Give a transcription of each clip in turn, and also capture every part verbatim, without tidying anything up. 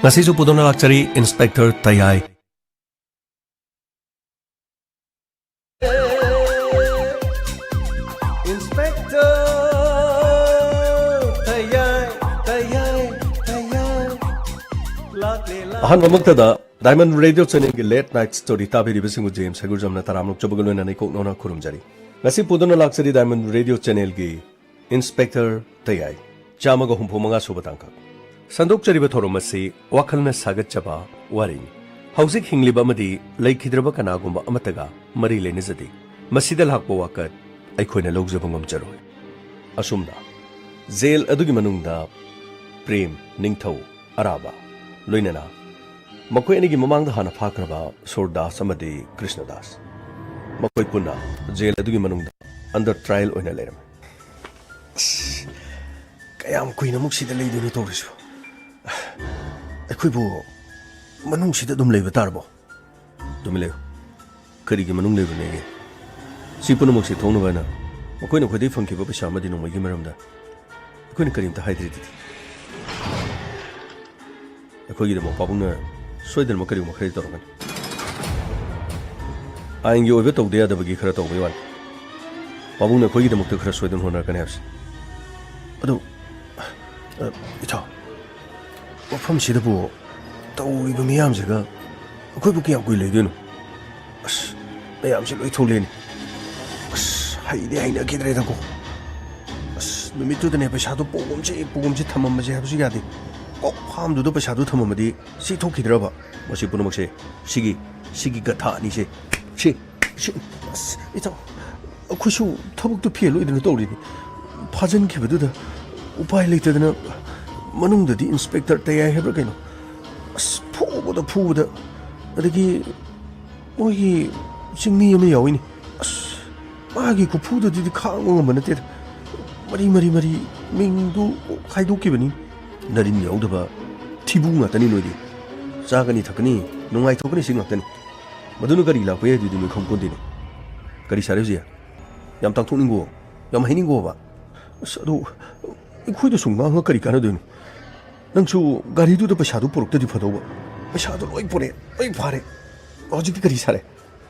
ꯉꯁꯤꯁꯨ ꯄꯨꯗꯨꯅ ꯂꯥꯛꯆꯔꯤ inspector ꯇꯌꯥꯏ꯫ Inspector ꯇꯌꯥꯏ, ꯇꯌꯥꯏ, Tayai. ꯂꯥꯛꯂꯦ, ꯂꯥꯛꯂꯦ꯫ ꯑꯍꯥꯟꯕꯃꯛꯇꯗ ꯗꯥꯏꯃꯟ ꯔꯦꯗꯤꯑꯣ ꯆꯦꯅꯦꯜꯒꯤ ꯂꯦꯠ ꯅꯥꯏꯠ ꯁ꯭ꯇꯣꯔꯤ ꯇꯥꯕꯤꯔꯤꯕꯁꯤꯡꯕꯨ ꯖꯦꯝꯁ ꯍꯩꯒꯨꯔꯖꯝꯅ ꯇꯔꯥꯝꯅ ꯑꯣꯛꯆꯕꯒ ꯂꯣꯏꯅꯅ ꯏꯀꯣꯛ ꯅꯧꯅ ꯈꯨꯔꯨꯝꯖꯔꯤ꯫ ꯉꯁꯤ ꯄꯨꯗꯨꯅ ꯂꯥꯛꯆꯔꯤ ꯗꯥꯏꯃꯟ ꯔꯦꯗꯤꯑꯣ ꯆꯦꯅꯦꯜꯒꯤ ꯏꯟꯁꯄꯦꯛꯇꯔ ꯇꯌꯥꯏ, ꯆꯥꯝꯃꯒ ꯍꯨꯝꯐꯨ ꯃꯉꯥ ꯁꯨꯕ ꯇꯥꯡꯀꯛ꯫ ꯁꯟꯗꯣꯛꯆꯔꯤꯕ ꯊꯧꯔꯝ ꯑꯁꯤ ꯋꯥꯈꯜꯅ ꯁꯥꯒꯠꯆꯕ ꯋꯥꯔꯤꯅꯤ꯫ ꯍꯧꯖꯤꯛ ꯍꯤꯡꯂꯤꯕ ꯑꯃꯗꯤ ꯂꯩꯈꯤꯗ꯭ꯔꯕ ꯀꯅꯥꯒꯨꯝꯕ ꯑꯃꯠꯇꯒ ꯃꯔꯤ ꯂꯩꯅꯖꯗꯦ꯫ ꯃꯁꯤꯗ ꯂꯥꯛꯄ ꯋꯥꯀꯠ ꯑꯩꯈꯣꯏꯅ ꯂꯧꯖꯕ ꯉꯝꯖꯔꯣꯏ꯫ ꯑꯁꯨꯝꯅ ꯖꯦꯜ ꯑꯗꯨꯒꯤ ꯃꯅꯨꯡꯗ ꯄ꯭ꯔꯦꯝ, ꯅꯤꯡꯊꯧ, ꯑꯔꯥꯕ, ꯂꯣꯏꯅꯅ ꯃꯈꯣꯏ ꯑꯅꯤꯒꯤ ꯃꯃꯥꯡꯗ ꯍꯥꯟꯅ ꯐꯥꯈ꯭ꯔꯕ ꯁꯨꯔꯗꯥꯁ ꯑꯃꯗꯤ ꯀ꯭ꯔꯤꯁꯅꯗꯥꯁ, ꯃꯈꯣꯏ ꯄꯨꯟꯅ ꯖꯦꯜ ꯑꯗꯨꯒꯤ ꯃꯅꯨꯡꯗ ꯑꯟꯗꯔ ꯇ꯭ꯔꯥꯏꯜ ꯑꯣꯏꯅ ꯂꯩꯔꯝꯃꯤ꯫ ꯑꯁ, ꯀꯌꯥꯝ ꯀꯨꯏꯅ ꯑꯃꯨꯛ ꯁꯤꯗ ꯂꯩꯗꯣꯏꯅꯣ ꯇꯧꯔꯤꯁꯤꯕꯣ? ꯑꯩꯈꯣꯏꯕꯨ ꯃꯅꯨꯡꯁꯤꯗ ꯑꯗꯨꯝ ꯂꯩꯕ ꯇꯥꯔꯕꯣ? ꯇꯨꯃꯤꯟ ꯂꯩꯌꯨ꯫ ꯀꯔꯤꯒꯤ ꯃꯅꯨꯡ ꯂꯩꯕꯅꯦꯒꯦ? ꯁꯤ ꯄꯨꯝꯅꯃꯛꯁꯦ ꯊꯣꯛꯅꯕ ꯍꯥꯏꯅ ꯃꯈꯣꯏꯅ ꯑꯩꯈꯣꯏꯗꯒꯤ ꯐꯪꯈꯤꯕ ꯄꯩꯁꯥ ꯑꯃꯗꯤ ꯅꯣꯡꯃꯩꯒꯤ ꯃꯔꯝꯗ ꯑꯩꯈꯣꯏꯅ ꯀꯔꯤꯝꯇ ꯍꯥꯏꯗ꯭ꯔꯤꯗꯨꯗꯤ꯫ ꯑꯩꯈꯣꯏꯒꯤꯗꯃꯛ ꯄꯥꯕꯨꯡꯅ ꯁꯣꯏꯗꯅꯃꯛ ꯀꯔꯤꯒꯨꯝꯕ ꯈꯔꯗꯤ ꯇꯧꯔꯛꯀꯅꯤ꯫ ꯑꯥꯏꯟꯒꯤ ꯑꯣꯏꯕ ꯇꯧꯗ ꯌꯥꯗꯕꯒꯤ ꯈꯔ ꯇꯧꯕꯩ ꯋꯥꯅꯤ꯫ ꯄꯥꯕꯨꯡꯅ ꯑꯩꯈꯣꯏꯒꯤꯗꯃꯛꯇ ꯈꯔ ꯁꯣꯏꯗꯅ ꯍꯣꯠꯅꯔꯛꯀꯅꯤ ꯍꯥꯏꯕꯁꯦ꯫ ꯑꯗꯨ, ꯑ, ꯏꯇꯥꯎ, ꯃꯐꯝꯁꯤꯗꯕꯨ ꯇꯧꯔꯤꯕ ꯃꯤꯌꯥꯝꯁꯤꯒ ꯑꯩꯈꯣꯏꯕꯨ ꯀꯌꯥꯝ ꯀꯨꯏ ꯂꯩꯗꯣꯏꯅꯣ? ꯑꯁ, ꯃꯌꯥꯝꯁꯦ ꯂꯣꯏ ꯊꯣꯛꯂꯛꯑꯦꯅꯦ꯫ ꯑꯁ, ꯍꯩꯗꯤ ꯍꯩꯅꯈꯤꯗ꯭ꯔꯦꯗꯀꯣ꯫ ꯑꯁ, ꯅꯨꯃꯤꯠꯇꯨꯗꯅꯦ ꯄꯩꯁꯥꯗꯣ ꯄꯨꯒꯨꯝꯁꯤ, ꯄꯨꯒꯨꯝꯁꯤ, ꯊꯝꯃꯝꯕꯁꯦ ꯍꯥꯏꯕꯁꯨ ꯌꯥꯗꯦ꯫ ꯀꯣꯛ ꯐꯥꯝꯗꯨꯗ ꯄꯩꯁꯥꯗꯣ ꯊꯝꯃꯝꯃꯗꯤ ꯁꯤ ꯊꯣꯛꯈꯤꯗ꯭ꯔꯕ? ꯃꯁꯤ ꯄꯨꯝꯅꯃꯛꯁꯦ ꯁꯤꯒꯤ, ꯁꯤꯒꯤ ꯒꯊꯥ ꯑꯅꯤꯁꯦ, ꯁꯤ, ꯁꯤ, ꯑꯁ, ꯏꯇꯥꯎ, ꯑꯩꯈꯣꯏꯁꯨ ꯊꯕꯛꯇꯨ ꯐꯦꯜ ꯑꯣꯏꯗꯅ ꯇꯧꯔꯤꯅꯤ꯫ ꯐꯥꯖꯤꯟꯈꯤꯕꯗꯨꯗ ꯎꯄꯥꯏ ꯂꯩꯇꯗꯅ ꯃꯅꯨꯡꯗꯗꯤ ꯏꯟꯁꯄꯦꯛꯇꯔ ꯇꯌꯥꯏ ꯍꯥꯏꯕ꯭ꯔꯥ ꯀꯩꯅꯣ, ꯑꯁ, ꯐꯨꯕꯗ ꯐꯨꯕꯗ, ꯑꯗꯒꯤ ꯃꯣꯏꯒꯤ ꯆꯤꯡꯃꯤ ꯑꯃ ꯌꯥꯎꯏꯅꯦ꯫ ꯑꯁ, ꯃꯥꯒꯤ ꯈꯨꯐꯨꯗꯨꯗꯤ ꯈꯥꯡꯕ ꯉꯝꯕ ꯅꯠꯇꯦꯗ꯫ ꯃꯔꯤ, ꯃꯔꯤ, ꯃꯔꯤ, ꯃꯤꯡꯗꯨ ꯍꯥꯏꯗꯣꯛꯈꯤꯕꯅꯤ꯫ ꯅꯔꯤꯟ ꯌꯥꯎꯗꯕ ꯊꯤꯕꯨ ꯉꯥꯛꯇꯅꯤ ꯅꯣꯏꯗꯤ꯫ ꯆꯥꯒꯅꯤ, ꯊꯛꯀꯅꯤ, ꯅꯨꯡꯉꯥꯏꯊꯣꯛꯀꯅꯤ, ꯁꯤ ꯉꯥꯛꯇꯅꯤ꯫ ꯃꯗꯨꯅ ꯀꯔꯤ ꯂꯥꯛꯄ ꯌꯥꯏꯗꯨꯗꯤ ꯅꯣꯏ ꯈꯪꯄꯣꯟꯇꯦꯅꯦ꯫ ꯀꯔꯤ ꯁꯥꯔꯦ ꯍꯧꯖꯤꯛ? ꯌꯥꯝ ꯇꯥꯛꯊꯣꯛꯅꯤꯡꯉꯣ? ꯌꯥꯝ ꯍꯥꯏꯅꯤꯡꯉꯣꯕ? ꯑꯁ, ꯑꯗꯨ ꯑꯩꯈꯣꯏꯗ ꯁꯨꯝ ꯉꯥꯡꯉ ꯀꯔꯤ ꯀꯥꯟꯅꯗꯣꯏꯅꯣ? ꯅꯪꯁꯨ ꯒꯥꯔꯤꯗꯨꯗ ꯄꯩꯁꯥꯗꯨ ꯄꯨꯔꯛꯇꯗꯤ ꯐꯗꯧꯕ꯫ ꯄꯩꯁꯥꯗꯨ ꯂꯣꯏ ꯄꯨꯔꯛꯑꯦ, ꯂꯣꯏ ꯐꯥꯔꯦ꯫ ꯍꯧꯖꯤꯛꯇꯤ ꯀꯔꯤ ꯁꯥꯔꯦ?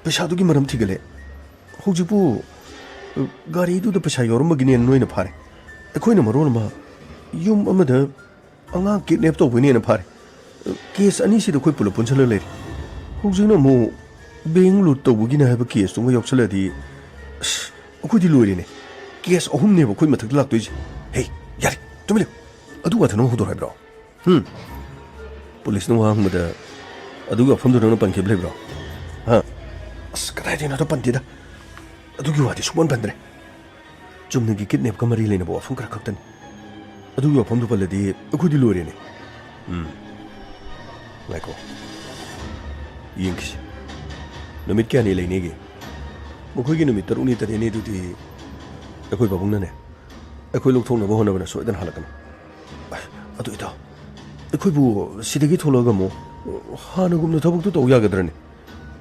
ꯄꯩꯁꯥꯗꯨꯒꯤ ꯃꯔꯝ ꯊꯤꯒꯠꯂꯦ꯫ ꯍꯧꯖꯤꯛꯄꯨ, ꯑ, ꯒꯥꯔꯤꯗꯨꯗ ꯄꯩꯁꯥ ꯌꯥꯎꯔꯝꯕꯒꯤꯅꯦꯅ ꯅꯣꯏꯅ ꯐꯥꯔꯦ꯫ ꯑꯩꯈꯣꯏꯅ ꯃꯔꯣꯜ ꯑꯃ ꯌꯨꯝ ꯑꯃꯗ ꯑꯉꯥꯡ ꯀꯤꯗꯅꯦꯞ ꯇꯧꯕꯩꯅꯦꯅ ꯐꯥꯔꯦ꯫ ꯀꯦꯁ ꯑꯅꯤꯁꯤꯗ ꯑꯩꯈꯣꯏ ꯄꯨꯂꯞ ꯄꯨꯟꯁꯤꯜꯂ ꯂꯩꯔꯦ꯫ ꯍꯧꯖꯤꯛꯅ ꯑꯃꯨꯛ ꯕꯦꯡ ꯂꯨꯠ ꯇꯧꯕꯒꯤꯅꯦ ꯍꯥꯏꯕ ꯀꯦꯁꯇꯨꯒ ꯌꯥꯎꯁꯜꯂꯗꯤ, ꯑꯁ, ꯑꯩꯈꯣꯏꯗꯤ ꯂꯣꯏꯔꯦꯅꯦ꯫ ꯀꯦꯁ ꯑꯍꯨꯝꯅꯦꯕ ꯑꯩꯈꯣꯏ ꯃꯊꯛꯇ ꯂꯥꯛꯇꯣꯏꯁꯦ꯫ ꯍꯦ, ꯌꯥꯔꯦ, ꯇꯨꯃꯤꯟ ꯂꯩꯌꯨ꯫ ꯑꯗꯨ ꯋꯥꯗꯣ ꯅꯪ ꯍꯧꯗꯣꯔꯛꯑꯣ ꯍꯥꯏꯕ꯭ꯔꯣ? ꯍꯨꯝ? ꯄꯨꯂꯤꯁꯅ ꯋꯥ ꯍꯪꯕꯗ ꯑꯗꯨꯒꯤ ꯋꯥꯐꯝꯗꯨ ꯅꯪꯅ ꯄꯟꯈꯤꯕ ꯂꯩꯕ꯭ꯔꯣ? ꯍꯥ? ꯑꯁ, ꯀꯗꯥꯏꯗꯩꯅꯣꯗ ꯄꯟꯗꯦꯗ꯫ ꯑꯗꯨꯒꯤ ꯋꯥꯗꯤ ꯁꯨꯛꯄꯟ ꯄꯟꯗ꯭ꯔꯦ꯫ ꯆꯨꯝꯅꯒꯤ ꯀꯤꯗꯅꯦꯞꯀ ꯃꯔꯤ ꯂꯩꯅꯕ ꯋꯥꯐꯝ ꯈꯔ ꯈꯛꯇꯅꯤ꯫ ꯑꯗꯨꯒꯤ ꯋꯥꯐꯝꯗꯨ ꯄꯜꯂꯗꯤ ꯑꯩꯈꯣꯏꯗꯤ ꯂꯣꯏꯔꯦꯅꯦ꯫ ꯎꯝ꯫ ꯉꯥꯏꯈꯣ꯫ ꯌꯦꯡꯈꯤꯁꯤ꯫ ꯅꯨꯃꯤꯠ ꯀꯌꯥꯅꯤ ꯂꯩꯅꯦꯒꯦ? ꯃꯈꯣꯏꯒꯤ ꯅꯨꯃꯤꯠ ꯇꯔꯨꯛꯅꯤ ꯇꯔꯦꯠꯅꯤ ꯑꯗꯨꯗꯤ ꯑꯩꯈꯣꯏ ꯄꯥꯕꯨꯡꯅꯅꯦ, ꯑꯩꯈꯣꯏ ꯂꯧꯊꯣꯛꯅꯕ ꯍꯣꯠꯅꯕꯗ ꯁꯣꯏꯗꯅ ꯍꯜꯂꯛꯀꯅꯤ꯫ ꯑꯗꯨ ꯏꯇꯥꯎ, ꯑꯩꯈꯣꯏꯕꯨ ꯁꯤꯗꯒꯤ ꯊꯣꯛꯂꯛꯑꯒ ꯑꯃꯨꯛ ꯍꯥꯟꯅꯒꯨꯝꯅ ꯊꯕꯛꯇꯨ ꯇꯧ ꯌꯥꯒꯗ꯭ꯔꯅꯦ?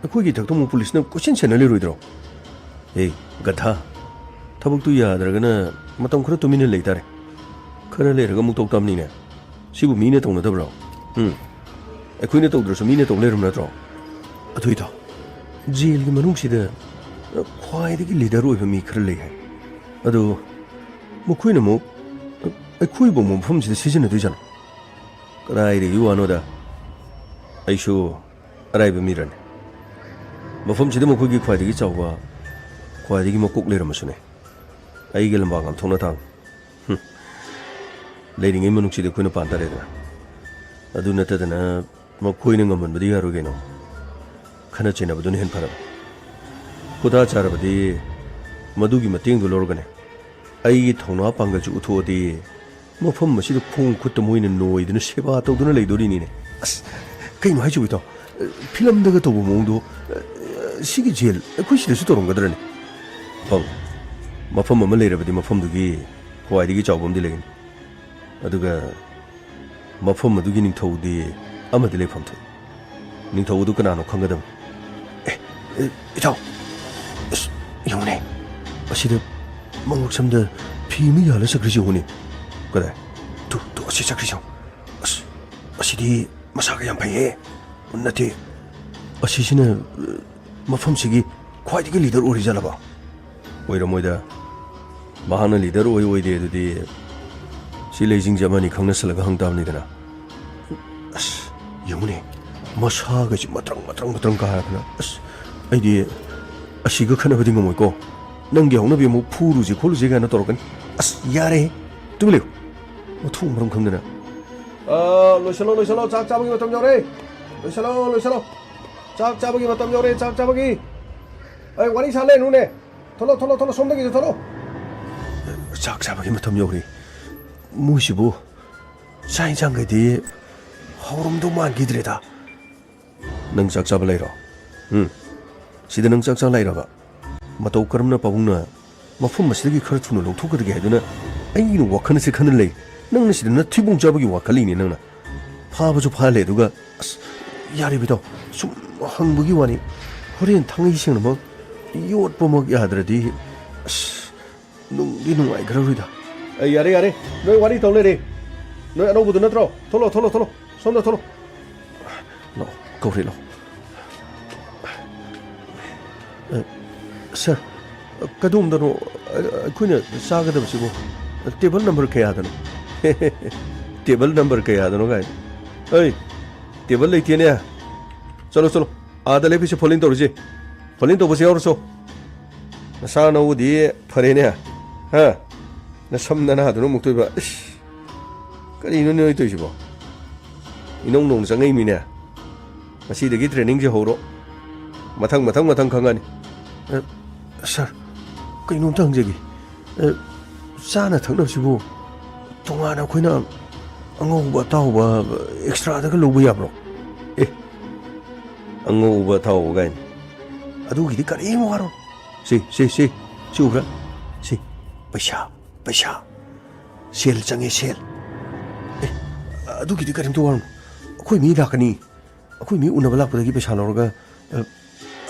ꯑꯩꯈꯣꯏꯒꯤ ꯏꯊꯛꯇ ꯑꯃꯨꯛ ꯄꯨꯂꯤꯁꯅ ꯀꯣꯏꯁꯦꯟ ꯁꯦꯟꯅ ꯂꯩꯔꯣꯏꯗ꯭ꯔꯣ? ꯑꯦ, ꯒꯙꯥ, ꯊꯕꯛꯇꯨ ꯌꯥꯗ꯭ꯔꯒꯅ ꯃꯇꯝ ꯈꯔ ꯇꯨꯃꯤꯟꯅ ꯂꯩꯇꯥꯔꯦ꯫ ꯈꯔ ꯂꯩꯔꯒ ꯑꯃꯨꯛ ꯇꯧ ꯇꯥꯕꯅꯤꯅꯦ꯫ ꯁꯤꯕꯨ ꯃꯤꯅ ꯇꯧꯅꯗꯕ꯭ꯔꯣ? ꯎꯝ꯫ ꯑꯩꯈꯣꯏꯅ ꯇꯧꯗ꯭ꯔꯁꯨ ꯃꯤꯅ ꯇꯧ ꯂꯩꯔꯝ ꯅꯠꯇ꯭ꯔꯣ? ꯑꯗꯨ ꯏꯇꯥꯎ, ꯖꯦꯜꯒꯤ ꯃꯅꯨꯡꯁꯤꯗ ꯈ꯭ꯋꯥꯏꯗꯒꯤ ꯂꯤꯗꯔ ꯑꯣꯏꯕ ꯃꯤ ꯈꯔ ꯂꯩ ꯍꯥꯏ꯫ ꯑꯗꯨ ꯃꯈꯣꯏꯅ ꯑꯃꯨꯛ ꯑꯩꯈꯣꯏꯕꯨ ꯃꯐꯝꯁꯤꯗ ꯁꯤꯖꯤꯟꯅꯗꯣꯏꯖꯥꯠꯂꯣ? ꯀꯗꯥꯏꯗꯒꯤ ꯋꯥꯅꯣꯗ? ꯑꯩꯁꯨ ꯑꯔꯥꯏꯕ ꯃꯤꯔꯅꯤ? ꯃꯐꯝꯁꯤꯗ ꯃꯈꯣꯏꯒꯤ ꯈ꯭ꯋꯥꯏꯗꯒꯤ ꯆꯥꯎꯕ, ꯈ꯭ꯋꯥꯏꯗꯒꯤ ꯃꯀꯣꯛ ꯂꯩꯔꯝꯃꯁꯨꯅꯦ, ꯑꯩꯒꯤ ꯂꯝꯕꯥ ꯉꯥꯝꯊꯣꯛꯅ ꯊꯥꯡ꯫ ꯍꯨꯝ꯫ ꯂꯩꯔꯤꯉꯩ ꯃꯅꯨꯡꯁꯤꯗꯤ ꯑꯩꯈꯣꯏꯅ ꯄꯥꯟ ꯇꯥꯔꯦꯗꯅ꯫ ꯑꯗꯨ ꯅꯠꯇꯗꯅ ꯃꯈꯣꯏꯅ ꯉꯝꯍꯟꯕꯗꯤ ꯌꯥꯔꯣꯏ ꯀꯩꯅꯣ꯫ ꯈꯠꯅ ꯆꯩꯅꯕꯗꯨꯅ ꯍꯦꯟꯅ ꯐꯔꯕ꯫ ꯈꯨꯗꯥ ꯆꯥꯔꯕꯗꯤ ꯃꯗꯨꯒꯤ ꯃꯇꯦꯡꯗꯨ ꯂꯧꯔꯒꯅꯦ, ꯑꯩꯒꯤ ꯊꯧꯅꯥ ꯄꯥꯡꯒꯜꯁꯨ ꯎꯠꯊꯣꯛꯑꯗꯤ ꯃꯐꯝ ꯑꯁꯤꯗ ꯈꯣꯡ ꯈꯨꯠꯇ ꯃꯣꯏꯅ ꯅꯣꯏꯗꯨꯅ ꯁꯦꯕꯥ ꯇꯧꯗꯨꯅ ꯂꯩꯗꯣꯔꯤꯅꯤꯅꯦ꯫ ꯑꯁ, ꯀꯩꯅꯣ ꯍꯥꯏꯁꯤꯕꯣ ꯏꯇꯥꯎ? ꯐꯤꯂꯝꯗꯒ ꯇꯧꯕ ꯃꯑꯣꯡꯗꯣ, ꯁꯤꯒꯤ ꯖꯦꯜ ꯑꯩꯈꯣꯏ ꯁꯤꯗꯁꯨ ꯇꯧꯔꯝꯒꯗ꯭ꯔꯅꯦ? ꯄꯪ, ꯃꯐꯝ ꯑꯃ ꯂꯩꯔꯕꯗꯤ ꯃꯐꯝꯗꯨꯒꯤ ꯈ꯭ꯋꯥꯏꯗꯒꯤ ꯆꯥꯎꯕ ꯑꯃꯗꯤ ꯂꯩꯒꯅꯤ꯫ ꯑꯗꯨꯒ ꯃꯐꯝ ꯑꯗꯨꯒꯤ ꯅꯤꯡꯊꯧꯗꯤ ꯑꯃꯗꯤ ꯂꯩꯐꯝ ꯊꯣꯛꯏ꯫ ꯅꯤꯡꯊꯧ ꯑꯗꯨ ꯀꯅꯥꯅꯣ ꯈꯪꯒꯗꯕꯅꯤ꯫ ꯑꯦ, ꯑꯦ, ꯏꯇꯥꯎ, ꯑꯁ, ꯌꯦꯡꯉꯨꯅꯦ, ꯑꯁꯤꯗ ꯃꯉꯛꯁꯝꯗ ꯐꯤ ꯑꯃ ꯌꯥꯜꯂ ꯆꯠꯈ꯭ꯔꯤꯁꯤ ꯌꯦꯡꯉꯨꯅꯦ꯫ ꯀꯗꯥꯏ? ꯇꯨ, ꯇꯨ, ꯑꯁꯤ ꯆꯠꯈ꯭ꯔꯤꯁꯤ ꯌꯦꯡꯉꯨ꯫ ꯑꯁꯤꯗꯤ ꯃꯁꯥꯒ ꯌꯥꯝ ꯐꯩꯍꯦ꯫ ꯅꯠꯇꯦ, ꯑꯁꯤꯁꯤꯅ, ꯑ, ꯃꯐꯝꯁꯤꯒꯤ ꯈ꯭ꯋꯥꯏꯗꯒꯤ ꯂꯤꯗꯔ ꯑꯣꯏꯔꯤꯖꯥꯠꯂꯕ? ꯑꯣꯏꯔꯝꯃꯣꯏꯗ꯫ ꯃꯍꯥꯛꯅ ꯂꯤꯗꯔ ꯑꯣꯏ ꯑꯣꯏꯗꯦ ꯑꯗꯨꯗꯤ ꯁꯤ ꯂꯩꯁꯤꯡꯁꯦ ꯑꯃꯅꯤ ꯈꯪꯅꯁꯜꯂꯒ ꯍꯪ ꯇꯥꯕꯅꯤꯗꯅ꯫ ꯑꯁ, ꯌꯦꯡꯉꯨꯅꯦ, ꯃꯁꯥꯒꯁꯤ ꯃꯇ꯭ꯔꯪ ꯃꯇ꯭ꯔꯪ ꯃꯇ꯭ꯔꯪ ꯀꯥꯔꯗꯅ꯫ ꯑꯁ, ꯑꯩꯗꯤ ꯑꯁꯤꯒ ꯈꯠꯅꯕꯗꯤ ꯉꯝꯃꯣꯏꯀꯣ꯫ ꯅꯪꯒꯤ ꯍꯧꯅꯕꯤ ꯑꯃꯨꯛ ꯐꯨꯔꯨꯁꯤ ꯈꯣꯠꯂꯨꯁꯤ ꯀꯥꯏꯅ ꯇꯧꯔꯛꯀꯅꯤ꯫ ꯑꯁ, ꯌꯥꯔꯦꯍꯦ, ꯇꯨꯃꯤꯟ ꯂꯩꯌꯨ꯫ ꯃꯊꯣꯡ ꯃꯔꯝ ꯈꯪꯗꯅ꯫ ꯑ, ꯂꯣꯏꯁꯜꯂꯣ, ꯂꯣꯏꯁꯜꯂꯣ, ꯆꯥꯛ ꯆꯥꯕꯒꯤ ꯃꯇꯝ ꯌꯧꯔꯦ꯫ ꯂꯣꯏꯁꯜꯂꯣ, ꯂꯣꯏꯁꯜꯂꯣ꯫ ꯆꯥꯛ ꯆꯥꯕꯒꯤ ꯃꯇꯝ ꯌꯧꯔꯦ, ꯆꯥꯛ ꯆꯥꯕꯒꯤ꯫ ꯑꯩ ꯋꯥꯔꯤ ꯁꯥ ꯂꯩꯅꯨꯅꯦ꯫ ꯊꯣꯛꯂꯣ, ꯊꯣꯛꯂꯣ, ꯊꯣꯛꯂꯣ, ꯁꯣꯝꯗꯒꯤꯁꯨ ꯊꯣꯛꯂꯣ꯫ ꯆꯥꯛ ꯆꯥꯕꯒꯤ ꯃꯇꯝ ꯌꯧꯔꯦ꯫ ꯃꯣꯏꯁꯤꯕꯨ ꯆꯥꯛ ꯏꯟꯁꯥꯡꯒꯗꯤ ꯍꯧꯔꯝꯗꯧ ꯃꯥꯟꯈꯤꯗ꯭ꯔꯦꯗ꯫ ꯅꯪ ꯆꯥꯛ ꯆꯥꯕ ꯂꯩꯔꯣ? ꯎꯝ꯫ ꯁꯤꯗ ꯅꯪ ꯆꯥꯛ ꯆꯥ ꯂꯩꯔꯕ? ꯃꯇꯧ ꯀꯔꯝꯅ ꯄꯥꯕꯨꯡꯅ ꯃꯐꯝ ꯑꯁꯤꯗꯒꯤ ꯈꯔ ꯊꯨꯅ ꯂꯧꯊꯣꯛꯀꯗꯒꯦ ꯍꯥꯏꯗꯨꯅ ꯑꯩꯒꯤꯅ ꯋꯥꯈꯜ ꯑꯁꯤ ꯈꯟꯅ ꯂꯩ꯫ ꯅꯪꯅ ꯁꯤꯗ ꯅꯊꯤꯕꯣꯡ ꯆꯥꯕꯒꯤ ꯋꯥꯈꯜ ꯂꯩꯅꯦ ꯅꯪꯅ꯫ ꯐꯥꯕꯁꯨ ꯐꯥꯍꯜꯂꯦ ꯑꯗꯨꯒ, ꯑꯁ, ꯌꯥꯔꯦ ꯕꯤꯇꯥꯎ, ꯁꯨꯝ ꯍꯪꯕꯒꯤ ꯋꯥꯅꯤ꯫ ꯍꯣꯔꯦꯟ ꯊꯥꯡꯒꯩ ꯁꯦꯡꯅꯃꯛ ꯌꯣꯠꯄꯃꯛ ꯌꯥꯗ꯭ꯔꯗꯤ, ꯑꯁ, ꯅꯨꯡꯗꯤ ꯅꯨꯡꯉꯥꯏꯈ꯭ꯔꯔꯣꯏꯗ꯫ ꯑꯩ, ꯌꯥꯔꯦ, ꯌꯥꯔꯦ꯫ ꯅꯣꯏ ꯋꯥꯔꯤ ꯇꯧ ꯂꯩꯔꯦ꯫ ꯅꯣꯏ ꯑꯅꯧꯕꯗꯨ ꯅꯠꯇ꯭ꯔꯣ? ꯊꯣꯛꯂꯣ, ꯊꯣꯛꯂꯣ, ꯊꯣꯛꯂꯣ꯫ ꯁꯣꯝꯗ ꯊꯣꯛꯂꯣ꯫ ꯂꯥꯛꯑꯣ, ꯀꯧꯔꯦ, ꯂꯥꯛꯑꯣ꯫ ꯑ, ꯁꯥꯔ, ꯀꯗꯣꯝꯗꯅꯣ ꯑꯩꯈꯣꯏꯅ ꯆꯥꯒꯗꯕꯁꯤꯕꯣ? ꯇꯦꯕꯜ ꯅꯝꯕꯔ ꯀꯌꯥꯗꯅꯣ? ꯇꯦꯕꯜ ꯅꯝꯕꯔ ꯀꯌꯥꯗꯅꯣ ꯀꯥꯏꯅ? ꯑꯩ, ꯇꯦꯕꯜ ꯂꯩꯇꯦꯅꯦ꯫ ꯆꯠꯂꯣ, ꯆꯠꯂꯣ꯫ ꯑꯥꯗ ꯂꯦꯞꯄꯤꯁꯦ ꯐꯣꯜꯗꯤꯡ ꯇꯧꯔꯤꯁꯦ꯫ ꯐꯣꯜꯗꯤꯡ ꯇꯧꯕꯁꯦ ꯌꯥꯎꯔꯨꯆꯣ꯫ ꯅꯁꯥ ꯅꯎꯗꯤ ꯐꯔꯦꯅꯦ꯫ ꯍꯥ? ꯅꯁꯝ ꯅꯅꯥꯗꯨꯅ ꯑꯃꯨꯛꯇꯣꯏꯕ꯫ ꯏꯁ! ꯀꯔꯤꯅꯣ ꯅꯣꯏ ꯇꯧꯔꯤꯁꯤꯕꯣ? ꯏꯅꯧ ꯅꯧꯅ ꯆꯪꯉꯛꯏꯃꯤꯅꯦ꯫ ꯉꯁꯤꯗꯒꯤ ꯇ꯭ꯔꯦꯅꯤꯡꯁꯦ ꯍꯧꯔꯣ꯫ ꯃꯊꯪ, ꯃꯊꯪ, ꯃꯊꯪ ꯈꯪꯉꯅꯤ꯫ ꯑ, ꯁꯥꯔ, ꯀꯩꯅꯣꯝꯇ ꯍꯪꯖꯒꯦ꯫ ꯑ, ꯆꯥꯅ ꯊꯛꯅꯕꯁꯤꯕꯨ ꯇꯣꯉꯥꯟꯅ ꯑꯩꯈꯣꯏꯅ ꯑꯉꯧꯕ ꯑꯇꯥꯎꯕ ꯑꯦꯛꯁꯇ꯭ꯔꯥꯗꯒ ꯂꯧꯕ ꯌꯥꯕ꯭ꯔꯣ? ꯑꯦ, ꯑꯉꯧꯕ ꯑꯇꯥꯎꯕ ꯀꯥꯏꯅ꯫ ꯑꯗꯨꯒꯤꯗꯤ ꯀꯔꯤꯝ ꯋꯥꯔꯣ꯫ ꯁꯤ, ꯁꯤ, ꯁꯤ, ꯁꯤ ꯎꯕ꯭ꯔꯥ? ꯁꯤ, ꯄꯩꯁꯥ, ꯄꯩꯁꯥ꯫ ꯁꯦꯜ ꯆꯪꯉꯦ, ꯁꯦꯜ꯫ ꯑꯦ, ꯑꯗꯨꯒꯤꯗꯤ ꯀꯔꯤꯝꯇ ꯋꯥꯔꯨꯅꯨ꯫ ꯑꯩꯈꯣꯏ ꯃꯤ ꯂꯥꯛꯀꯅꯤ꯫ ꯑꯩꯈꯣꯏ ꯃꯤ ꯎꯅꯕ ꯂꯥꯛꯄꯗꯒꯤ ꯄꯩꯁꯥ ꯂꯧꯔꯒ, ꯑ,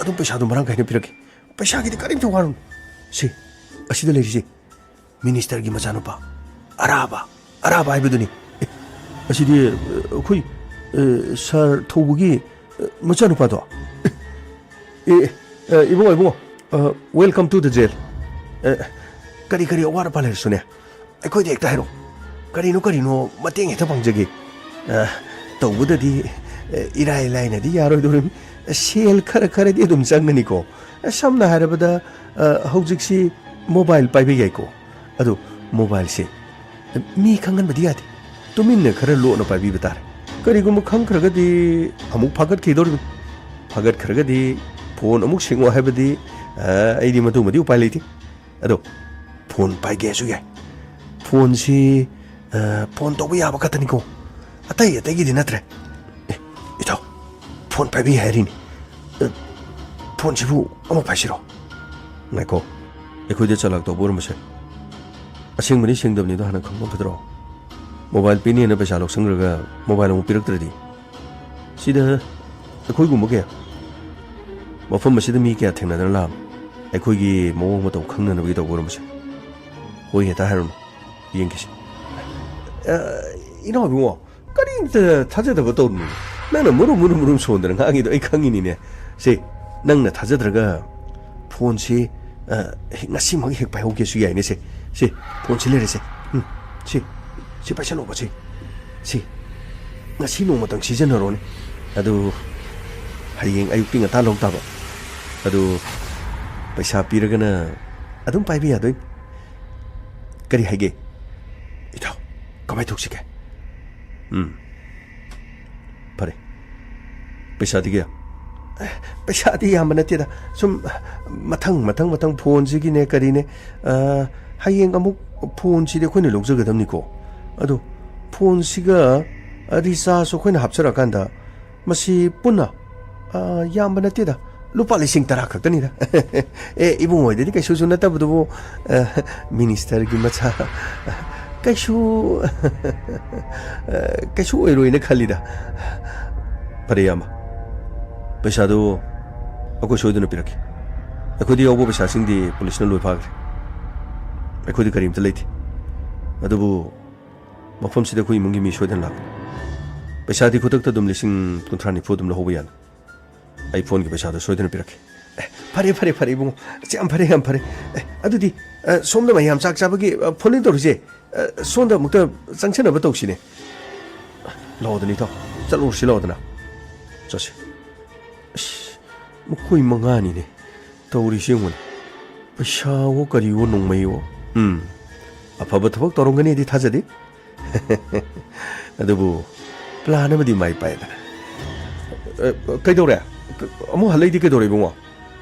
ꯑꯗꯨꯝ ꯄꯩꯁꯥꯗꯣ ꯃꯔꯥꯡ ꯀꯥꯏꯅ ꯄꯤꯔꯛꯀꯦ꯫ ꯄꯩꯁꯥꯒꯤꯗꯤ ꯀꯔꯤꯝꯇ ꯋꯥꯔꯨꯅꯨ꯫ ꯁꯤ, ꯑꯁꯤꯗ ꯂꯩꯔꯤꯁꯦ, ꯃꯤꯅꯤꯁꯇꯔꯒꯤ ꯃꯆꯥꯅꯨꯄꯥ, ꯑꯔꯥꯕ, ꯑꯔꯥꯕ ꯍꯥꯏꯕꯗꯨꯅꯤ꯫ ꯑꯦ, ꯑꯁꯤꯗꯤ, ꯑ, ꯑꯩꯈꯣꯏ, ꯑ, ꯁꯥꯔ ꯊꯧꯕꯒꯤ, ꯑ, ꯃꯆꯥꯅꯨꯄꯥꯗꯣ? ꯑꯦ, ꯑꯦ, ꯑ, ꯏꯕꯨꯡꯉꯣ, ꯏꯕꯨꯡꯉꯣ, ꯑ, welcome to the jail. ꯑ, ꯀꯔꯤ ꯀꯔꯤ ꯑꯋꯥꯠ ꯑꯄꯥ ꯂꯩꯔꯁꯨꯅꯦ, ꯑꯩꯈꯣꯏꯗ ꯍꯦꯛꯇ ꯍꯥꯏꯔꯛꯑꯣ꯫ ꯀꯔꯤꯅꯣ ꯀꯔꯤꯅꯣ ꯃꯇꯦꯡ ꯍꯦꯛꯇ ꯄꯥꯡꯖꯒꯦ꯫ ꯑ, ꯇꯧꯕꯗꯗꯤ, ꯑ, ꯏꯔꯥꯏ ꯂꯥꯏꯅꯗꯤ ꯌꯥꯔꯣꯏꯗꯧꯔꯤꯕꯅꯤ꯫ ꯁꯦꯜ ꯈꯔ ꯈꯔꯗꯤ ꯑꯗꯨꯝ ꯆꯪꯒꯅꯤꯀꯣ꯫ ꯑ, ꯁꯝꯅ ꯍꯥꯏꯔꯕꯗ, ꯑ, ꯍꯧꯖꯤꯛꯁꯤ ꯃꯣꯕꯥꯏꯜ ꯄꯥꯏꯕ ꯌꯥꯏꯀꯣ꯫ ꯑꯗꯨ ꯃꯣꯕꯥꯏꯜꯁꯦ ꯃꯤ ꯈꯪꯍꯟꯕꯗꯤ ꯌꯥꯗꯦ꯫ ꯇꯨꯃꯤꯟꯅ ꯈꯔ ꯂꯣꯠꯅ ꯄꯥꯏꯕꯤꯕ ꯇꯥꯔꯦ꯫ ꯀꯔꯤꯒꯨꯝꯕ ꯈꯪꯈ꯭ꯔꯒꯗꯤ ꯑꯃꯨꯛ ꯐꯥꯒꯠꯈꯤꯗꯧꯔꯤꯕꯅꯤ꯫ ꯐꯥꯒꯠꯈ꯭ꯔꯒꯗꯤ ꯐꯣꯟ ꯑꯃꯨꯛ ꯁꯤꯡꯉꯣ ꯍꯥꯏꯕꯗꯤ, ꯑ, ꯑꯩꯗꯤ ꯃꯗꯨꯃꯗꯤ ꯎꯄꯥꯏ ꯂꯩꯇꯦ꯫ ꯑꯗꯣ ꯐꯣꯟ ꯄꯥꯏꯒꯦꯁꯨ ꯌꯥꯏ꯫ ꯐꯣꯟꯁꯤ, ꯑ, ꯐꯣꯟ ꯇꯧꯕ ꯌꯥꯕ ꯈꯛꯇꯅꯤꯀꯣ꯫ ꯑꯇꯩ ꯑꯇꯩꯒꯤꯗꯤ ꯅꯠꯇ꯭ꯔꯦ꯫ ꯑꯦ, ꯏꯇꯥꯎ, ꯐꯣꯟ ꯄꯥꯏꯕꯤ ꯍꯥꯏꯔꯤꯅꯤ꯫ ꯑ, ꯐꯣꯟꯁꯤꯕꯨ ꯑꯃꯨꯛ ꯄꯥꯏꯁꯤꯔꯣ? ꯉꯥꯏꯈꯣ, ꯑꯩꯈꯣꯏꯗ ꯆꯂꯥꯛ ꯇꯧꯕ ꯑꯣꯏꯔꯝꯕꯁꯦ꯫ ꯑꯁꯦꯡꯕꯅꯤ ꯁꯦꯡꯗꯕꯅꯤꯗꯣ ꯍꯥꯟꯅ ꯈꯪꯕ ꯐꯗ꯭ꯔꯣ? ꯃꯣꯕꯥꯏꯜ ꯄꯤꯅꯦꯅ ꯄꯩꯁꯥ ꯂꯧꯁꯟꯈ꯭ꯔꯒ ꯃꯣꯕꯥꯏꯜ ꯑꯃꯨꯛ ꯄꯤꯔꯛꯇ꯭ꯔꯗꯤ? ꯁꯤꯗ ꯑꯩꯈꯣꯏꯒꯨꯝꯕ ꯀꯌꯥ, ꯃꯐꯝ ꯑꯁꯤꯗ ꯃꯤ ꯀꯌꯥ ꯊꯦꯡꯅꯗꯅ ꯂꯥꯛꯑꯕ? ꯑꯩꯈꯣꯏꯒꯤ ꯃꯑꯣꯡ ꯃꯇꯧ ꯈꯪꯅꯅꯕꯒꯤ ꯇꯧꯕ ꯑꯣꯏꯔꯝꯕꯁꯦ꯫ ꯍꯣꯏ, ꯍꯦꯛꯇ ꯍꯥꯏꯔꯨꯅꯨ, ꯌꯦꯡꯈꯤꯁꯤ꯫ ꯑ, ꯏꯅꯥꯎ ꯏꯕꯨꯡꯉꯣ, ꯀꯔꯤꯝꯇ ꯊꯥꯖꯗꯕ ꯇꯧꯔꯨꯅꯨ꯫ ꯅꯪꯅ ꯃꯔꯨꯝ ꯃꯔꯨꯝ ꯃꯔꯨꯝ ꯁꯣꯟꯗꯅ ꯉꯥꯡꯉꯤꯗꯣ ꯑꯩ ꯈꯪꯉꯤꯅꯤꯅꯦ꯫ ꯁꯦ, ꯅꯪꯅ ꯊꯥꯖꯗ꯭ꯔꯒ ꯐꯣꯟꯁꯤ, ꯑ, ꯉꯁꯤꯃꯛ ꯍꯦꯛ ꯄꯥꯏꯍꯧꯒꯦꯁꯨ ꯌꯥꯏꯅꯦ꯫ ꯁꯦ, ꯁꯦ, ꯐꯣꯟꯁꯤ ꯂꯩꯔꯦꯁꯦ꯫ ꯎꯝ, ꯁꯤ, ꯁꯤ ꯄꯥꯏꯁꯜꯂꯣꯕ, ꯁꯤ꯫ ꯁꯤ ꯉꯁꯤ ꯅꯣꯡꯃꯇꯪ ꯁꯤꯖꯤꯟꯅꯔꯣꯅꯦ꯫ ꯑꯗꯨ ꯍꯌꯦꯡ ꯑꯌꯨꯛꯇꯤ ꯉꯟꯇꯥ ꯂꯧ ꯇꯥꯕ꯫ ꯑꯗꯨ ꯄꯩꯁꯥ ꯄꯤꯔꯒꯅ ꯑꯗꯨꯝ ꯄꯥꯏꯕ ꯌꯥꯗꯣꯏꯅꯤ꯫ ꯀꯔꯤ ꯍꯥꯏꯒꯦ? ꯏꯇꯥꯎ, ꯀꯃꯥꯏ ꯇꯧꯁꯤꯒꯦ? ꯎꯝ꯫ ꯐꯔꯦ꯫ ꯄꯩꯁꯥꯗꯤ ꯀꯌꯥ? ꯑꯦ, ꯄꯩꯁꯥꯗꯤ ꯌꯥꯝꯕ ꯅꯠꯇꯦꯗ꯫ ꯁꯨꯝ ꯃꯊꯪ, ꯃꯊꯪ, ꯃꯊꯪ ꯐꯣꯟꯁꯤꯒꯤꯅꯦ ꯀꯔꯤꯅꯦ, ꯑ, ꯍꯌꯦꯡ ꯑꯃꯨꯛ ꯐꯣꯟꯁꯤꯗꯤ ꯑꯩꯈꯣꯏꯅ ꯂꯧꯖꯒꯗꯕꯅꯤꯀꯣ꯫ ꯑꯗꯣ ꯐꯣꯟꯁꯤꯒ, ꯑ, ꯔꯤꯆꯥꯔꯖꯁꯨ ꯑꯩꯈꯣꯏꯅ ꯍꯥꯞꯆꯔꯀꯥꯟꯗ ꯃꯁꯤ ꯄꯨꯟꯅ, ꯑ, ꯌꯥꯝꯕ ꯅꯠꯇꯦꯗ, ꯂꯨꯄꯥ ꯂꯤꯁꯤꯡ ꯇꯔꯥ ꯈꯛꯇꯅꯤꯗ꯫ ꯑꯦ, ꯏꯕꯨꯡꯉꯣꯏꯗꯗꯤ ꯀꯩꯁꯨꯁꯨ ꯅꯠꯇꯕꯗꯨꯕꯨ, ꯑ, ꯃꯤꯅꯤꯁꯇꯔꯒꯤ ꯃꯆꯥ, ꯀꯩꯁꯨ, ꯑ, ꯀꯩꯁꯨ ꯑꯣꯏꯔꯣꯏꯅ ꯈꯜꯂꯤꯗ꯫ ꯐꯔꯦ, ꯏꯌꯥꯝꯕ, ꯄꯩꯁꯥꯗꯨ ꯑꯩꯈꯣꯏ ꯁꯣꯏꯗꯅ ꯄꯤꯔꯛꯀꯦ꯫ ꯑꯩꯈꯣꯏꯗ ꯌꯥꯎꯕ ꯄꯩꯁꯥꯁꯤꯡꯗꯤ ꯄꯨꯂꯤꯁꯅ ꯂꯣꯏ ꯐꯥꯈ꯭ꯔꯦ꯫ ꯑꯩꯈꯣꯏꯗꯤ ꯀꯔꯤꯝꯇ ꯂꯩꯇꯦ꯫ ꯑꯗꯨꯕꯨ ꯃꯐꯝꯁꯤꯗ ꯑꯩꯈꯣꯏ ꯏꯃꯨꯡꯒꯤ ꯃꯤ ꯁꯣꯏꯗꯅ ꯂꯥꯛꯀꯅꯤ꯫ ꯄꯩꯁꯥꯗꯤ ꯈꯨꯗꯛꯇ ꯑꯗꯨꯝ ꯂꯤꯁꯤꯡ ꯀꯨꯟꯊ꯭ꯔꯥ ꯅꯤꯐꯨ ꯑꯗꯨꯝ ꯂꯧꯍꯧꯕ ꯌꯥꯅꯤ꯫ ꯑꯩ ꯐꯣꯟꯒꯤ ꯄꯩꯁꯥꯗꯣ ꯁꯣꯏꯗꯅ ꯄꯤꯔꯛꯀꯦ꯫ ꯑꯦ, ꯐꯔꯦ, ꯐꯔꯦ, ꯐꯔꯦ, ꯏꯕꯨꯡꯉꯣ꯫ ꯑꯁ, ꯌꯥꯝ ꯐꯔꯦ, ꯌꯥꯝ ꯐꯔꯦ꯫ ꯑꯦ, ꯑꯗꯨꯗꯤ, ꯑ, ꯁꯣꯝꯗ ꯃꯌꯥꯝ ꯆꯥꯛ ꯆꯥꯕꯒꯤ, ꯑ, ꯐꯣꯟ ꯏꯟ ꯇꯧꯔꯤꯁꯦ, ꯑ, ꯁꯣꯝꯗ ꯑꯃꯨꯛꯇ ꯆꯪꯁꯤꯟꯅꯕ ꯇꯧꯁꯤꯅꯦ꯫ ꯂꯥꯛꯑꯣꯗꯅ, ꯏꯇꯥꯎ꯫ ꯆꯠꯂꯨꯔꯁꯤ ꯂꯥꯛꯑꯣꯗꯅ꯫ ꯆꯠꯁꯤ꯫ ꯑꯁ, ꯃꯈꯣꯏ ꯃꯉꯥꯅꯤꯅꯦ ꯇꯧꯔꯤꯁꯤ ꯌꯦꯡꯉꯨꯅꯦ꯫ ꯄꯩꯁꯥꯋꯣ ꯀꯔꯤꯋꯣ ꯅꯣꯡꯃꯩꯋꯣ꯫ ꯎꯝ꯫ ꯑꯐꯕ ꯊꯕꯛ ꯇꯧꯔꯝꯒꯅꯤꯗꯤ ꯊꯥꯖꯗꯦ꯫ ꯑꯗꯨꯕꯨ plan ꯑꯃꯗꯤ ꯃꯥꯏ ꯄꯥꯛꯑꯦꯗꯅ꯫ ꯑ, ꯀꯩꯗꯧꯔꯦ? ꯑꯃꯨꯛ ꯍꯜꯂꯛꯏꯗꯤ ꯀꯩꯗꯧꯔꯦ, ꯏꯕꯨꯡꯉꯣ?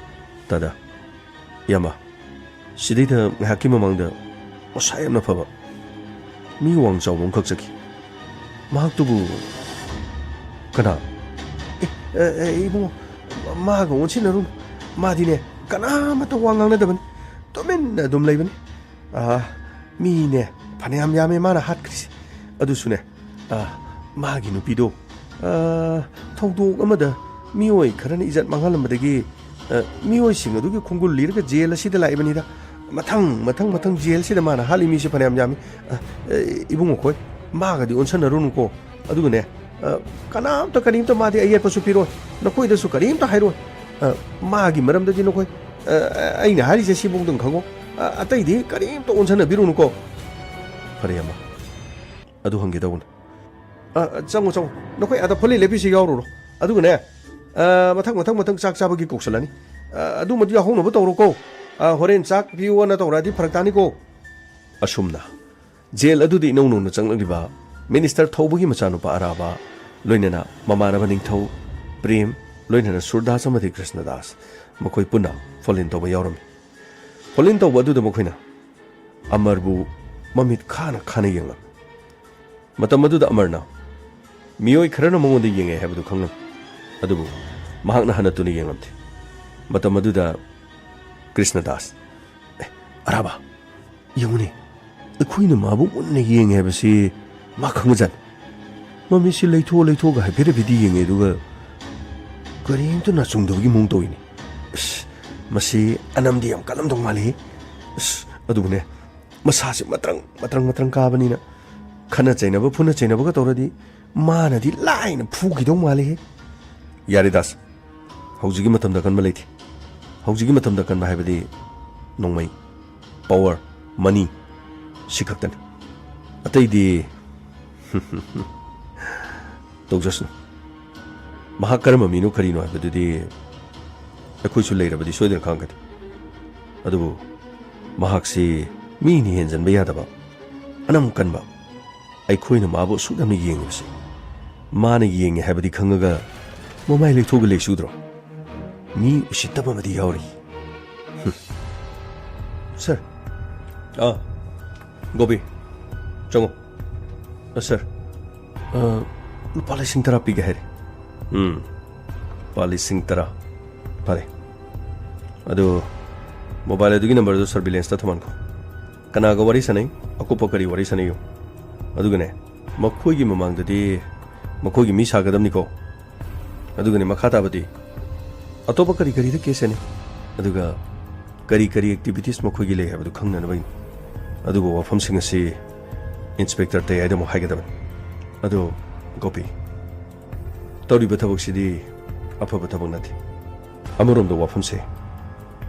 ꯗꯥꯗꯥ, ꯏꯌꯥꯝꯕ, ꯁꯤꯗꯩꯗ ꯉꯥꯏꯍꯥꯛꯀꯤ ꯃꯃꯥꯡꯗ ꯃꯁꯥ ꯌꯥꯝꯅ ꯐꯕ ꯃꯤ ꯋꯥꯡ ꯆꯥꯎꯕ ꯑꯃꯈꯛ ꯆꯠꯈꯤ꯫ ꯃꯍꯥꯛꯇꯨꯕꯨ ꯀꯅꯥ? ꯑꯦ, ꯑꯦ, ꯑꯦ, ꯏꯕꯨꯡꯉꯣ, ꯃꯥꯒ ꯑꯣꯟꯁꯤꯟꯅꯔꯨꯅꯨ꯫ ꯃꯥꯗꯤꯅꯦ, ꯀꯅꯥꯃꯠꯇ ꯋꯥ ꯉꯥꯡꯅꯗꯕꯅꯤ꯫ ꯇꯨꯃꯤꯟꯅ ꯑꯗꯨꯝ ꯂꯩꯕꯅꯤ꯫ ꯑꯥ, ꯃꯤꯅꯦ ꯐꯅꯌꯥꯝ ꯌꯥꯝꯃꯦ ꯃꯥꯅ ꯍꯥꯠꯈ꯭ꯔꯤꯁꯦ꯫ ꯑꯗꯨꯁꯨꯅꯦ, ꯑꯥ, ꯃꯥꯒꯤ ꯅꯨꯄꯤꯗꯣ, ꯑꯥ, ꯊꯧꯗꯣꯛ ꯑꯃꯗ ꯃꯤꯑꯣꯏ ꯈꯔꯅ ꯏꯖꯠ ꯃꯥꯡꯍꯜꯂꯝꯕꯗꯒꯤ, ꯑꯥ, ꯃꯤꯑꯣꯏꯁꯤꯡ ꯑꯗꯨꯒꯤ ꯈꯣꯡꯒꯨꯜ ꯂꯤꯔꯒ ꯖꯦꯜ ꯑꯁꯤꯗ ꯂꯥꯛꯏꯕꯅꯤꯗ꯫ ꯃꯊꯪ, ꯃꯊꯪ, ꯃꯊꯪ ꯖꯦꯜꯁꯤꯗ ꯃꯥꯅ ꯍꯥꯠꯂꯤ ꯃꯤꯁꯦ ꯐꯅꯌꯥꯝ ꯌꯥꯝꯃꯤ꯫ ꯑꯥ, ꯑꯦ, ꯏꯕꯨꯡꯉꯣ ꯈꯣꯏ, ꯃꯥꯒꯗꯤ ꯑꯣꯟꯁꯟꯅꯔꯨꯅꯨꯀꯣ꯫ ꯑꯗꯨꯒꯅꯦ, ꯑ, ꯀꯅꯥꯝꯇ ꯀꯔꯤꯝꯇ ꯃꯥꯗꯤ ꯑꯌꯦꯠꯄꯁꯨ ꯄꯤꯔꯣꯏ, ꯅꯈꯣꯏꯗꯁꯨ ꯀꯔꯤꯝꯇ ꯍꯥꯏꯔꯣꯏ꯫ ꯑ, ꯃꯥꯒꯤ ꯃꯔꯝꯗꯗꯤ ꯅꯈꯣꯏ, ꯑ, ꯑꯩꯅ ꯍꯥꯏꯔꯤꯁꯦ ꯁꯤꯐꯧꯗꯪ ꯈꯪꯉꯣ꯫ ꯑ, ꯑꯇꯩꯗꯤ ꯀꯔꯤꯝꯇ ꯑꯣꯟꯁꯤꯟꯅꯕꯤꯔꯨꯅꯨꯀꯣ꯫ ꯐꯔꯦ, ꯑꯃ, ꯑꯗꯨ ꯍꯪꯒꯦ ꯇꯧꯕꯅꯤ꯫ ꯑ, ꯆꯪꯉꯣ, ꯆꯪꯉꯣ, ꯅꯈꯣꯏ ꯑꯥꯗ ꯐꯣꯂꯤ ꯂꯦꯞꯄꯤꯁꯤ ꯌꯥꯎꯔꯨꯔꯣ꯫ ꯑꯗꯨꯒꯅꯦ, ꯑ, ꯃꯊꯪ, ꯃꯊꯪ, ꯃꯊꯪ ꯆꯥꯛ ꯆꯥꯕꯒꯤ ꯀꯧꯁꯜꯂꯅꯤ꯫ ꯑ, ꯑꯗꯨꯃꯗꯤ ꯌꯥꯎꯍꯧꯅꯕ ꯇꯧꯔꯣꯀꯣ꯫ ꯑ, ꯍꯣꯔꯦꯟ ꯆꯥꯛ ꯄꯤꯌꯨꯅ ꯇꯧꯔꯛꯑꯗꯤ ꯐꯔꯛ ꯇꯥꯅꯤꯀꯣ꯫ ꯑꯁꯨꯝꯅ ꯖꯦꯜ ꯑꯗꯨꯗ ꯏꯅꯧ ꯅꯧꯅ ꯆꯪꯂꯛꯂꯤꯕ ꯃꯤꯅꯤꯁꯇꯔ ꯊꯧꯕꯒꯤ ꯃꯆꯥꯅꯨꯄꯥ ꯑꯔꯥꯕ, ꯂꯣꯏꯅꯅ ꯃꯃꯥꯟꯅꯕ ꯅꯤꯡꯊꯧ ꯄ꯭ꯔꯦꯝ, ꯂꯣꯏꯅꯅ ꯁꯨꯔꯗꯥꯁ ꯑꯃꯗꯤ ꯀ꯭ꯔꯤꯁꯅꯗꯥꯁ, ꯃꯈꯣꯏ ꯄꯨꯟꯅ ꯐꯣꯟ ꯏꯟ ꯇꯧꯕ ꯌꯥꯎꯔꯝꯃꯤ꯫ ꯐꯣꯟ ꯏꯟ ꯇꯧꯕ ꯑꯗꯨꯗ ꯃꯈꯣꯏꯅ ꯑꯃꯔꯕꯨ ꯃꯃꯤꯠ ꯈꯥꯅ ꯈꯥꯅ ꯌꯦꯡꯂꯝꯃꯤ꯫ ꯃꯇꯝ ꯑꯗꯨꯗ ꯑꯃꯔꯅ ꯃꯤꯑꯣꯏ ꯈꯔꯅ ꯃꯉꯣꯟꯗ ꯌꯦꯡꯉꯦ ꯍꯥꯏꯕꯗꯨ ꯈꯪꯂꯝꯃꯤ, ꯑꯗꯨꯕꯨ ꯃꯍꯥꯛꯅ ꯍꯟꯅ ꯇꯨꯅ ꯌꯦꯡꯂꯝꯗꯦ꯫ ꯃꯇꯝ ꯑꯗꯨꯗ ꯀ꯭ꯔꯤꯁꯅꯗꯥꯁ, "ꯑꯦ, ꯑꯔꯥꯕ, ꯌꯦꯡꯉꯨꯅꯦ, ꯑꯩꯈꯣꯏꯅ ꯃꯥꯕꯨ ꯃꯨꯟꯅ ꯌꯦꯡꯉꯦ ꯍꯥꯏꯕꯁꯤ ꯃꯥ ꯈꯪꯕꯖꯥꯠꯅꯤ꯫ ꯃꯃꯤꯠꯁꯤ ꯂꯩꯊꯣꯛ ꯂꯩꯊꯣꯛꯑꯒ ꯍꯥꯏꯐꯦꯠ ꯍꯥꯏꯐꯦꯠꯇꯤ ꯌꯦꯡꯉꯦ, ꯑꯗꯨꯒ ꯀꯔꯤꯝꯇ ꯅꯥꯆꯨꯡꯗꯕꯒꯤ ꯃꯑꯣꯡ ꯇꯧꯏꯅꯦ꯫ ꯑꯁ, ꯃꯁꯤ ꯑꯅꯝꯗꯤ ꯌꯥꯝ ꯀꯜꯂꯝꯗꯧ ꯃꯥꯜꯂꯤ꯫ ꯑꯁ, ꯑꯗꯨꯕꯨꯅꯦ, ꯃꯁꯥꯁꯦ ꯃꯇ꯭ꯔꯪ ꯃꯇ꯭ꯔꯪ ꯃꯇ꯭ꯔꯪ ꯀꯥꯕꯅꯤꯅ ꯈꯠꯅ ꯆꯩꯅꯕ, ꯐꯨꯅ ꯆꯩꯅꯕꯒ ꯇꯧꯔꯗꯤ ꯃꯥꯅꯗꯤ ꯂꯥꯏꯅ ꯐꯨꯈꯤꯗꯧ ꯃꯥꯜꯂꯤꯍꯦ꯫ ꯌꯥꯔꯦ ꯗꯥꯁ, ꯍꯧꯖꯤꯛꯀꯤ ꯃꯇꯝꯗ ꯑꯀꯟꯕ ꯂꯩꯇꯦ꯫ ꯍꯧꯖꯤꯛꯀꯤ ꯃꯇꯝꯗ ꯑꯀꯟꯕ ꯍꯥꯏꯕꯗꯤ ꯅꯣꯡꯃꯩ, ꯄꯋꯔ, ꯃꯅꯤ, ꯁꯤ ꯈꯛꯇꯅꯤ꯫ ꯑꯇꯩꯗꯤ ꯇꯧꯖꯁꯅꯨ꯫ ꯃꯍꯥꯛ ꯀꯔꯝꯕ ꯃꯤꯅꯣ ꯀꯔꯤꯅꯣ ꯍꯥꯏꯕꯗꯨꯗꯤ ꯑꯩꯈꯣꯏꯁꯨ ꯂꯩꯔꯕꯗꯤ ꯁꯣꯏꯗꯅ ꯈꯪꯒꯅꯤ꯫ ꯑꯗꯨꯕꯨ ꯃꯍꯥꯛꯁꯤ ꯃꯤꯅ ꯍꯦꯟꯖꯟꯕ ꯌꯥꯗꯕ, ꯑꯅꯝ ꯀꯟꯕ, ꯑꯩꯈꯣꯏꯅ ꯃꯥꯕꯨ ꯑꯁꯨꯛ ꯌꯥꯝꯅ ꯌꯦꯡꯂꯤꯕꯁꯤ꯫ ꯃꯥꯅ ꯌꯦꯡꯉꯦ ꯍꯥꯏꯕꯗꯤ ꯈꯪꯉꯒ ꯃꯃꯥꯏ ꯂꯩꯊꯣꯛꯑꯒ ꯂꯩꯁꯨꯗ꯭ꯔꯣ? ꯃꯤ ꯎꯁꯤꯠꯇꯕ ꯑꯃꯗꯤ ꯌꯥꯎꯔꯤ꯫ ꯍꯨꯝ꯫ ꯁꯥꯔ꯫ ꯑꯥ, ꯒꯣꯄꯤ, ꯆꯪꯉꯣ꯫ ꯑ, ꯁꯥꯔ, ꯑ, ꯂꯨꯄꯥ ꯂꯤꯁꯤꯡ ꯇꯔꯥ ꯄꯤꯒꯦ ꯍꯥꯏꯔꯦ꯫ ꯎꯝ, ꯂꯨꯄꯥ ꯂꯤꯁꯤꯡ ꯇꯔꯥ꯫ ꯐꯔꯦ꯫ ꯑꯗꯨ ꯃꯣꯕꯥꯏꯜ ꯑꯗꯨꯒꯤ ꯅꯝꯕꯔꯗꯨ ꯁꯔꯚꯤꯂꯦꯟꯁꯇ ꯊꯝꯍꯟꯈꯣ꯫ ꯀꯅꯥꯒ ꯋꯥꯔꯤ ꯁꯥꯟꯅꯩ, ꯑꯀꯨꯞꯄ ꯀꯔꯤ ꯋꯥꯔꯤ ꯁꯥꯟꯅꯩꯌꯨ꯫ ꯑꯗꯨꯒꯅꯦ, ꯃꯈꯣꯏꯒꯤ ꯃꯃꯥꯡꯗꯗꯤ ꯃꯈꯣꯏꯒꯤ ꯃꯤ ꯁꯥꯒꯗꯕꯅꯤꯀꯣ꯫ ꯑꯗꯨꯒꯅꯦ, ꯃꯈꯥ ꯇꯥꯕꯗꯤ ꯑꯇꯣꯞꯄ ꯀꯔꯤ ꯀꯔꯤꯗ ꯀꯦꯁ ꯁꯦꯅꯩ, ꯑꯗꯨꯒ ꯀꯔꯤ ꯀꯔꯤ ꯑꯦꯛꯇꯤꯚꯤꯇꯤꯁ ꯃꯈꯣꯏꯒꯤ ꯂꯩ ꯍꯥꯏꯕꯗꯨ ꯈꯪꯅꯅꯕꯒꯤꯅꯤ꯫ ꯑꯗꯨꯒ ꯋꯥꯐꯝꯁꯤꯡ ꯑꯁꯤ ꯏꯟꯁꯄꯦꯛꯇꯔ ꯇꯌꯥꯏꯗ ꯑꯃꯨꯛ ꯍꯥꯏꯒꯗꯕꯅꯤ꯫ ꯑꯗꯣ ꯒꯣꯄꯤ, ꯇꯧꯔꯤꯕ ꯊꯕꯛꯁꯤꯗꯤ ꯑꯐꯕ ꯊꯕꯛ ꯅꯠꯇꯦ꯫ ꯑꯃꯔꯣꯝꯗ ꯋꯥꯐꯝꯁꯦ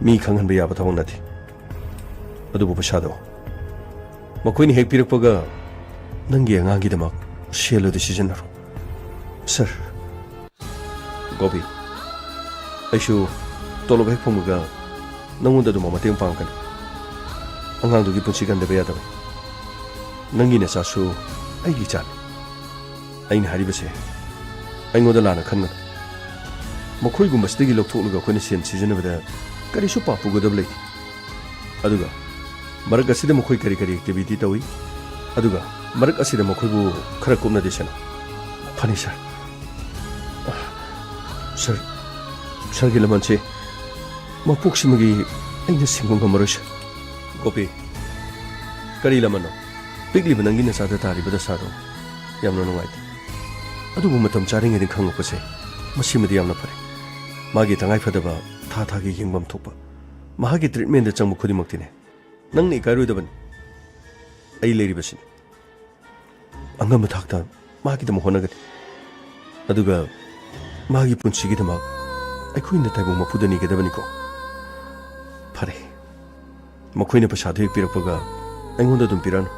ꯃꯤ ꯈꯪꯍꯟꯕ ꯌꯥꯕ ꯊꯕꯛ ꯅꯠꯇꯦ꯫ ꯑꯗꯨꯕꯨ ꯄꯩꯁꯥꯗꯣ ꯃꯈꯣꯏꯅ ꯍꯦꯛ ꯄꯤꯔꯛꯄꯒ ꯅꯪꯒꯤ ꯑꯉꯥꯡꯒꯤꯗꯃꯛ ꯁꯦꯜ ꯑꯗꯨ ꯁꯤꯖꯤꯟꯅꯔꯣ꯫ ꯁꯥꯔ꯫ ꯒꯣꯄꯤ, ꯑꯩꯁꯨ ꯇꯣꯂꯣꯞ ꯍꯦꯛ ꯐꯪꯕꯒ ꯅꯪꯉꯣꯟꯗ ꯑꯗꯨꯃꯛ ꯃꯇꯦꯡ ꯄꯥꯡꯒꯅꯤ꯫ ꯑꯉꯥꯡꯗꯨꯒꯤ ꯄꯨꯟꯁꯤ ꯀꯟꯗꯕ ꯌꯥꯗꯕ꯫ ꯅꯪꯒꯤ ꯅꯆꯥꯁꯨ ꯑꯩꯒꯤ ꯏꯆꯥꯅꯤ꯫ ꯑꯩꯅ ꯍꯥꯏꯔꯤꯕꯁꯦ ꯑꯩꯉꯣꯟꯗ ꯂꯥꯟꯅ ꯈꯟꯒꯅꯨ꯫ ꯃꯈꯣꯏꯒꯨꯝꯕꯁꯤꯗꯒꯤ ꯂꯧꯊꯣꯛꯂꯒ ꯑꯩꯈꯣꯏꯅ ꯁꯦꯟ ꯁꯤꯖꯤꯟꯅꯕꯗ ꯀꯔꯤꯁꯨ ꯄꯥꯞ ꯄꯨꯒꯗꯕ ꯂꯩꯇꯦ꯫ ꯑꯗꯨꯒ ꯃꯔꯛ ꯑꯁꯤꯗ ꯃꯈꯣꯏ ꯀꯔꯤ ꯀꯔꯤ ꯑꯦꯛꯇꯤꯚꯤꯇꯤ ꯇꯧꯏ, ꯑꯗꯨꯒ ꯃꯔꯛ ꯑꯁꯤꯗ ꯃꯈꯣꯏꯕꯨ ꯈꯔ ꯀꯨꯞꯅ ꯗꯤꯁꯟꯅꯧ꯫ ꯐꯅꯤ, ꯁꯥꯔ꯫ ꯁꯥꯔ, ꯁꯥꯔꯒꯤ ꯂꯃꯟꯁꯦ ꯃꯄꯣꯛꯁꯤꯃꯒꯤ ꯑꯩꯅ ꯁꯤꯡꯕ ꯉꯝꯃꯔꯣꯏ, ꯁꯥꯔ꯫ ꯒꯣꯄꯤ, ꯀꯔꯤ ꯂꯃꯟꯅꯣ? ꯄꯤꯛꯂꯤꯕ ꯅꯪꯒꯤ ꯅꯆꯥꯗ ꯇꯥꯔꯤꯕ ꯗꯁꯥꯗꯣ ꯌꯥꯝꯅ ꯅꯨꯡꯉꯥꯏꯇꯦ꯫ ꯑꯗꯨꯕꯨ ꯃꯇꯝ ꯆꯥꯔꯤꯉꯩꯗ ꯈꯪꯂꯛꯄꯁꯦ ꯃꯁꯤꯃꯗꯤ ꯌꯥꯝꯅ ꯐꯔꯦ꯫ ꯃꯥꯒꯤ ꯇꯉꯥꯏ ꯐꯗꯕ ꯊꯥ ꯊꯥꯒꯤ ꯌꯦꯡꯐꯝ ꯊꯣꯛꯄ, ꯃꯍꯥꯛꯀꯤ ꯇ꯭ꯔꯤꯠꯃꯦꯟꯗ ꯆꯪꯕ ꯈꯨꯗꯤꯡꯃꯛꯇꯤꯅꯦ, ꯅꯪꯅ ꯏꯀꯥꯏꯔꯣꯏꯗꯕꯅꯤ꯫ ꯑꯩ ꯂꯩꯔꯤꯕꯁꯤꯅꯤ꯫ ꯑꯉꯝꯕ ꯊꯥꯛꯇ ꯃꯥꯒꯤꯗꯃꯛ ꯍꯣꯠꯅꯒꯅꯤ꯫ ꯑꯗꯨꯒ ꯃꯥꯒꯤ ꯄꯨꯟꯁꯤꯒꯤꯗꯃꯛ ꯑꯩꯈꯣꯏꯅ ꯇꯥꯏꯕꯪ ꯃꯄꯨꯗ ꯅꯤꯒꯗꯕꯅꯤꯀꯣ꯫ ꯐꯔꯦ, ꯃꯈꯣꯏꯅ ꯄꯩꯁꯥꯗꯨ ꯍꯦꯛ ꯄꯤꯔꯛꯄꯒ ꯑꯩꯉꯣꯟꯗ ꯑꯗꯨꯝ ꯄꯤꯔꯛꯑꯅꯨ꯫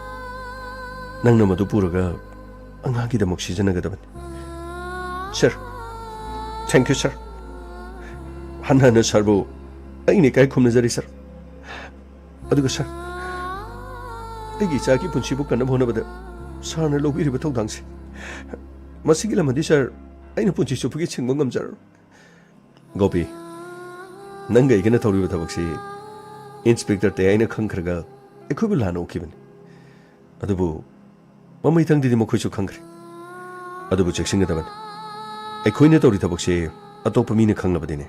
ꯅꯪꯅ ꯃꯗꯨ ꯄꯨꯔꯒ ꯑꯉꯥꯡꯒꯤꯗꯃꯛ ꯁꯤꯖꯤꯟꯅꯒꯗꯕꯅꯤ꯫ Sir, thank you, sir. ꯍꯟꯅ ꯍꯟꯅ ꯁꯥꯔꯕꯨ ꯑꯩꯅ ꯏꯀꯥꯏ ꯈꯨꯝꯅꯖꯔꯤ, ꯁꯥꯔ꯫ ꯑꯗꯨꯒ ꯁꯥꯔ, ꯑꯩꯒꯤ ꯏꯆꯥꯒꯤ ꯄꯨꯟꯁꯤꯕꯨ ꯀꯟꯅꯕ ꯍꯣꯠꯅꯕꯗ ꯁꯥꯔꯅ ꯂꯧꯕꯤꯔꯤꯕ ꯊꯧꯗꯥꯡꯁꯦ, ꯃꯁꯤꯒꯤ ꯂꯝꯗꯤ ꯁꯥꯔ, ꯑꯩꯅ ꯄꯨꯟꯁꯤ ꯆꯨꯞꯄꯒꯤ ꯁꯤꯡꯕ ꯉꯝꯖꯔꯔꯣꯏ꯫ ꯒꯣꯄꯤ, ꯅꯪꯒ ꯑꯩꯒꯅ ꯇꯧꯔꯤꯕ ꯊꯕꯛꯁꯤ ꯏꯟꯁꯄꯦꯛꯇꯔ ꯇꯌꯥꯏꯅ ꯈꯪꯈ꯭ꯔꯒ ꯑꯩꯈꯣꯏꯕꯨ ꯂꯥꯟꯅ ꯎꯈꯤꯕꯅꯤ꯫ ꯑꯗꯨꯕꯨ ꯃꯃꯩꯊꯪꯗꯗꯤ ꯃꯈꯣꯏꯁꯨ ꯈꯪꯈ꯭ꯔꯦ꯫ ꯑꯗꯨꯕꯨ ꯆꯦꯛꯁꯤꯟꯒꯗꯕꯅꯤ꯫ ꯑꯩꯈꯣꯏꯅ ꯇꯧꯔꯤ ꯊꯕꯛꯁꯤ ꯑꯇꯣꯞꯄ ꯃꯤꯅ ꯈꯪꯂꯕꯗꯤꯅꯦ,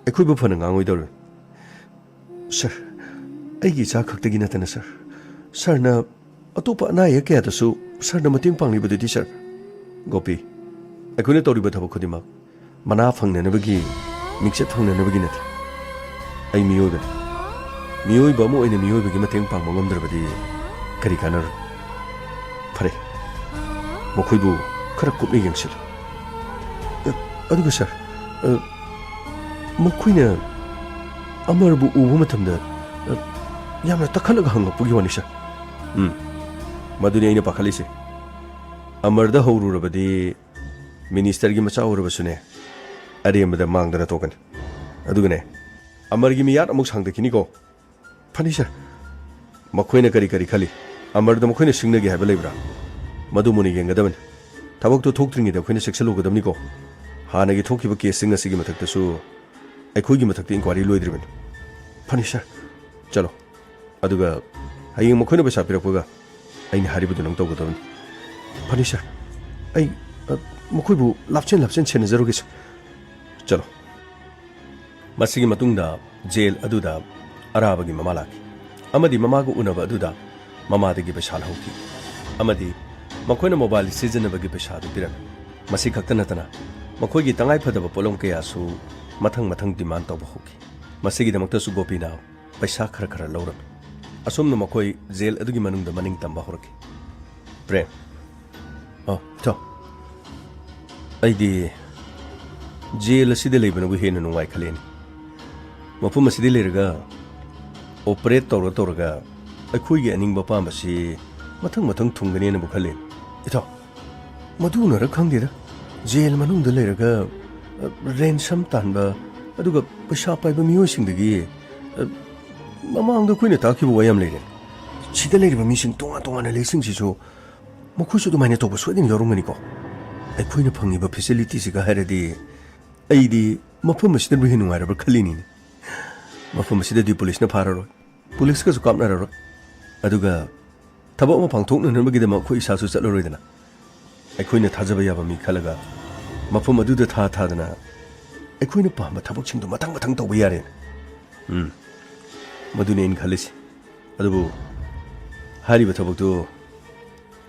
ꯑꯩꯈꯣꯏꯕꯨ ꯐꯅ ꯉꯥꯡꯉꯣꯏꯗꯧꯔꯤꯕꯅꯤ꯫ ꯁꯥꯔ, ꯑꯩꯒꯤ ꯏꯆꯥ ꯈꯛꯇꯒꯤ ꯅꯠꯇꯅ, ꯁꯥꯔ, ꯁꯥꯔꯅ ꯑꯇꯣꯞꯄ ꯑꯅꯥ ꯑꯌꯦꯛ ꯀꯌꯥꯗꯁꯨ ꯁꯥꯔꯅ ꯃꯇꯦꯡ ꯄꯥꯡꯂꯤꯕꯗꯨꯗꯤ, ꯁꯥꯔ꯫ ꯒꯣꯄꯤ, ꯑꯩꯈꯣꯏꯅ ꯇꯧꯔꯤꯕ ꯊꯕꯛ ꯈꯨꯗꯤꯡꯃꯛ ꯃꯅꯥ ꯐꯪꯅꯅꯕꯒꯤ, ꯃꯤꯡꯆꯠ ꯐꯪꯅꯅꯕꯒꯤ ꯅꯠꯇꯦ꯫ ꯑꯩ ꯃꯤꯑꯣꯏꯕꯅꯤ꯫ ꯃꯤꯑꯣꯏꯕ ꯑꯃ ꯑꯣꯏꯅ ꯃꯤꯑꯣꯏꯕꯒꯤ ꯃꯇꯦꯡ ꯄꯥꯡꯕ ꯉꯝꯗ꯭ꯔꯕꯗꯤ ꯀꯔꯤ ꯀꯥꯟꯅꯔꯣꯏ? ꯐꯔꯦ, ꯃꯈꯣꯏꯕꯨ ꯈꯔ ꯀꯨꯞꯅ ꯌꯦꯡꯁꯤꯜꯂꯨ꯫ ꯑ, ꯑꯗꯨꯒ ꯁꯥꯔ, ꯑ, ꯃꯈꯣꯏꯅ ꯑꯃꯔꯕꯨ ꯎꯕ ꯃꯇꯝꯗ, ꯑ, ꯌꯥꯝꯅ ꯇꯛꯈꯠꯂꯒ ꯍꯪꯂꯛꯄꯒꯤ ꯋꯥꯅꯤ, ꯁꯥꯔ꯫ ꯎꯝ, ꯃꯗꯨꯅꯤ ꯑꯩꯅ ꯄꯥꯈꯠꯂꯤꯁꯦ꯫ ꯑꯃꯔꯗ ꯍꯧꯔꯨꯔꯕꯗꯤ ꯃꯤꯅꯤꯁꯇꯔꯒꯤ ꯃꯆꯥ ꯑꯣꯏꯔꯕꯁꯨꯅꯦ, ꯑꯔꯦꯝꯕꯗ ꯃꯥꯡꯗꯅ ꯇꯣꯛꯀꯅꯤ꯫ ꯑꯗꯨꯒꯅꯦ, ꯑꯃꯔꯒꯤ ꯃꯤꯌꯥꯠ ꯑꯃꯨꯛ ꯁꯥꯡꯗꯈꯤꯅꯤꯀꯣ꯫ ꯐꯅꯤ, ꯁꯥꯔ꯫ ꯃꯈꯣꯏꯅ ꯀꯔꯤ ꯀꯔꯤ ꯈꯜꯂꯤ? ꯑꯃꯔꯗ ꯃꯈꯣꯏꯅ ꯁꯤꯡꯅꯒꯦ ꯍꯥꯏꯕ ꯂꯩꯕ꯭ꯔꯥ? ꯃꯗꯨ ꯃꯨꯟꯅ ꯌꯦꯡꯒꯗꯕꯅꯤ꯫ ꯊꯕꯛꯇꯨ ꯊꯣꯛꯇ꯭ꯔꯤꯉꯩꯗ ꯑꯩꯈꯣꯏꯅ ꯆꯦꯛꯁꯤꯜꯍꯧꯒꯗꯕꯅꯤꯀꯣ꯫ ꯍꯥꯟꯅꯒꯤ ꯊꯣꯛꯈꯤꯕ ꯀꯦꯁꯁꯤꯡ ꯑꯁꯤꯒꯤ ꯃꯊꯛꯇꯁꯨ ꯑꯩꯈꯣꯏꯒꯤ ꯃꯊꯛꯇ ꯏꯟꯀ꯭ꯋꯥꯏꯔꯤ ꯂꯣꯏꯗ꯭ꯔꯤꯕꯅꯤ꯫ ꯐꯅꯤ, ꯁꯥꯔ꯫ ꯆꯠꯂꯣ꯫ ꯑꯗꯨꯒ ꯍꯌꯦꯡ ꯃꯈꯣꯏꯅ ꯄꯩꯁꯥ ꯄꯤꯔꯛꯄꯒ ꯑꯩꯅ ꯍꯥꯏꯔꯤꯕꯗꯨ ꯅꯪ ꯇꯧꯒꯗꯕꯅꯤ꯫ ꯐꯅꯤ, ꯁꯥꯔ꯫ ꯑꯩ, ꯑ, ꯃꯈꯣꯏꯕꯨ ꯂꯥꯞꯆꯦꯟ ꯂꯥꯞꯆꯦꯟ ꯁꯦꯟꯅꯖꯔꯨꯒꯦ, ꯁꯥꯔ꯫ ꯆꯠꯂꯣ꯫ ꯃꯁꯤꯒꯤ ꯃꯇꯨꯡꯗ ꯖꯦꯜ ꯑꯗꯨꯗ ꯑꯔꯥꯕꯒꯤ ꯃꯃꯥ ꯂꯥꯛꯈꯤ ꯑꯃꯗꯤ ꯃꯃꯥꯒ ꯎꯅꯕ ꯑꯗꯨꯗ ꯃꯃꯥꯗꯒꯤ ꯄꯩꯁꯥ ꯂꯧꯍꯧꯈꯤ ꯑꯃꯗꯤ ꯃꯈꯣꯏꯅ ꯃꯣꯕꯥꯏꯜ ꯁꯤꯖꯤꯟꯅꯕꯒꯤ ꯄꯩꯁꯥꯗꯨ ꯄꯤꯔꯝꯃꯤ꯫ ꯃꯁꯤ ꯈꯛꯇ ꯅꯠꯇꯅ ꯃꯈꯣꯏꯒꯤ ꯇꯉꯥꯏꯐꯗꯕ ꯄꯣꯠꯂꯝ ꯀꯌꯥꯁꯨ ꯃꯊꯪ ꯃꯊꯪ ꯗꯤꯃꯥꯟ ꯇꯧꯕ ꯍꯧꯈꯤ꯫ ꯃꯁꯤꯒꯤꯗꯃꯛꯇꯁꯨ ꯒꯣꯄꯤꯅ ꯄꯩꯁꯥ ꯈꯔ ꯈꯔ ꯂꯧꯔꯝꯃꯤ꯫ ꯑꯁꯨꯝꯅ ꯃꯈꯣꯏ ꯖꯦꯜ ꯑꯗꯨꯒꯤ ꯃꯅꯨꯡꯗ ꯃꯅꯤꯡ ꯇꯝꯕ ꯍꯧꯔꯛꯈꯤ꯫ ꯄ꯭ꯔꯦꯝ, ꯑꯣ, ꯏꯇꯥꯎ꯫ ꯑꯩꯗꯤ ꯖꯦꯜ ꯑꯁꯤꯗ ꯂꯩꯕꯅꯕꯨ ꯍꯦꯟꯅ ꯅꯨꯡꯉꯥꯏ ꯈꯜꯂꯦꯅꯦ꯫ ꯃꯐꯝ ꯑꯁꯤꯗ ꯂꯩꯔꯒ ꯑꯣꯄꯔꯦꯠ ꯇꯧꯔ ꯇꯧꯔꯒ ꯑꯩꯈꯣꯏꯒꯤ ꯑꯅꯤꯡꯕ ꯑꯄꯥꯝꯕꯁꯤ ꯃꯊꯪ ꯃꯊꯪ ꯊꯨꯡꯒꯅꯦꯅꯕꯨ ꯈꯜꯂꯦꯅꯦ꯫ ꯏꯇꯥꯎ, ꯃꯗꯨꯅꯔ ꯈꯪꯗꯦꯗ, ꯖꯦꯜ ꯃꯅꯨꯡꯗ ꯂꯩꯔꯒ, ꯑ, ꯔꯦꯟꯁꯝ ꯇꯥꯟꯕ, ꯑꯗꯨꯒ ꯄꯩꯁꯥ ꯄꯥꯏꯕ ꯃꯤꯑꯣꯏꯁꯤꯡꯗꯒꯤ, ꯑ, ꯃꯃꯥꯡꯗ ꯑꯩꯈꯣꯏꯅ ꯇꯥꯈꯤꯕ ꯋꯥ ꯌꯥꯝ ꯂꯩꯔꯦ꯫ ꯁꯤꯗ ꯂꯩꯔꯤꯕ ꯃꯤꯁꯤꯡ ꯇꯣꯉꯥꯟ ꯇꯣꯉꯥꯟꯅ ꯂꯩꯁꯤꯡꯁꯤꯁꯨ ꯃꯈꯣꯏꯁꯨ ꯑꯗꯨꯃꯥꯏꯅ ꯇꯧꯕ ꯁꯣꯏꯗꯅ ꯌꯥꯎꯔꯝꯒꯅꯤꯀꯣ꯫ ꯑꯩꯈꯣꯏꯅ ꯐꯪꯉꯤꯕ ꯐꯦꯁꯤꯂꯤꯇꯤꯁꯤꯒ ꯍꯥꯏꯔꯗꯤ ꯑꯩꯗꯤ ꯃꯐꯝ ꯑꯁꯤꯗꯕꯨ ꯍꯦꯟꯅ ꯅꯨꯡꯉꯥꯏꯔꯕ꯭ꯔꯥ ꯈꯜꯂꯤꯅꯤꯅꯦ꯫ ꯃꯐꯝ ꯑꯁꯤꯗꯗꯤ ꯄꯨꯂꯤꯁꯅ ꯐꯥꯔꯔꯣꯏ, ꯄꯨꯂꯤꯁꯀꯁꯨ ꯀꯥꯞꯅꯔꯔꯣꯏ꯫ ꯑꯗꯨꯒ ꯊꯕꯛ ꯑꯃ ꯄꯥꯡꯊꯣꯛꯅꯅꯕꯒꯤꯗꯃꯛ ꯑꯩꯈꯣꯏ ꯏꯁꯥꯁꯨ ꯆꯠꯂꯔꯣꯏꯗꯅ꯫ ꯑꯩꯈꯣꯏꯅ ꯊꯥꯖꯕ ꯌꯥꯕ ꯃꯤ ꯈꯜꯂꯒ ꯃꯐꯝ ꯑꯗꯨꯗ ꯊꯥ ꯊꯥꯗꯅ ꯑꯩꯈꯣꯏꯅ ꯄꯥꯝꯕ ꯊꯕꯛꯁꯤꯡꯗꯣ ꯃꯊꯪ ꯃꯊꯪ ꯇꯧꯕ ꯌꯥꯔꯦꯅ꯫ ꯎꯝ, ꯃꯗꯨꯅꯤ ꯑꯩꯅ ꯈꯜꯂꯤꯁꯤ꯫ ꯑꯗꯨꯕꯨ ꯍꯥꯏꯔꯤꯕ ꯊꯕꯛꯇꯨ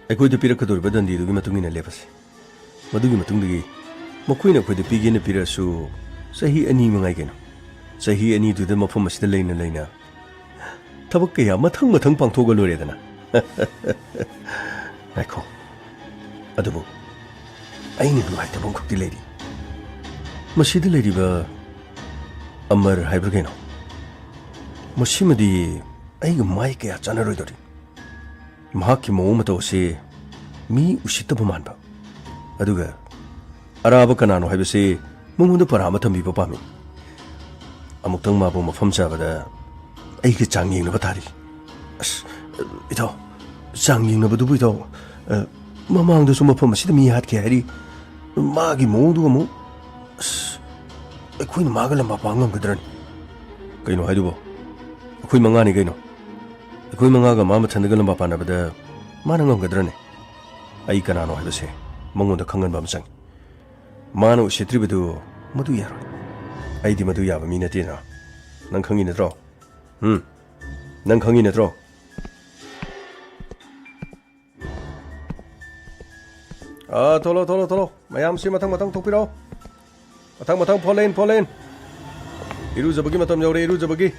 ꯑꯩꯈꯣꯏꯗ ꯄꯤꯔꯛꯀꯗꯧꯔꯤꯕ ꯗꯟꯗꯤꯗꯨꯒꯤ ꯃꯇꯨꯡ ꯏꯟꯅ ꯂꯦꯞꯄꯁꯤ꯫ ꯃꯗꯨꯒꯤ ꯃꯇꯨꯡꯗꯒꯤ ꯃꯈꯣꯏꯅ ꯑꯩꯈꯣꯏꯗ ꯄꯤꯒꯦꯅ ꯄꯤꯔꯛꯑꯁꯨ ꯆꯍꯤ ꯑꯅꯤ ꯃꯉꯥꯏ ꯀꯩꯅꯣ꯫ ꯆꯍꯤ ꯑꯅꯤꯗꯨꯗ ꯃꯐꯝ ꯑꯁꯤꯗ ꯂꯩꯅ ꯂꯩꯅ ꯊꯕꯛ ꯀꯌꯥ ꯃꯊꯪ ꯃꯊꯪ ꯄꯥꯡꯊꯣꯛꯑꯒ ꯂꯣꯏꯔꯦꯗꯅ꯫ ꯉꯥꯏꯈꯣ꯫ ꯑꯗꯨꯕꯨ ꯑꯩꯅ ꯅꯨꯡꯉꯥꯏꯇꯕ ꯑꯃꯈꯛꯇꯤ ꯂꯩꯔꯤ꯫ ꯃꯁꯤꯗ ꯂꯩꯔꯤꯕ ꯑꯃꯔ ꯍꯥꯏꯕ꯭ꯔꯥ ꯀꯩꯅꯣ? ꯃꯁꯤꯃꯗꯤ ꯑꯩꯒ ꯃꯥꯏ ꯀꯌꯥ ꯆꯥꯟꯅꯔꯣꯏꯗꯧꯔꯤ꯫ ꯃꯍꯥꯛꯀꯤ ꯃꯑꯣꯡ ꯃꯇꯧ ꯑꯁꯤ ꯃꯤ ꯎꯁꯤꯠꯇꯕ ꯃꯥꯟꯕ꯫ ꯑꯗꯨꯒ ꯑꯔꯥꯕ ꯀꯅꯥꯅꯣ ꯍꯥꯏꯕꯁꯤ ꯃꯉꯣꯟꯗ ꯄꯔꯥ ꯑꯃ ꯊꯝꯕꯤꯕ ꯄꯥꯝꯃꯤ꯫ ꯑꯃꯨꯛꯇꯪ ꯃꯥꯕꯨ ꯃꯐꯝ ꯆꯥꯕꯗ ꯑꯩꯒ ꯆꯥꯡ ꯌꯦꯡꯅꯕ ꯇꯥꯔꯤ꯫ ꯑꯁ, ꯏꯇꯥꯎ, ꯆꯥꯡ ꯌꯦꯡꯅꯕꯗꯨꯕꯨ ꯏꯇꯥꯎ, ꯑ, ꯃꯃꯥꯡꯗꯁꯨ ꯃꯐꯝ ꯑꯁꯤꯗ ꯃꯤ ꯍꯥꯠꯈꯤ ꯍꯥꯏꯔꯤ꯫ ꯃꯥꯒꯤ ꯃꯑꯣꯡꯗꯨꯒ ꯑꯃꯨꯛ, ꯑꯁ, ꯑꯩꯈꯣꯏꯅ ꯃꯥꯒ ꯂꯝꯕꯥ ꯄꯥ ꯉꯝꯒꯗ꯭ꯔꯅꯤ? ꯀꯩꯅꯣ ꯍꯥꯏꯗꯨꯕꯣ? ꯑꯩꯈꯣꯏ ꯃꯉꯥꯅꯤ ꯀꯩꯅꯣ꯫ ꯑꯩꯈꯣꯏ ꯃꯉꯥꯒ ꯃꯥ ꯃꯊꯟꯗꯒ ꯂꯝꯕꯥ ꯄꯥꯅꯕꯗ ꯃꯥꯅ ꯉꯝꯒꯗ꯭ꯔꯅꯦ? ꯑꯩ ꯀꯅꯥꯅꯣ ꯍꯥꯏꯕꯁꯦ ꯃꯉꯣꯟꯗ ꯈꯪꯍꯟꯕ ꯑꯃ ꯆꯪꯏ꯫ ꯃꯥꯅ ꯎꯁꯤꯠꯇ꯭ꯔꯤꯕꯗꯨ ꯃꯗꯨ ꯌꯥꯔꯣꯏ꯫ ꯑꯩꯗꯤ ꯃꯗꯨ ꯌꯥꯕ ꯃꯤ ꯅꯠꯇꯦꯅ꯫ ꯅꯪ ꯈꯪꯉꯤ ꯅꯠꯇ꯭ꯔꯣ? ꯎꯝ? ꯅꯪ ꯈꯪꯉꯤ ꯅꯠꯇ꯭ꯔꯣ? ꯑꯥ, ꯊꯣꯛꯂꯣ, ꯊꯣꯛꯂꯣ, ꯊꯣꯛꯂꯣ꯫ ꯃꯌꯥꯝꯁꯤ ꯃꯊꯪ ꯃꯊꯪ ꯊꯣꯛꯄꯤꯔꯛꯑꯣ꯫ ꯃꯊꯪ ꯃꯊꯪ, ꯐꯣꯂꯣ ꯏꯟ, ꯐꯣꯂꯣ ꯏꯟ꯫ ꯏꯔꯨꯖꯕꯒꯤ ꯃꯇꯝ ꯌꯧꯔꯦ, ꯏꯔꯨꯖꯕꯒꯤ꯫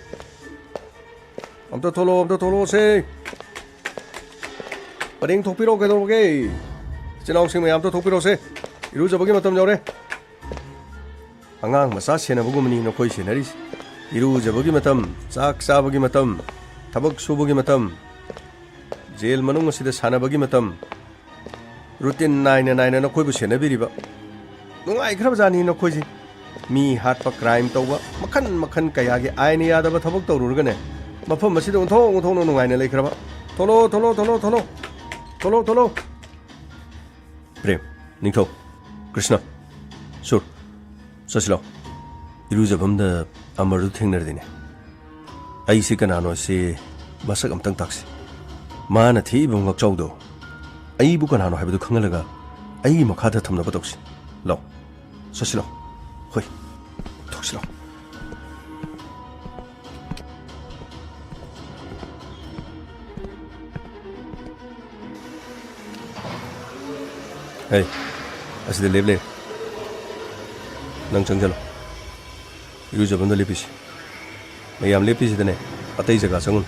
ꯑꯝꯇ ꯊꯣꯛꯂꯣ, ꯑꯝꯇ ꯊꯣꯛꯂꯣꯁꯦ꯫ ꯄꯔꯦꯡ ꯊꯣꯛꯄꯤꯔꯣ, ꯀꯩꯗꯧꯔꯒꯦ? ꯏꯆꯤꯟ ꯏꯅꯥꯎꯁꯤꯡ ꯃꯌꯥꯝ ꯊꯣꯛꯄꯤꯔꯣꯁꯦ꯫ ꯏꯔꯨꯖꯕꯒꯤ ꯃꯇꯝ ꯌꯧꯔꯦ꯫ ꯑꯉꯥꯡ ꯃꯆꯥ ꯁꯦꯟꯅꯕꯒꯨꯝꯕꯅꯤ ꯅꯈꯣꯏ ꯁꯦꯟꯅꯔꯤꯁꯦ꯫ ꯏꯔꯨꯖꯕꯒꯤ ꯃꯇꯝ, ꯆꯥꯛ ꯆꯥꯕꯒꯤ ꯃꯇꯝ, ꯊꯕꯛ ꯁꯨꯕꯒꯤ ꯃꯇꯝ, ꯖꯦꯜ ꯃꯅꯨꯡ ꯑꯁꯤꯗ ꯁꯥꯟꯅꯕꯒꯤ ꯃꯇꯝ, ꯔꯨꯇꯤꯟ ꯅꯥꯏꯅ ꯅꯥꯏꯅ ꯅꯈꯣꯏꯕꯨ ꯁꯦꯟꯅꯕꯤꯔꯤꯕ꯫ ꯅꯨꯡꯉꯥꯏꯈ꯭ꯔꯕꯖꯥꯠꯅꯤ ꯅꯈꯣꯏꯁꯤ꯫ ꯃꯤ ꯍꯥꯠꯄ, ꯀ꯭ꯔꯥꯏꯝ ꯇꯧꯕ, ꯃꯈꯟ ꯃꯈꯟ ꯀꯌꯥꯒꯤ ꯑꯥꯏꯟꯅ ꯌꯥꯗꯕ ꯊꯕꯛ ꯇꯧꯔꯨꯔꯒꯅꯦ, ꯃꯐꯝ ꯑꯁꯤꯗ ꯑꯣꯟꯊꯣꯛ ꯑꯣꯟꯊꯣꯛꯅ ꯅꯨꯡꯉꯥꯏꯅ ꯂꯩꯈ꯭ꯔꯕ꯫ ꯊꯣꯂꯣ, ꯊꯣꯂꯣ, ꯊꯣꯂꯣ, ꯊꯣꯂꯣ꯫ ꯊꯣꯂꯣ, ꯊꯣꯂꯣ꯫ ꯄ꯭ꯔꯦꯝ, ꯅꯤꯡꯊꯧ, ꯀ꯭ꯔꯤꯁꯅ, ꯁꯨꯔ, ꯆꯠꯁꯤꯂꯣ꯫ ꯏꯔꯨꯖꯐꯝꯗ ꯑꯃꯔꯗꯨ ꯊꯦꯡꯅꯔꯗꯤꯅꯦ, ꯑꯩꯁꯤ ꯀꯅꯥꯅꯣ ꯁꯤ ꯃꯁꯛ ꯑꯝꯇꯪ ꯇꯥꯛꯁꯤ꯫ ꯃꯥꯅ ꯊꯦꯛꯏꯕ ꯉꯛꯆꯥꯎꯗꯣ ꯑꯩꯕꯨ ꯀꯅꯥꯅꯣ ꯍꯥꯏꯕꯗꯨ ꯈꯪꯍꯜꯂꯒ ꯑꯩꯒꯤ ꯃꯈꯥꯗ ꯊꯝꯅꯕ ꯇꯧꯁꯤ꯫ ꯂꯥꯎ, ꯆꯠꯁꯤꯂꯣ꯫ ꯍꯣꯏ, ꯊꯣꯛꯁꯤꯂꯣ꯫ ꯍꯦ, ꯑꯁꯤꯗ ꯂꯦꯞ ꯂꯩꯔꯦ꯫ ꯅꯪ ꯆꯪꯁꯤꯜꯂꯣ꯫ ꯏꯔꯨꯖꯐꯝꯗ ꯂꯦꯞꯄꯤꯁꯤ꯫ ꯃꯌꯥꯝ ꯂꯦꯞꯄꯤꯁꯤꯗꯅꯦ, ꯑꯇꯩ ꯖꯒꯥ ꯆꯪꯉꯨꯅꯨ꯫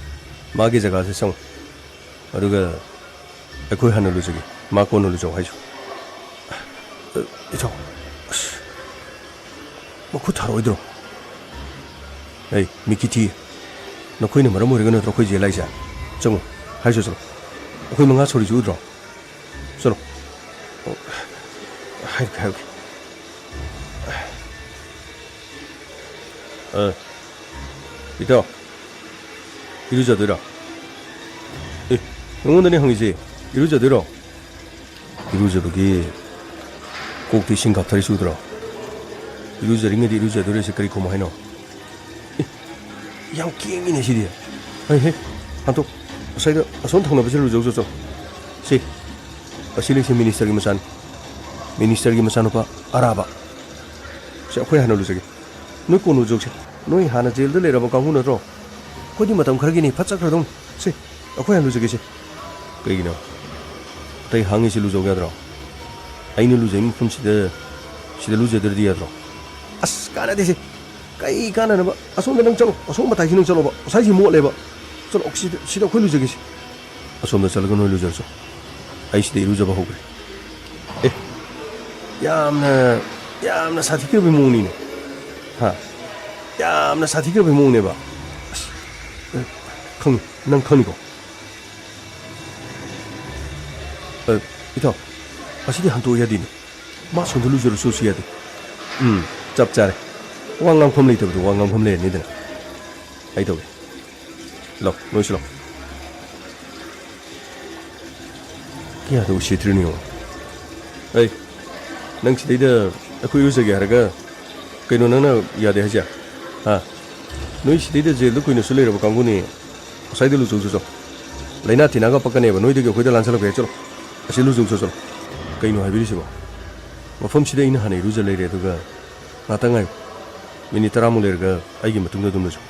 ꯃꯥꯒꯤ ꯖꯒꯥꯁꯤ ꯆꯪꯉꯨ꯫ ꯑꯗꯨꯒ ꯑꯩꯈꯣꯏ ꯍꯥꯟꯅ ꯂꯨꯖꯒꯦ, ꯃꯥ ꯀꯣꯟꯅ ꯂꯨꯖꯧ ꯍꯥꯏꯁꯨ꯫ ꯑ, ꯏꯊꯧ, ꯑꯁ, ꯃꯈꯨꯠ ꯊꯥꯔꯛꯑꯣꯏꯗ꯭ꯔꯣ? ꯑꯩ, ꯃꯤꯀꯤ ꯊꯤ, ꯅꯈꯣꯏꯅ ꯃꯔꯝ ꯑꯣꯏꯔꯒ ꯅꯠꯇ꯭ꯔꯣ ꯑꯩꯈꯣꯏ ꯖꯦꯜ ꯂꯥꯛꯏꯁꯦ? ꯆꯪꯉꯨ, ꯍꯥꯏꯁꯨ ꯆꯠꯂꯣ꯫ ꯑꯩꯈꯣꯏ ꯃꯉꯥ ꯁꯣꯔꯤꯁꯤ ꯎꯗ꯭ꯔꯣ? ꯆꯠꯂꯣ꯫ ꯑꯣ, ꯍꯥꯏꯔꯛꯀꯦ, ꯍꯥꯏꯔꯛꯀꯦ꯫ ꯑ, ꯏꯇꯥꯎ, ꯏꯔꯨꯖꯗꯣꯏꯔꯣ? ꯑꯦ, ꯅꯉꯣꯟꯗꯅꯦ ꯍꯪꯉꯤꯁꯦ, ꯏꯔꯨꯖꯗꯣꯏꯔꯣ? ꯏꯔꯨꯖꯕꯒꯤ ꯀꯣꯛꯇ ꯏꯁꯤꯡ ꯀꯥꯞꯊꯔꯤꯁꯤ ꯎꯗ꯭ꯔꯣ? ꯏꯔꯨꯖꯔꯤꯉꯩꯗ ꯏꯔꯨꯖꯗꯣꯏꯔꯁꯦ ꯀꯔꯤ ꯈꯨꯝꯃꯣ ꯍꯥꯏꯅꯣ? ꯑꯦ, ꯌꯥꯝ ꯀꯦꯡꯉꯤꯅꯦ ꯁꯤꯗꯤ꯫ ꯍꯩ, ꯍꯩ, ꯍꯟꯇꯣꯛ, ꯉꯁꯥꯏꯗ ꯑꯁꯣꯝ ꯊꯪꯅꯕꯁꯤꯗ ꯂꯨꯖꯧ ꯆꯠꯆꯧ꯫ ꯁꯤ, ꯑꯁꯤ ꯂꯩꯁꯦ ꯃꯤꯅꯤꯁꯇꯔꯒꯤ ꯃꯆꯥꯅꯤ꯫ ꯃꯤꯅꯤꯁꯇꯔꯒꯤ ꯃꯆꯥꯅꯨꯄꯥ ꯑꯔꯥꯕ꯫ ꯁꯦ, ꯑꯩꯈꯣꯏ ꯍꯥꯟꯅ ꯂꯨꯖꯒꯦ꯫ ꯅꯣꯏ ꯀꯣꯟꯅ ꯂꯨꯖꯧꯁꯦ꯫ ꯅꯣꯏ ꯍꯥꯟꯅ ꯖꯦꯜꯗ ꯂꯩꯔꯕ ꯀꯥꯡꯕꯨ ꯅꯠꯇ꯭ꯔꯣ? ꯑꯩꯈꯣꯏꯗꯤ ꯃꯇꯝ ꯈꯔꯒꯤꯅꯤ, ꯐꯠ ꯆꯠꯈ꯭ꯔꯗꯧꯅꯤ꯫ ꯁꯦ, ꯑꯩꯈꯣꯏ ꯍꯥꯟꯅ ꯂꯨꯖꯒꯦꯁꯦ꯫ ꯀꯩꯒꯤꯅꯣ? ꯑꯇꯩ ꯍꯥꯡꯉꯤꯁꯤ ꯂꯨꯖꯧ ꯌꯥꯗ꯭ꯔꯣ? ꯑꯩꯅ ꯂꯨꯖꯩ ꯃꯐꯝꯁꯤꯗ, ꯁꯤꯗ ꯂꯨꯖꯗ꯭ꯔꯗꯤ ꯌꯥꯗ꯭ꯔꯣ? ꯑꯁ, ꯀꯥꯟꯅꯗꯦꯁꯦ꯫ ꯀꯩ ꯀꯥꯟꯅꯅꯕ? ꯑꯁꯣꯝꯗ ꯅꯪ ꯆꯠꯂꯣ, ꯑꯁꯣꯝ ꯃꯇꯥꯏꯁꯤ ꯅꯪ ꯆꯠꯂꯣꯕ, ꯉꯁꯥꯏꯁꯤ ꯃꯣꯠꯂꯦꯕ꯫ ꯆꯠꯂꯣ, ꯁꯤꯗ, ꯁꯤꯗ ꯑꯩꯈꯣꯏ ꯂꯨꯖꯒꯦꯁꯦ꯫ ꯑꯁꯣꯝꯗ ꯆꯠꯂꯒ ꯅꯣꯏ ꯂꯨꯖꯔꯁꯨ, ꯑꯩ ꯁꯤꯗ ꯏꯔꯨꯖꯕ ꯍꯧꯈ꯭ꯔꯦ꯫ ꯌꯥꯝꯅ, ꯌꯥꯝꯅ ꯁꯥꯊꯤꯈ꯭ꯔꯕ ꯃꯑꯣꯡꯅꯤꯅꯦ꯫ ꯍꯥ? ꯌꯥꯝꯅ ꯁꯥꯊꯤꯈ꯭ꯔꯕ ꯃꯑꯣꯡꯅꯦꯕ꯫ ꯑꯁ, ꯑꯦ, ꯈꯪꯉꯤ, ꯅꯪ ꯈꯪꯅꯤꯀꯣ? ꯑ, ꯏꯇꯥꯎ, ꯑꯁꯤꯗꯤ ꯍꯟꯇꯣꯛ ꯌꯥꯗꯦꯅꯦ꯫ ꯃꯥ ꯁꯣꯝꯗ ꯂꯨꯖꯔꯨ ꯆꯣꯁꯨ ꯌꯥꯗꯦ꯫ ꯎꯝ, ꯆꯞ ꯆꯥꯔꯦ꯫ ꯋꯥ ꯉꯥꯡꯐꯝ ꯂꯩꯇꯕꯗꯣ ꯋꯥ ꯉꯥꯡꯐꯝ ꯂꯩꯔꯅꯤꯗꯅ꯫ ꯑꯩ ꯇꯧꯒꯦ꯫ ꯂꯥꯎ, ꯅꯣꯏꯁꯨ ꯂꯥꯎ꯫ ꯀꯌꯥꯗ ꯎꯁꯤꯠꯇ꯭ꯔꯤꯅꯣ ꯌꯦꯡꯉꯣ꯫ ꯑꯩ, ꯅꯪ ꯁꯤꯗꯩꯗ ꯑꯩꯈꯣꯏ ꯏꯔꯨꯖꯒꯦ ꯍꯥꯏꯔꯒ ꯀꯩꯅꯣ ꯅꯪꯅ ꯌꯥꯗꯦ ꯍꯥꯏꯁꯦ? ꯍꯥ? ꯅꯣꯏ ꯁꯤꯗꯩꯗ ꯖꯦꯜꯗ ꯀꯨꯏꯅꯁꯨ ꯂꯩꯔꯕ ꯀꯥꯡꯕꯨꯅꯤ꯫ ꯉꯁꯥꯏꯗ ꯂꯨꯖꯧ ꯆꯠꯆꯧ꯫ ꯂꯥꯏꯅꯥ ꯇꯤꯟꯅꯥꯒ ꯄꯛꯀꯅꯦꯕ ꯅꯣꯏꯗꯒꯤ ꯑꯩꯈꯣꯏꯗ ꯂꯥꯟꯁꯜꯂꯛꯄ ꯍꯦꯛ꯫ ꯆꯠꯂꯣ꯫ ꯑꯁꯤ ꯂꯨꯖꯧ ꯆꯠꯆꯧ꯫ ꯀꯩꯅꯣ ꯍꯥꯏꯕꯤꯔꯤꯁꯤꯕꯣ? ꯃꯐꯝꯁꯤꯗ ꯑꯩꯅ ꯍꯥꯟꯅ ꯏꯔꯨꯖ ꯂꯩꯔꯦ, ꯑꯗꯨꯒ ꯉꯥꯛꯇꯪ ꯉꯥꯏꯌꯨ꯫ ꯃꯤꯅꯤꯠ ꯇꯔꯥꯃꯨꯛ ꯂꯩꯔꯒ ꯑꯩꯒꯤ ꯃꯇꯨꯡꯗ ꯑꯗꯨꯝ ꯂꯨꯖꯧ꯫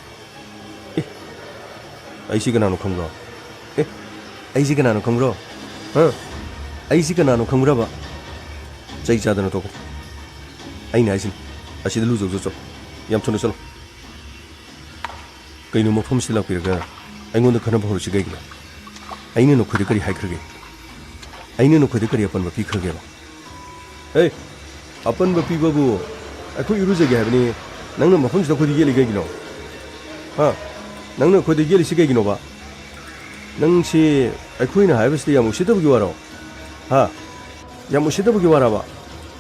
ꯑꯦ, ꯑꯩꯁꯤ ꯀꯅꯥꯅꯣ ꯈꯪꯕ꯭ꯔꯣ? ꯑꯦ, ꯑꯩꯁꯤ ꯀꯅꯥꯅꯣ ꯈꯪꯕ꯭ꯔꯣ? ꯍꯥ? ꯑꯩꯁꯤ ꯀꯅꯥꯅꯣ ꯈꯪꯕ꯭ꯔꯕ? ꯆꯩ ꯆꯥꯗꯅ ꯇꯣꯛꯀꯅꯤ꯫ ꯑꯩꯅ ꯍꯥꯏꯁꯤꯅꯤ, ꯑꯁꯤꯗ ꯂꯨꯖꯧ ꯆꯠꯆꯧ꯫ ꯌꯥꯝ ꯊꯨꯅ ꯆꯠꯂꯣ꯫ ꯀꯩꯅꯣ ꯃꯐꯝꯁꯤꯗ ꯂꯥꯛꯄꯤꯔꯒ ꯑꯩꯉꯣꯟꯗ ꯈꯠꯅꯕ ꯍꯧꯔꯤꯁꯤ ꯀꯩꯒꯤꯅꯣ? ꯑꯩꯅ ꯅꯈꯣꯏꯗ ꯀꯔꯤ ꯍꯥꯏꯈ꯭ꯔꯒꯦ? ꯑꯩꯅ ꯅꯈꯣꯏꯗ ꯀꯔꯤ ꯑꯄꯟꯕ ꯄꯤꯈ꯭ꯔꯒꯦꯕ? ꯍꯦ, ꯑꯄꯟꯕ ꯄꯤꯕꯕꯨ ꯑꯩꯈꯣꯏ ꯏꯔꯨꯖꯒꯦ ꯍꯥꯏꯕꯅꯤ, ꯅꯪꯅ ꯃꯐꯝꯁꯤꯗ ꯑꯩꯈꯣꯏꯗ ꯌꯦꯠꯂꯤ ꯀꯩꯒꯤꯅꯣ? ꯍꯥ? ꯅꯪꯅ ꯑꯩꯈꯣꯏꯗ ꯌꯦꯠꯂꯤꯁꯤ ꯀꯩꯒꯤꯅꯣꯕ? ꯅꯪꯁꯤ ꯑꯩꯈꯣꯏꯅ ꯍꯥꯏꯕꯁꯤꯗ ꯌꯥꯝ ꯎꯁꯤꯠꯇꯕꯒꯤ ꯋꯥꯔꯣ? ꯍꯥ? ꯌꯥꯝ ꯎꯁꯤꯠꯇꯕꯒꯤ ꯋꯥꯔꯕ?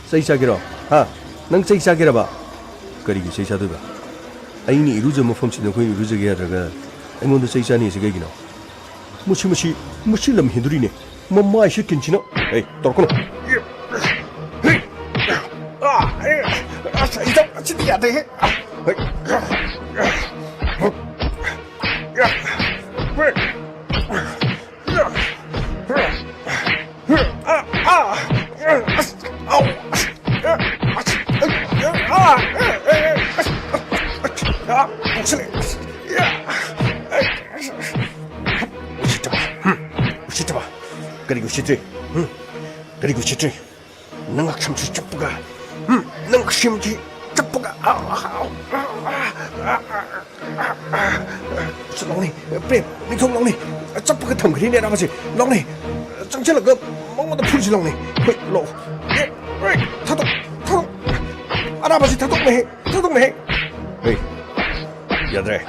ꯆꯩ ꯆꯥꯒꯦꯔꯣ? ꯍꯥ? ꯅꯪ ꯆꯩ ꯆꯥꯒꯦꯔꯕ? ꯀꯔꯤꯒꯤ ꯆꯩ ꯆꯥꯗꯣꯏꯕ? ꯑꯩꯅ ꯏꯔꯨꯖ ꯃꯐꯝꯁꯤꯗ ꯑꯩꯈꯣꯏꯅ ꯏꯔꯨꯖꯒꯦ ꯍꯥꯏꯔꯒ ꯑꯩꯉꯣꯟꯗ ꯆꯩ ꯆꯥꯅꯤ ꯍꯥꯏꯁꯤ ꯀꯩꯒꯤꯅꯣ? ꯃꯁꯤ, ꯃꯁꯤ, ꯃꯁꯤ ꯂꯝ ꯍꯦꯟꯗꯣꯔꯤꯅꯦ꯫ ꯃꯃꯥꯏꯁꯤ ꯀꯤꯟꯁꯤꯅ꯫ ꯑꯦ, ꯇꯧꯔꯛꯀꯅꯨ꯫ ꯑꯦ, ꯑꯦ, ꯑꯥ, ꯑꯦ, ꯑꯁ, ꯑꯩ ꯇꯧ-, ꯑꯁꯤꯗꯤ ꯌꯥꯗꯦꯍꯦ꯫ ꯑꯥ, ꯍꯩ, ꯑꯥ, ꯑꯥ, ꯑꯥ, ꯑꯥ, ꯑꯁ, ꯑꯥꯎ, ꯑꯁ, ꯑꯥ, ꯑꯁ, ꯑꯥ, ꯑꯥ, ꯑꯥ, ꯑꯁ, ꯑꯥ, ꯑꯥ, ꯀꯣꯛꯁꯤꯜꯂꯦ꯫ ꯑꯁ, ꯑꯥ, ꯑꯥ, ꯑꯁ, ꯑꯁ꯫ ꯎꯁꯤꯠꯇꯕ꯫ ꯍꯨꯝ꯫ ꯎꯁꯤꯠꯇꯕ꯫ ꯀꯔꯤꯒꯤ ꯎꯁꯤꯠꯇ꯭ꯔꯤ? ꯍꯨꯝ꯫ ꯀꯔꯤꯒꯤ ꯎꯁꯤꯠꯇ꯭ꯔꯤ? ꯅꯪ ꯍꯛꯁꯝꯁꯤ ꯆꯞꯄꯒ꯫ ꯍꯨꯝ꯫ ꯅꯪ ꯍꯛꯁꯝꯁꯤ ꯆꯞꯄꯒ꯫ ꯑꯥ, ꯑꯥ, ꯑꯥ, ꯑꯥ, ꯑꯥ, ꯑꯥ, ꯑꯥ, ꯑꯥ꯫ ꯂꯥꯎꯅꯦ꯫ ꯄ꯭ꯔꯦꯝ, ꯅꯤꯡꯊꯧ ꯂꯥꯎꯅꯦ꯫ ꯆꯞꯄꯒ ꯊꯝꯈ꯭ꯔꯤꯅꯦ ꯅꯥꯕꯁꯦ꯫ ꯂꯥꯎꯅꯦ꯫ ꯆꯪꯁꯤꯜꯂꯒ ꯃꯉꯣꯟꯗ ꯐꯨꯔꯁꯤ ꯂꯥꯎꯅꯦ꯫ ꯍꯣꯏ, ꯂꯥꯛꯑꯣ꯫ ꯑꯦ, ꯑꯦ꯫ ꯑꯃꯁꯤ ꯊꯥꯗꯣꯛꯅꯦꯍꯦ, ꯊꯥꯗꯣꯛꯅꯦꯍꯦ꯫ ꯍꯦ, ꯌꯥꯗ꯭ꯔꯦ꯫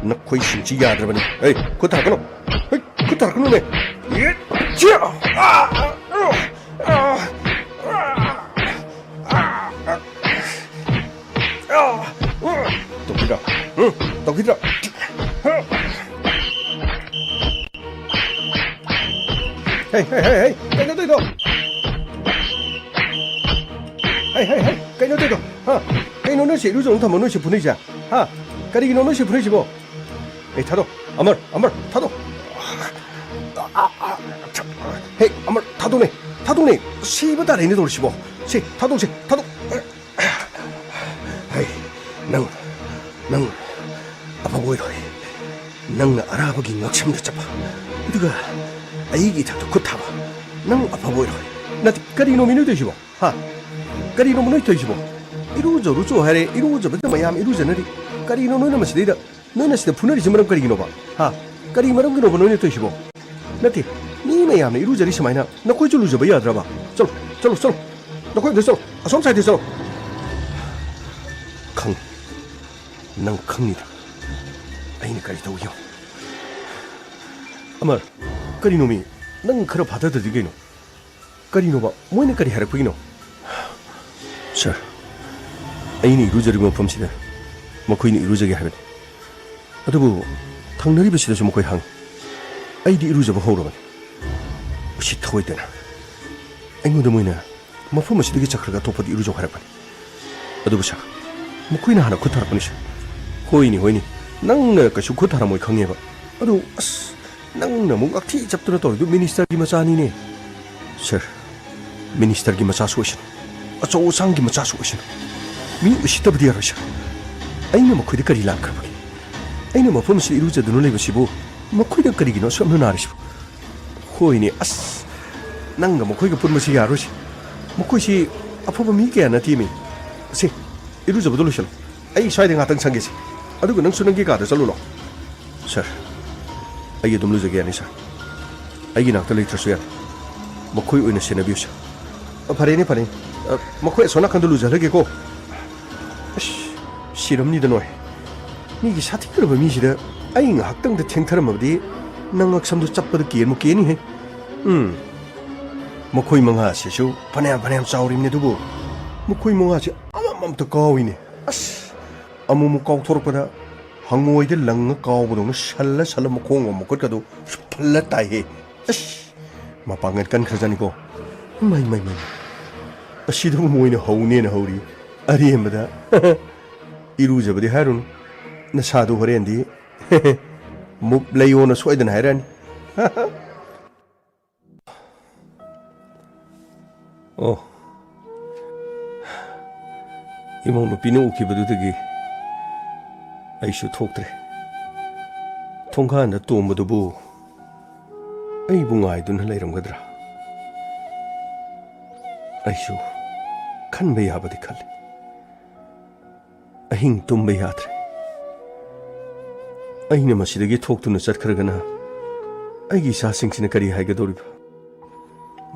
ꯅꯈꯣꯏꯁꯤꯡꯁꯤ ꯌꯥꯗ꯭ꯔꯕꯅꯤ꯫ ꯍꯦ, ꯈꯨꯠ ꯊꯥꯔꯛꯀꯅꯨ꯫ ꯍꯦ, ꯈꯨꯠ ꯊꯥꯔꯛꯀꯅꯨꯅꯦ꯫ ꯌꯦ, ꯆꯤꯌꯥ, ꯑꯥ, ꯑꯥ, ꯑꯥ, ꯑꯥ, ꯑꯥ, ꯑꯥ, ꯑꯥ, ꯑꯥ, ꯇꯧꯈꯤꯗ꯭ꯔꯥ? ꯎꯝ, ꯇꯧꯈꯤꯗ꯭ꯔꯥ? ꯍꯦ, ꯍꯦ, ꯍꯦ, ꯍꯦ, ꯀꯩꯅꯣ ꯇꯧꯔꯤꯗꯣ? ꯍꯦ, ꯍꯦ, ꯍꯦ, ꯀꯩꯅꯣ ꯇꯧꯔꯤꯗꯣ? ꯍꯥ? ꯀꯩꯅꯣ ꯅꯣꯏꯁꯦ ꯏꯔꯨꯖꯧꯅ ꯊꯝꯃꯣ ꯅꯣꯏꯁꯦ ꯐꯨꯅꯩꯁꯦ? ꯍꯥ? ꯀꯔꯤꯒꯤꯅꯣ ꯅꯣꯏꯁꯦ ꯐꯨꯅꯩꯁꯤꯕꯣ? ꯑꯦ, ꯊꯥꯗꯣꯛ꯫ ꯑꯃꯔ, ꯑꯃꯔ, ꯊꯥꯗꯣꯛ꯫ ꯍꯦ, ꯑꯃꯔ, ꯊꯥꯗꯣꯛꯅꯦ꯫ ꯊꯥꯗꯣꯛꯅꯦ꯫ ꯁꯤꯕ ꯇꯥꯔꯦꯅꯦ ꯇꯧꯔꯤꯁꯤꯕꯣ꯫ ꯁꯤ, ꯊꯥꯗꯣꯛꯁꯦ, ꯊꯥꯗꯣꯛ꯫ ꯍꯩ, ꯅꯪ, ꯅꯪ ꯑꯐꯕ ꯑꯣꯏꯔꯣꯏ꯫ ꯅꯪꯅ ꯑꯔꯥꯕꯒꯤ ꯉꯛꯁꯝꯗ ꯆꯠꯄ, ꯑꯗꯨꯒ ꯑꯩꯒꯤ ꯏꯊꯛꯇ ꯈꯨꯠ ꯊꯥꯕ꯫ ꯅꯪ ꯑꯐꯕ ꯑꯣꯏꯔꯣꯏ꯫ ꯅꯠꯇꯦ, ꯀꯔꯤꯅꯣ ꯃꯤ ꯅꯣꯏ ꯇꯧꯔꯤꯁꯤꯕꯣ? ꯍꯥ? ꯀꯔꯤꯅꯣ ꯅꯣꯏ ꯇꯧꯔꯤꯁꯤꯕꯣ? ꯏꯔꯨꯖꯔꯨꯆꯣ ꯍꯥꯏꯔꯦ, ꯏꯔꯨꯖꯕꯗ ꯃꯌꯥꯝ ꯏꯔꯨꯖꯅꯔꯤ꯫ ꯀꯔꯤꯅꯣ ꯅꯣꯏꯅ ꯃꯁꯤꯗꯩꯗ, ꯅꯣꯏꯅ ꯁꯤꯗ ꯐꯨꯅꯔꯤꯁꯤ ꯃꯔꯝ ꯀꯔꯤꯒꯤꯅꯣꯕ? ꯍꯥ? ꯀꯔꯤ ꯃꯔꯝꯒꯤꯅꯣꯕ ꯅꯣꯏꯅ ꯇꯧꯔꯤꯁꯤꯕꯣ? ꯅꯠꯇꯦ, ꯃꯤ ꯃꯌꯥꯝꯅ ꯏꯔꯨꯖꯔꯤ ꯁꯨꯃꯥꯏꯅ ꯅꯈꯣꯏꯁꯨ ꯂꯨꯖꯕ ꯌꯥꯗ꯭ꯔꯕ? ꯆꯠꯂꯣ, ꯆꯠꯂꯣ, ꯆꯠꯂꯣ꯫ ꯅꯈꯣꯏ ꯑꯝꯇ ꯆꯠꯂꯣ꯫ ꯑꯁꯣꯝ ꯁꯥꯏꯗ ꯆꯠꯂꯣ꯫ ꯈꯪꯉꯤ꯫ ꯅꯪ ꯈꯪꯉꯤꯗ ꯑꯩꯅ ꯀꯔꯤ ꯇꯧꯏ ꯌꯦꯡꯉꯨ꯫ ꯑꯃꯔ, ꯀꯔꯤꯅꯣꯃꯤ? ꯅꯪ ꯈꯔ ꯐꯥꯊꯗ꯭ꯔꯗꯤ ꯀꯩꯅꯣ? ꯀꯔꯤꯅꯣꯕ? ꯃꯣꯏꯅ ꯀꯔꯤ ꯍꯥꯏꯔꯛꯄꯒꯤꯅꯣ? ꯁꯥꯔ, ꯑꯩꯅ ꯏꯔꯨꯖꯔꯤꯕ ꯃꯐꯝꯁꯤꯗ ꯃꯈꯣꯏꯅ ꯏꯔꯨꯖꯒꯦ ꯍꯥꯏꯕꯅꯤ꯫ ꯑꯗꯨꯕꯨ ꯊꯪꯅꯔꯤꯕꯁꯤꯗꯁꯨ ꯃꯈꯣꯏ ꯍꯪꯉꯤ꯫ ꯑꯩꯗꯤ ꯏꯔꯨꯖꯕ ꯍꯧꯔꯕꯅꯤ꯫ ꯎꯁꯤꯠ ꯊꯑꯣꯏꯗꯅ꯫ ꯑꯩꯉꯣꯟꯗ ꯃꯣꯏꯅ ꯃꯐꯝ ꯑꯁꯤꯗꯒꯤ ꯆꯠꯈ꯭ꯔꯒ ꯑꯇꯣꯞꯄꯗ ꯏꯔꯨꯖꯧ ꯍꯥꯏꯔꯛꯄꯅꯤ꯫ ꯑꯗꯨꯕꯨ ꯁꯥꯔ, ꯃꯈꯣꯏꯅ ꯍꯥꯟꯅ ꯈꯨꯠ ꯊꯥꯔꯛꯄꯅꯤ ꯁꯥꯔ꯫ ꯍꯣꯏꯅꯦ, ꯍꯣꯏꯅꯦ, ꯅꯪꯅ ꯀꯩꯁꯨ ꯈꯨꯠ ꯊꯥꯔꯝꯃꯣꯏ ꯈꯪꯉꯦꯕ꯫ ꯑꯗꯨ ꯑꯁ, ꯅꯪꯅ ꯑꯃꯨꯛ ꯉꯥꯛꯊꯤ ꯆꯞꯇꯅ ꯇꯧꯔꯤꯗꯨ ꯃꯤꯅꯤꯁꯇꯔꯒꯤ ꯃꯆꯥꯅꯤꯅꯦ꯫ ꯁꯥꯔ, ꯃꯤꯅꯤꯁꯇꯔꯒꯤ ꯃꯆꯥꯁꯨ ꯑꯣꯏꯁꯅꯨ, ꯑꯆꯧ ꯑꯁꯥꯡꯒꯤ ꯃꯆꯥꯁꯨ ꯑꯣꯏꯁꯅꯨ, ꯃꯤ ꯎꯁꯤꯠꯇꯕꯗꯤ ꯌꯥꯔꯣꯏ ꯁꯥꯔ꯫ ꯑꯩꯅ ꯃꯈꯣꯏꯗ ꯀꯔꯤ ꯂꯥꯟꯈ꯭ꯔꯕꯒꯦ? ꯑꯩꯅ ꯃꯐꯝ ꯑꯁꯤꯗ ꯏꯔꯨꯖꯗꯨꯅ ꯂꯩꯕꯁꯤꯕꯨ ꯃꯈꯣꯏꯗ ꯀꯔꯤꯒꯤꯅꯣ ꯑꯁꯨꯛ ꯌꯥꯝꯅ ꯅꯥꯔꯤꯁꯤꯕꯨ? ꯍꯣꯏꯅꯦ, ꯑꯁ, ꯅꯪꯒ ꯃꯈꯣꯏꯒ ꯄꯨꯟꯕꯁꯤ ꯌꯥꯔꯣꯏꯁꯦ꯫ ꯃꯈꯣꯏꯁꯤ ꯑꯐꯕ ꯃꯤ ꯀꯌꯥ ꯅꯠꯇꯦꯃꯤ꯫ ꯁꯦ, ꯏꯔꯨꯖꯕꯗꯣ ꯂꯣꯏꯁꯤꯜꯂꯣ꯫ ꯑꯩ ꯁ꯭ꯋꯥꯏꯗ ꯉꯥꯛꯇꯪ ꯁꯪꯒꯦꯁꯦ꯫ ꯑꯗꯨꯒ ꯅꯪꯁꯨ ꯅꯪꯒꯤ ꯀꯥꯗ ꯆꯠꯂꯨ ꯂꯥꯎ꯫ ꯁꯥꯔ, ꯑꯩ ꯑꯗꯨꯝ ꯂꯨꯖꯒꯦ ꯌꯥꯅꯤ, ꯁꯥꯔ꯫ ꯑꯩꯒꯤ ꯅꯥꯛꯇ ꯂꯩꯇ꯭ꯔꯁꯨ ꯌꯥꯅꯤ꯫ ꯃꯈꯣꯏ ꯑꯣꯏꯅ ꯁꯦꯟꯅꯕꯤꯌꯨ, ꯁꯥꯔ꯫ ꯑ, ꯐꯔꯦꯅꯦ, ꯐꯔꯦꯅꯦ꯫ ꯑ, ꯃꯈꯣꯏ ꯑꯁꯣꯝ ꯅꯥꯀꯟꯗ ꯂꯨꯖꯍꯜꯂꯒꯦꯀꯣ꯫ ꯑꯁ, ꯁꯤꯔꯝꯅꯤꯗ ꯅꯣꯏ꯫ ꯃꯤꯒꯤ ꯁꯥꯊꯤꯈ꯭ꯔꯕ ꯃꯤꯁꯤꯗ ꯑꯩ ꯉꯥꯏꯍꯥꯛꯇꯪꯗ ꯊꯦꯡꯊꯔꯝꯃꯕꯗꯤ ꯅꯪ ꯉꯛꯁꯝꯗꯨ ꯆꯞꯄꯗ ꯀꯦꯟꯕꯨ ꯀꯦꯅꯤꯍꯦ꯫ ꯎꯝ꯫ ꯃꯈꯣꯏ ꯃꯉꯥꯁꯤꯁꯨ ꯐꯅꯌꯥꯝ ꯐꯅꯌꯥꯝ ꯆꯥꯎꯔꯤꯕꯅꯤ, ꯑꯗꯨꯕꯨ ꯃꯈꯣꯏ ꯃꯉꯥꯁꯤ ꯑꯃꯃꯝꯇ ꯀꯥꯎꯏꯅꯦ꯫ ꯑꯁ, ꯑꯃꯨꯛꯃꯨꯛ ꯀꯥꯎꯊꯣꯔꯛꯄꯗ ꯍꯪꯉꯣꯏꯗ ꯂꯪꯉ ꯀꯥꯎꯕꯗꯧꯅ ꯁꯜꯂ ꯁꯜꯂ ꯃꯈꯣꯡꯒ ꯃꯈꯨꯠꯀꯗꯣ ꯐꯜꯂ ꯇꯥꯏꯍꯦ꯫ ꯑꯁ, ꯃꯄꯥꯡꯒꯜ ꯀꯟꯈ꯭ꯔꯖꯥꯠꯅꯤꯀꯣ꯫ ꯃꯩ, ꯃꯩ, ꯃꯩ, ꯃꯩ꯫ ꯑꯁꯤꯗꯕꯨ ꯃꯣꯏꯅ ꯍꯧꯅꯦꯅ ꯍꯧꯔꯤ꯫ ꯑꯔꯦꯝꯕꯗ꯫ ꯏꯔꯨꯖꯕꯗꯤ ꯍꯥꯏꯔꯨꯅꯨ, ꯅꯁꯥꯗꯨ ꯍꯣꯔꯦꯟꯗꯤ ꯃꯨꯞ ꯂꯩꯌꯣꯅ ꯁꯣꯏꯗꯅ ꯍꯥꯏꯔꯛꯑꯅꯤ꯫ ꯑꯣ, ꯏꯃꯧ ꯅꯨꯄꯤꯅ ꯎꯈꯤꯕꯗꯨꯗꯒꯤ ꯑꯩꯁꯨ ꯊꯣꯛꯇ꯭ꯔꯦ꯫ ꯊꯣꯡꯒꯥꯟꯗ ꯇꯣꯝꯕꯗꯨꯕꯨ ꯑꯩꯕꯨ ꯉꯥꯏꯗꯨꯅ ꯂꯩꯔꯝꯒꯗ꯭ꯔꯥ? ꯑꯩꯁꯨ ꯈꯟꯕ ꯌꯥꯕꯗꯤ ꯈꯜꯂꯤ꯫ ꯑꯍꯤꯡ ꯇꯨꯝꯕ ꯌꯥꯗ꯭ꯔꯦ꯫ ꯑꯩꯅ ꯃꯁꯤꯗꯒꯤ ꯊꯣꯛꯇꯨꯅ ꯆꯠꯈ꯭ꯔꯒꯅ ꯑꯩꯒꯤ ꯏꯆꯥꯁꯤꯡꯁꯤꯅ ꯀꯔꯤ ꯍꯥꯏꯒꯗꯧꯔꯤꯕ?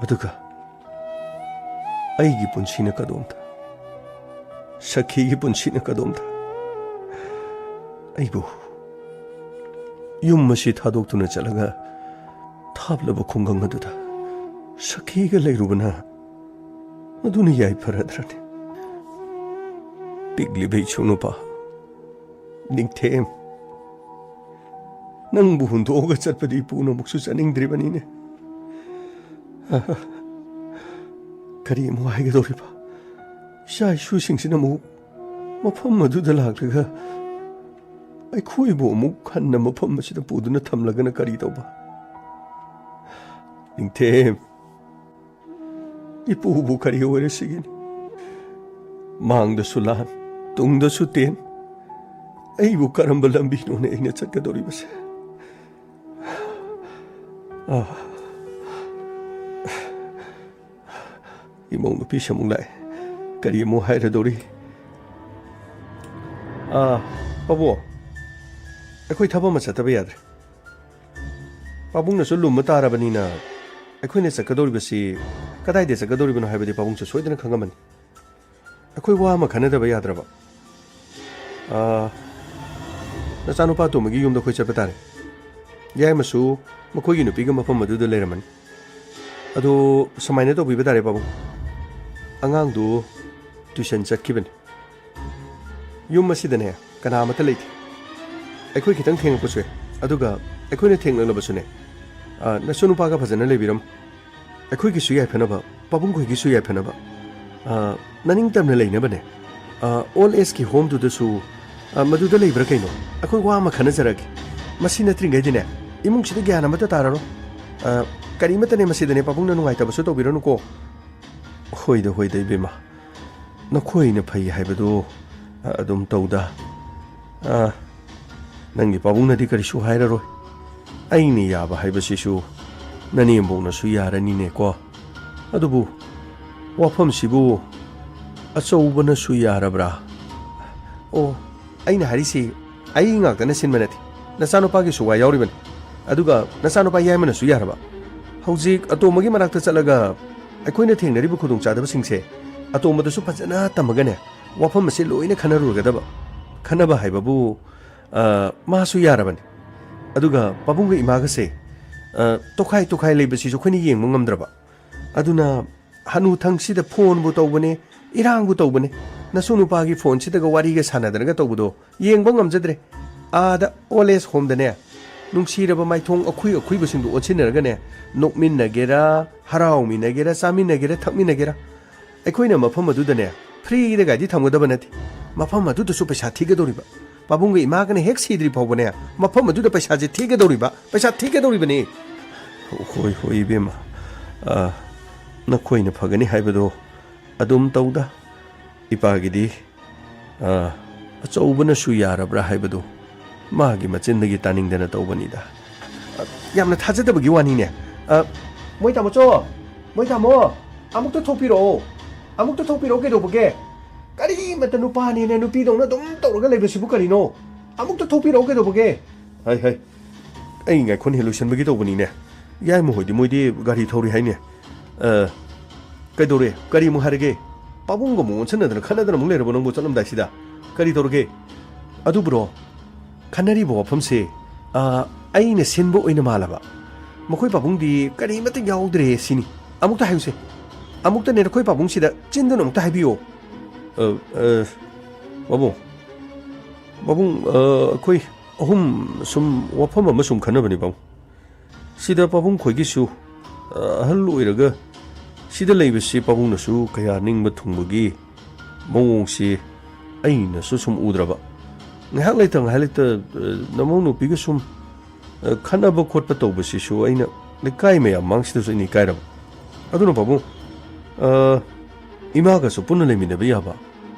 ꯑꯗꯨꯒ ꯑꯩꯒꯤ ꯄꯨꯟꯁꯤꯅ ꯀꯗꯣꯝꯗ? ꯁꯈꯤꯒꯤ ꯄꯨꯟꯁꯤꯅ ꯀꯗꯣꯝꯗ? ꯑꯩꯕꯨ ꯌꯨꯝ ꯑꯁꯤ ꯊꯥꯗꯣꯛꯇꯨꯅ ꯆꯠꯂꯒ ꯊꯥꯞꯂꯕ ꯈꯨꯡꯒꯪ ꯑꯗꯨꯗ ꯁꯈꯤꯒ ꯂꯩꯔꯨꯕꯅ ꯃꯗꯨꯅ ꯌꯥꯏꯐꯔꯗ꯭ꯔꯅꯦ? ꯄꯤꯛꯂꯤꯕ ꯏꯁꯨ ꯅꯨꯄꯥ ꯅꯤꯡꯊꯦꯝ, ꯅꯪꯕꯨ ꯍꯨꯟꯗꯣꯛꯑꯒ ꯆꯠꯄꯗꯤ ꯏꯄꯨꯅ ꯑꯃꯨꯛꯁꯨ ꯆꯠꯅꯤꯡꯗ꯭ꯔꯤꯕꯅꯤꯅꯦ꯫ ꯀꯔꯤ ꯑꯃꯨꯛ ꯍꯥꯏꯒꯗꯧꯔꯤꯕ? ꯏꯆꯥ ꯏꯁꯨꯁꯤꯡꯁꯤꯅ ꯑꯃꯨꯛ ꯃꯐꯝ ꯑꯗꯨꯗ ꯂꯥꯛꯂꯒ ꯑꯩꯈꯣꯏꯕꯨ ꯑꯃꯨꯛ ꯍꯟꯅ ꯃꯐꯝ ꯑꯁꯤꯗ ꯄꯨꯗꯨꯅ ꯊꯝꯂꯒꯅ ꯀꯔꯤ ꯇꯧꯕ? ꯅꯤꯡꯊꯦꯝ, ꯏꯄꯨꯕꯨ ꯀꯔꯤ ꯑꯣꯏꯔꯁꯤꯒꯤꯅꯤ? ꯃꯥꯡꯗꯁꯨ ꯂꯥꯟ, ꯇꯨꯡꯗꯁꯨ ꯇꯦꯟ, ꯑꯩꯕꯨ ꯀꯔꯝꯕ ꯂꯝꯕꯤꯅꯣꯅꯦ ꯑꯩꯅ ꯆꯠꯀꯗꯧꯔꯤꯕꯁꯦ? ꯑꯥ꯫ ꯏꯃꯧ ꯅꯨꯄꯤꯁꯦ ꯑꯃꯨꯛ ꯂꯥꯛꯑꯦ꯫ ꯀꯔꯤ ꯑꯃꯨꯛ ꯍꯥꯏꯔꯗꯧꯔꯤ? ꯑꯥ, ꯄꯥꯕꯨꯡ, ꯑꯩꯈꯣꯏ ꯊꯕꯛ ꯑꯃ ꯆꯠꯇꯕ ꯌꯥꯗ꯭ꯔꯦ꯫ ꯄꯥꯕꯨꯡꯅꯁꯨ ꯂꯨꯝꯕ ꯇꯥꯔꯕꯅꯤꯅ, ꯑꯩꯈꯣꯏꯅ ꯆꯠꯀꯗꯧꯔꯤꯕꯁꯤ ꯀꯗꯥꯏꯗ ꯆꯠꯀꯗꯧꯔꯤꯕꯅꯣ ꯍꯥꯏꯕꯗꯤ ꯄꯥꯕꯨꯡꯁꯨ ꯁꯣꯏꯗꯅ ꯈꯪꯉꯝꯃꯅꯤ꯫ ꯑꯩꯈꯣꯏ ꯋꯥ ꯑꯃ ꯈꯟꯅꯗꯕ ꯌꯥꯗ꯭ꯔꯕ꯫ ꯑꯥ, ꯅꯆꯥꯅꯨꯄꯥ ꯑꯇꯣꯝꯕꯒꯤ ꯌꯨꯝꯗ ꯑꯩꯈꯣꯏ ꯆꯠꯄ ꯇꯥꯔꯦ꯫ ꯌꯥꯏꯃꯁꯨ ꯃꯈꯣꯏꯒꯤ ꯅꯨꯄꯤꯒ ꯃꯐꯝ ꯑꯗꯨꯗ ꯂꯩꯔꯝꯃꯅꯤ꯫ ꯑꯗꯣ ꯁꯨꯃꯥꯏꯅ ꯇꯧꯕꯤꯕ ꯇꯥꯔꯦ ꯄꯥꯕꯨꯡ꯫ ꯑꯉꯥꯡꯗꯨ ꯇ꯭ꯌꯨꯁꯟ ꯆꯠꯈꯤꯕꯅꯤ꯫ ꯌꯨꯝ ꯑꯁꯤꯗꯅꯦ ꯀꯅꯥ ꯑꯃꯠꯇ ꯂꯩꯇꯦ꯫ ꯑꯩꯈꯣꯏ ꯈꯤꯇꯪ ꯊꯦꯡꯂꯛꯄꯁꯨ ꯌꯥꯏ, ꯑꯗꯨꯒ ꯑꯩꯈꯣꯏꯅ ꯊꯦꯡꯂꯛꯂꯕꯁꯨꯅꯦ, ꯑꯥ, ꯅꯁꯨ ꯅꯨꯄꯥꯒ ꯐꯖꯅ ꯂꯩꯕꯤꯔꯝꯃꯨ꯫ ꯑꯩꯈꯣꯏꯒꯤꯁꯨ ꯌꯥꯏꯐꯅꯕ, ꯄꯥꯕꯨꯡꯈꯣꯏꯒꯤꯁꯨ ꯌꯥꯏꯐꯅꯕ꯫ ꯑꯥ, ꯅꯅꯤꯡꯇꯝꯅ ꯂꯩꯅꯕꯅꯦ꯫ ꯑꯥ, ꯑꯣꯜ ꯑꯦꯖꯀꯤ ꯍꯣꯝꯗꯨꯗꯁꯨ, ꯑꯥ, ꯃꯗꯨꯗ ꯂꯩꯕ꯭ꯔꯥ ꯀꯩꯅꯣ? ꯑꯩꯈꯣꯏ ꯋꯥ ꯑꯃ ꯈꯟꯅꯖꯔꯒꯦ꯫ ꯃꯁꯤ ꯅꯠꯇ꯭ꯔꯤꯉꯩꯗꯅꯦ ꯏꯃꯨꯡꯁꯤꯗ ꯒ꯭ꯌꯥꯟ ꯑꯃꯠꯇ ꯇꯥꯔꯔꯣꯏ꯫ ꯑꯥ, ꯀꯔꯤꯃꯠꯇꯅꯦ ꯃꯁꯤꯗꯅꯦ ꯄꯥꯕꯨꯡꯅ ꯅꯨꯡꯉꯥꯏꯇꯕꯁꯨ ꯇꯧꯕꯤꯔꯅꯨꯀꯣ꯫ ꯍꯣꯏꯗ, ꯍꯣꯏꯗ, ꯏꯕꯦꯝꯃ꯫ ꯅꯈꯣꯏꯅ ꯐꯩ ꯍꯥꯏꯕꯗꯨ, ꯑ, ꯑꯗꯨꯝ ꯇꯧꯗ꯫ ꯑ, ꯅꯪꯒꯤ ꯄꯥꯕꯨꯡꯅꯗꯤ ꯀꯔꯤꯁꯨ ꯍꯥꯏꯔꯔꯣꯏ꯫ ꯑꯩꯅ ꯌꯥꯕ ꯍꯥꯏꯕꯁꯤꯁꯨ ꯅꯅꯦꯝꯕꯣꯛꯅꯁꯨ ꯌꯥꯔꯅꯤꯅꯦꯀꯣ꯫ ꯑꯗꯨꯕꯨ ꯋꯥꯐꯝꯁꯤꯕꯨ ꯑꯆꯧꯕꯅꯁꯨ ꯌꯥꯔꯕ꯭ꯔꯥ? ꯑꯣ, ꯑꯩꯅ ꯍꯥꯏꯔꯤꯁꯤ ꯑꯩ ꯉꯥꯛꯇꯅ ꯁꯤꯟꯕ ꯅꯠꯇꯦ꯫ ꯅꯆꯥꯅꯨꯄꯥꯒꯤꯁꯨ ꯋꯥ ꯌꯥꯎꯔꯤꯕꯅꯤ꯫ ꯑꯗꯨꯒ ꯅꯆꯥꯅꯨꯄꯥ ꯌꯥꯏꯃꯅꯁꯨ ꯌꯥꯔꯕ꯫ ꯍꯧꯖꯤꯛ ꯑꯇꯣꯝꯕꯒꯤ ꯃꯅꯥꯛꯇ ꯆꯠꯂꯒ ꯑꯩꯈꯣꯏꯅ ꯊꯦꯡꯅꯔꯤꯕ ꯈꯨꯗꯣꯡꯆꯥꯗꯕꯁꯤꯡꯁꯦ ꯑꯇꯣꯝꯕꯗꯁꯨ ꯐꯖꯅ ꯇꯝꯃꯒꯅꯦ, ꯋꯥꯐꯝ ꯑꯁꯦ ꯂꯣꯏꯅ ꯈꯟꯅꯔꯨꯔꯒꯗꯕ꯫ ꯈꯟꯅꯕ ꯍꯥꯏꯕꯕꯨ, ꯑ, ꯃꯥꯁꯨ ꯌꯥꯔꯕꯅꯤ꯫ ꯑꯗꯨꯒ ꯄꯥꯕꯨꯡꯒ ꯏꯃꯥꯒꯁꯦ, ꯑ, ꯇꯣꯈꯥꯏ ꯇꯣꯈꯥꯏ ꯂꯩꯕꯁꯤꯁꯨ ꯑꯩꯈꯣꯏꯅ ꯌꯦꯡꯕ ꯉꯝꯗ꯭ꯔꯕ꯫ ꯑꯗꯨꯅ ꯍꯅꯨꯊꯪꯁꯤꯗ ꯐꯣꯟꯕꯨ ꯇꯧꯕꯅꯦ, ꯏꯔꯥꯡꯕꯨ ꯇꯧꯕꯅꯦ꯫ ꯅꯁꯨ ꯅꯨꯄꯥꯒꯤ ꯐꯣꯟꯁꯤꯗꯒ ꯋꯥꯔꯤꯒ ꯁꯥꯟꯅꯗꯅꯒ ꯇꯧꯕꯗꯣ ꯌꯦꯡꯕ ꯉꯝꯖꯗ꯭ꯔꯦ꯫ ꯑꯥꯗ ꯑꯣꯜ ꯑꯦꯖ ꯍꯣꯝꯗꯅꯦ, ꯅꯨꯡꯁꯤꯔꯕ ꯃꯥꯏꯊꯣꯡ ꯑꯈꯨꯏ ꯑꯈꯨꯏꯕꯁꯤꯡꯗꯨ ꯑꯣꯟꯁꯤꯟꯅꯔꯒꯅꯦ, ꯅꯣꯛꯃꯤꯟꯅꯒꯦꯔꯥ, ꯍꯔꯥꯎꯃꯤꯟꯅꯒꯦꯔꯥ, ꯆꯥꯃꯤꯟꯅꯒꯦꯔꯥ, ꯊꯛꯃꯤꯟꯅꯒꯦꯔꯥ, ꯑꯩꯈꯣꯏꯅ ꯃꯐꯝ ꯑꯗꯨꯗꯅꯦ ꯐ꯭ꯔꯤꯗ ꯒꯥꯔꯤ ꯊꯝꯒꯗꯕ ꯅꯠꯇꯦ꯫ ꯃꯐꯝ ꯑꯗꯨꯗꯁꯨ ꯄꯩꯁꯥ ꯊꯤꯒꯗꯧꯔꯤꯕ꯫ ꯄꯥꯕꯨꯡꯒ ꯏꯃꯥꯒꯅ ꯍꯦꯛ ꯁꯤꯗ꯭ꯔꯤ ꯐꯥꯎꯕꯅꯦ, ꯃꯐꯝ ꯑꯗꯨꯗ ꯄꯩꯁꯥꯁꯦ ꯊꯤꯒꯗꯧꯔꯤꯕ, ꯄꯩꯁꯥ ꯊꯤꯒꯗꯧꯔꯤꯕꯅꯤ꯫ ꯍꯣꯏ, ꯍꯣꯏ, ꯏꯕꯦꯝꯃ꯫ ꯑ, ꯅꯈꯣꯏꯅ ꯐꯒꯅꯤ ꯍꯥꯏꯕꯗꯣ ꯑꯗꯨꯝ ꯇꯧꯗ꯫ ꯏꯄꯥꯒꯤꯗꯤ, ꯑ, ꯑꯆꯧꯕꯅꯁꯨ ꯌꯥꯔꯕ꯭ꯔꯥ ꯍꯥꯏꯕꯗꯨ ꯃꯥꯒꯤ ꯃꯆꯤꯟꯗꯒꯤ ꯇꯥꯅꯤꯡꯗꯅ ꯇꯧꯕꯅꯤꯗ꯫ ꯑ, ꯌꯥꯝꯅ ꯊꯥꯖꯗꯕꯒꯤ ꯋꯥꯅꯤꯅꯦ꯫ ꯑ, ꯃꯣꯏ ꯇꯥꯃꯣꯆꯧ! ꯃꯣꯏ ꯇꯥꯃꯣ! ꯑꯃꯨꯛꯇ ꯊꯣꯛꯄꯤꯔꯛꯑꯣ! ꯑꯃꯨꯛꯇ ꯊꯣꯛꯄꯤꯔꯛꯑꯣ ꯀꯩꯗꯧꯕꯒꯦ? ꯀꯔꯤꯃꯠꯇ ꯅꯨꯄꯥꯅꯦꯅ ꯅꯨꯄꯤꯗꯧꯅ ꯑꯗꯨꯝ ꯇꯧꯔꯒ ꯂꯩꯕꯁꯤꯕꯨ ꯀꯔꯤꯅꯣ? ꯑꯃꯨꯛꯇ ꯊꯣꯛꯄꯤꯔꯛꯑꯣ ꯀꯩꯗꯧꯕꯒꯦ? ꯍꯩ, ꯍꯩ꯫ ꯑꯩ ꯉꯥꯏꯈꯣꯟ ꯂꯣꯏꯁꯤꯟꯕꯒꯤ ꯇꯧꯕꯅꯤꯅꯦ꯫ ꯌꯥꯏꯃ ꯍꯣꯏꯗꯤ ꯃꯣꯏꯗꯤ ꯒꯥꯔꯤ ꯊꯧꯔꯤ ꯍꯥꯏꯅꯦ꯫ ꯑ, ꯀꯩꯗꯧꯔꯦ? ꯀꯔꯤ ꯑꯃꯨꯛ ꯍꯥꯏꯔꯒꯦ? ꯄꯥꯕꯨꯡꯒ ꯑꯃꯨꯛ ꯑꯣꯟꯁꯤꯟꯅꯗꯅ ꯈꯠꯅꯗꯅ ꯑꯃꯨꯛ ꯂꯩꯔꯕꯣ ꯅꯪꯕꯨ ꯆꯠꯂꯝꯗꯥꯏꯁꯤꯗ? ꯀꯔꯤ ꯇꯧꯔꯒꯦ? ꯑꯗꯨꯕꯨꯔꯣ, ꯈꯟꯅꯔꯤꯕ ꯋꯥꯐꯝꯁꯦ, ꯑ, ꯑꯩꯅ ꯁꯤꯟꯕ ꯑꯣꯏꯅ ꯃꯥꯜꯂꯕ? ꯃꯈꯣꯏ ꯄꯥꯕꯨꯡꯗꯤ ꯀꯔꯤꯃꯠꯇ ꯌꯥꯎꯗ꯭ꯔꯦ ꯁꯤꯅꯤ꯫ ꯑꯃꯨꯛꯇ ꯍꯥꯏꯌꯨꯁꯦ꯫ ꯑꯃꯨꯛꯇꯅꯦ ꯅꯈꯣꯏ ꯄꯥꯕꯨꯡꯁꯤꯗ ꯆꯤꯟꯗꯨꯅ ꯑꯃꯨꯛꯇ ꯍꯥꯏꯕꯤꯌꯣ꯫ ꯑ, ꯑ, ꯄꯥꯕꯨꯡ, ꯄꯥꯕꯨꯡ, ꯑ, ꯑꯩꯈꯣꯏ ꯑꯍꯨꯝ ꯁꯨꯝ ꯋꯥꯐꯝ ꯑꯃ ꯁꯨꯝ ꯈꯟꯅꯕꯅꯤ, ꯄꯥꯕꯨꯡ꯫ ꯁꯤꯗ ꯄꯥꯕꯨꯡ ꯈꯣꯏꯒꯤꯁꯨ, ꯑ, ꯑꯍꯜ ꯑꯣꯏꯔꯒ ꯁꯤꯗ ꯂꯩꯕꯁꯤ ꯄꯥꯕꯨꯡꯅꯁꯨ ꯀꯌꯥ ꯅꯤꯡꯕ ꯊꯨꯡꯕꯒꯤ ꯃꯑꯣꯡꯁꯤ ꯑꯩꯅꯁꯨ ꯁꯨꯝ ꯎꯗ꯭ꯔꯕ꯫ ꯉꯥꯏꯍꯥꯛ ꯂꯩꯇ ꯉꯥꯏꯍꯥꯛ ꯂꯩꯇ, ꯑ, ꯅꯃꯧ ꯅꯨꯄꯤꯒ ꯁꯨꯝ, ꯑ, ꯈꯠꯅꯕ ꯈꯣꯠꯄ ꯇꯧꯕꯁꯤꯁꯨ ꯑꯩꯅ ꯂꯩꯀꯥꯏ ꯃꯌꯥꯝ ꯃꯥꯡꯁꯤꯗꯁꯨ ꯑꯩꯅ ꯏꯀꯥꯏꯔꯕ꯫ ꯑꯗꯨꯅ ꯄꯥꯕꯨꯡ, ꯑ, ꯏꯃꯥꯒꯁꯨ ꯄꯨꯟꯅ ꯂꯩꯃꯤꯟꯅꯕ ꯌꯥꯕ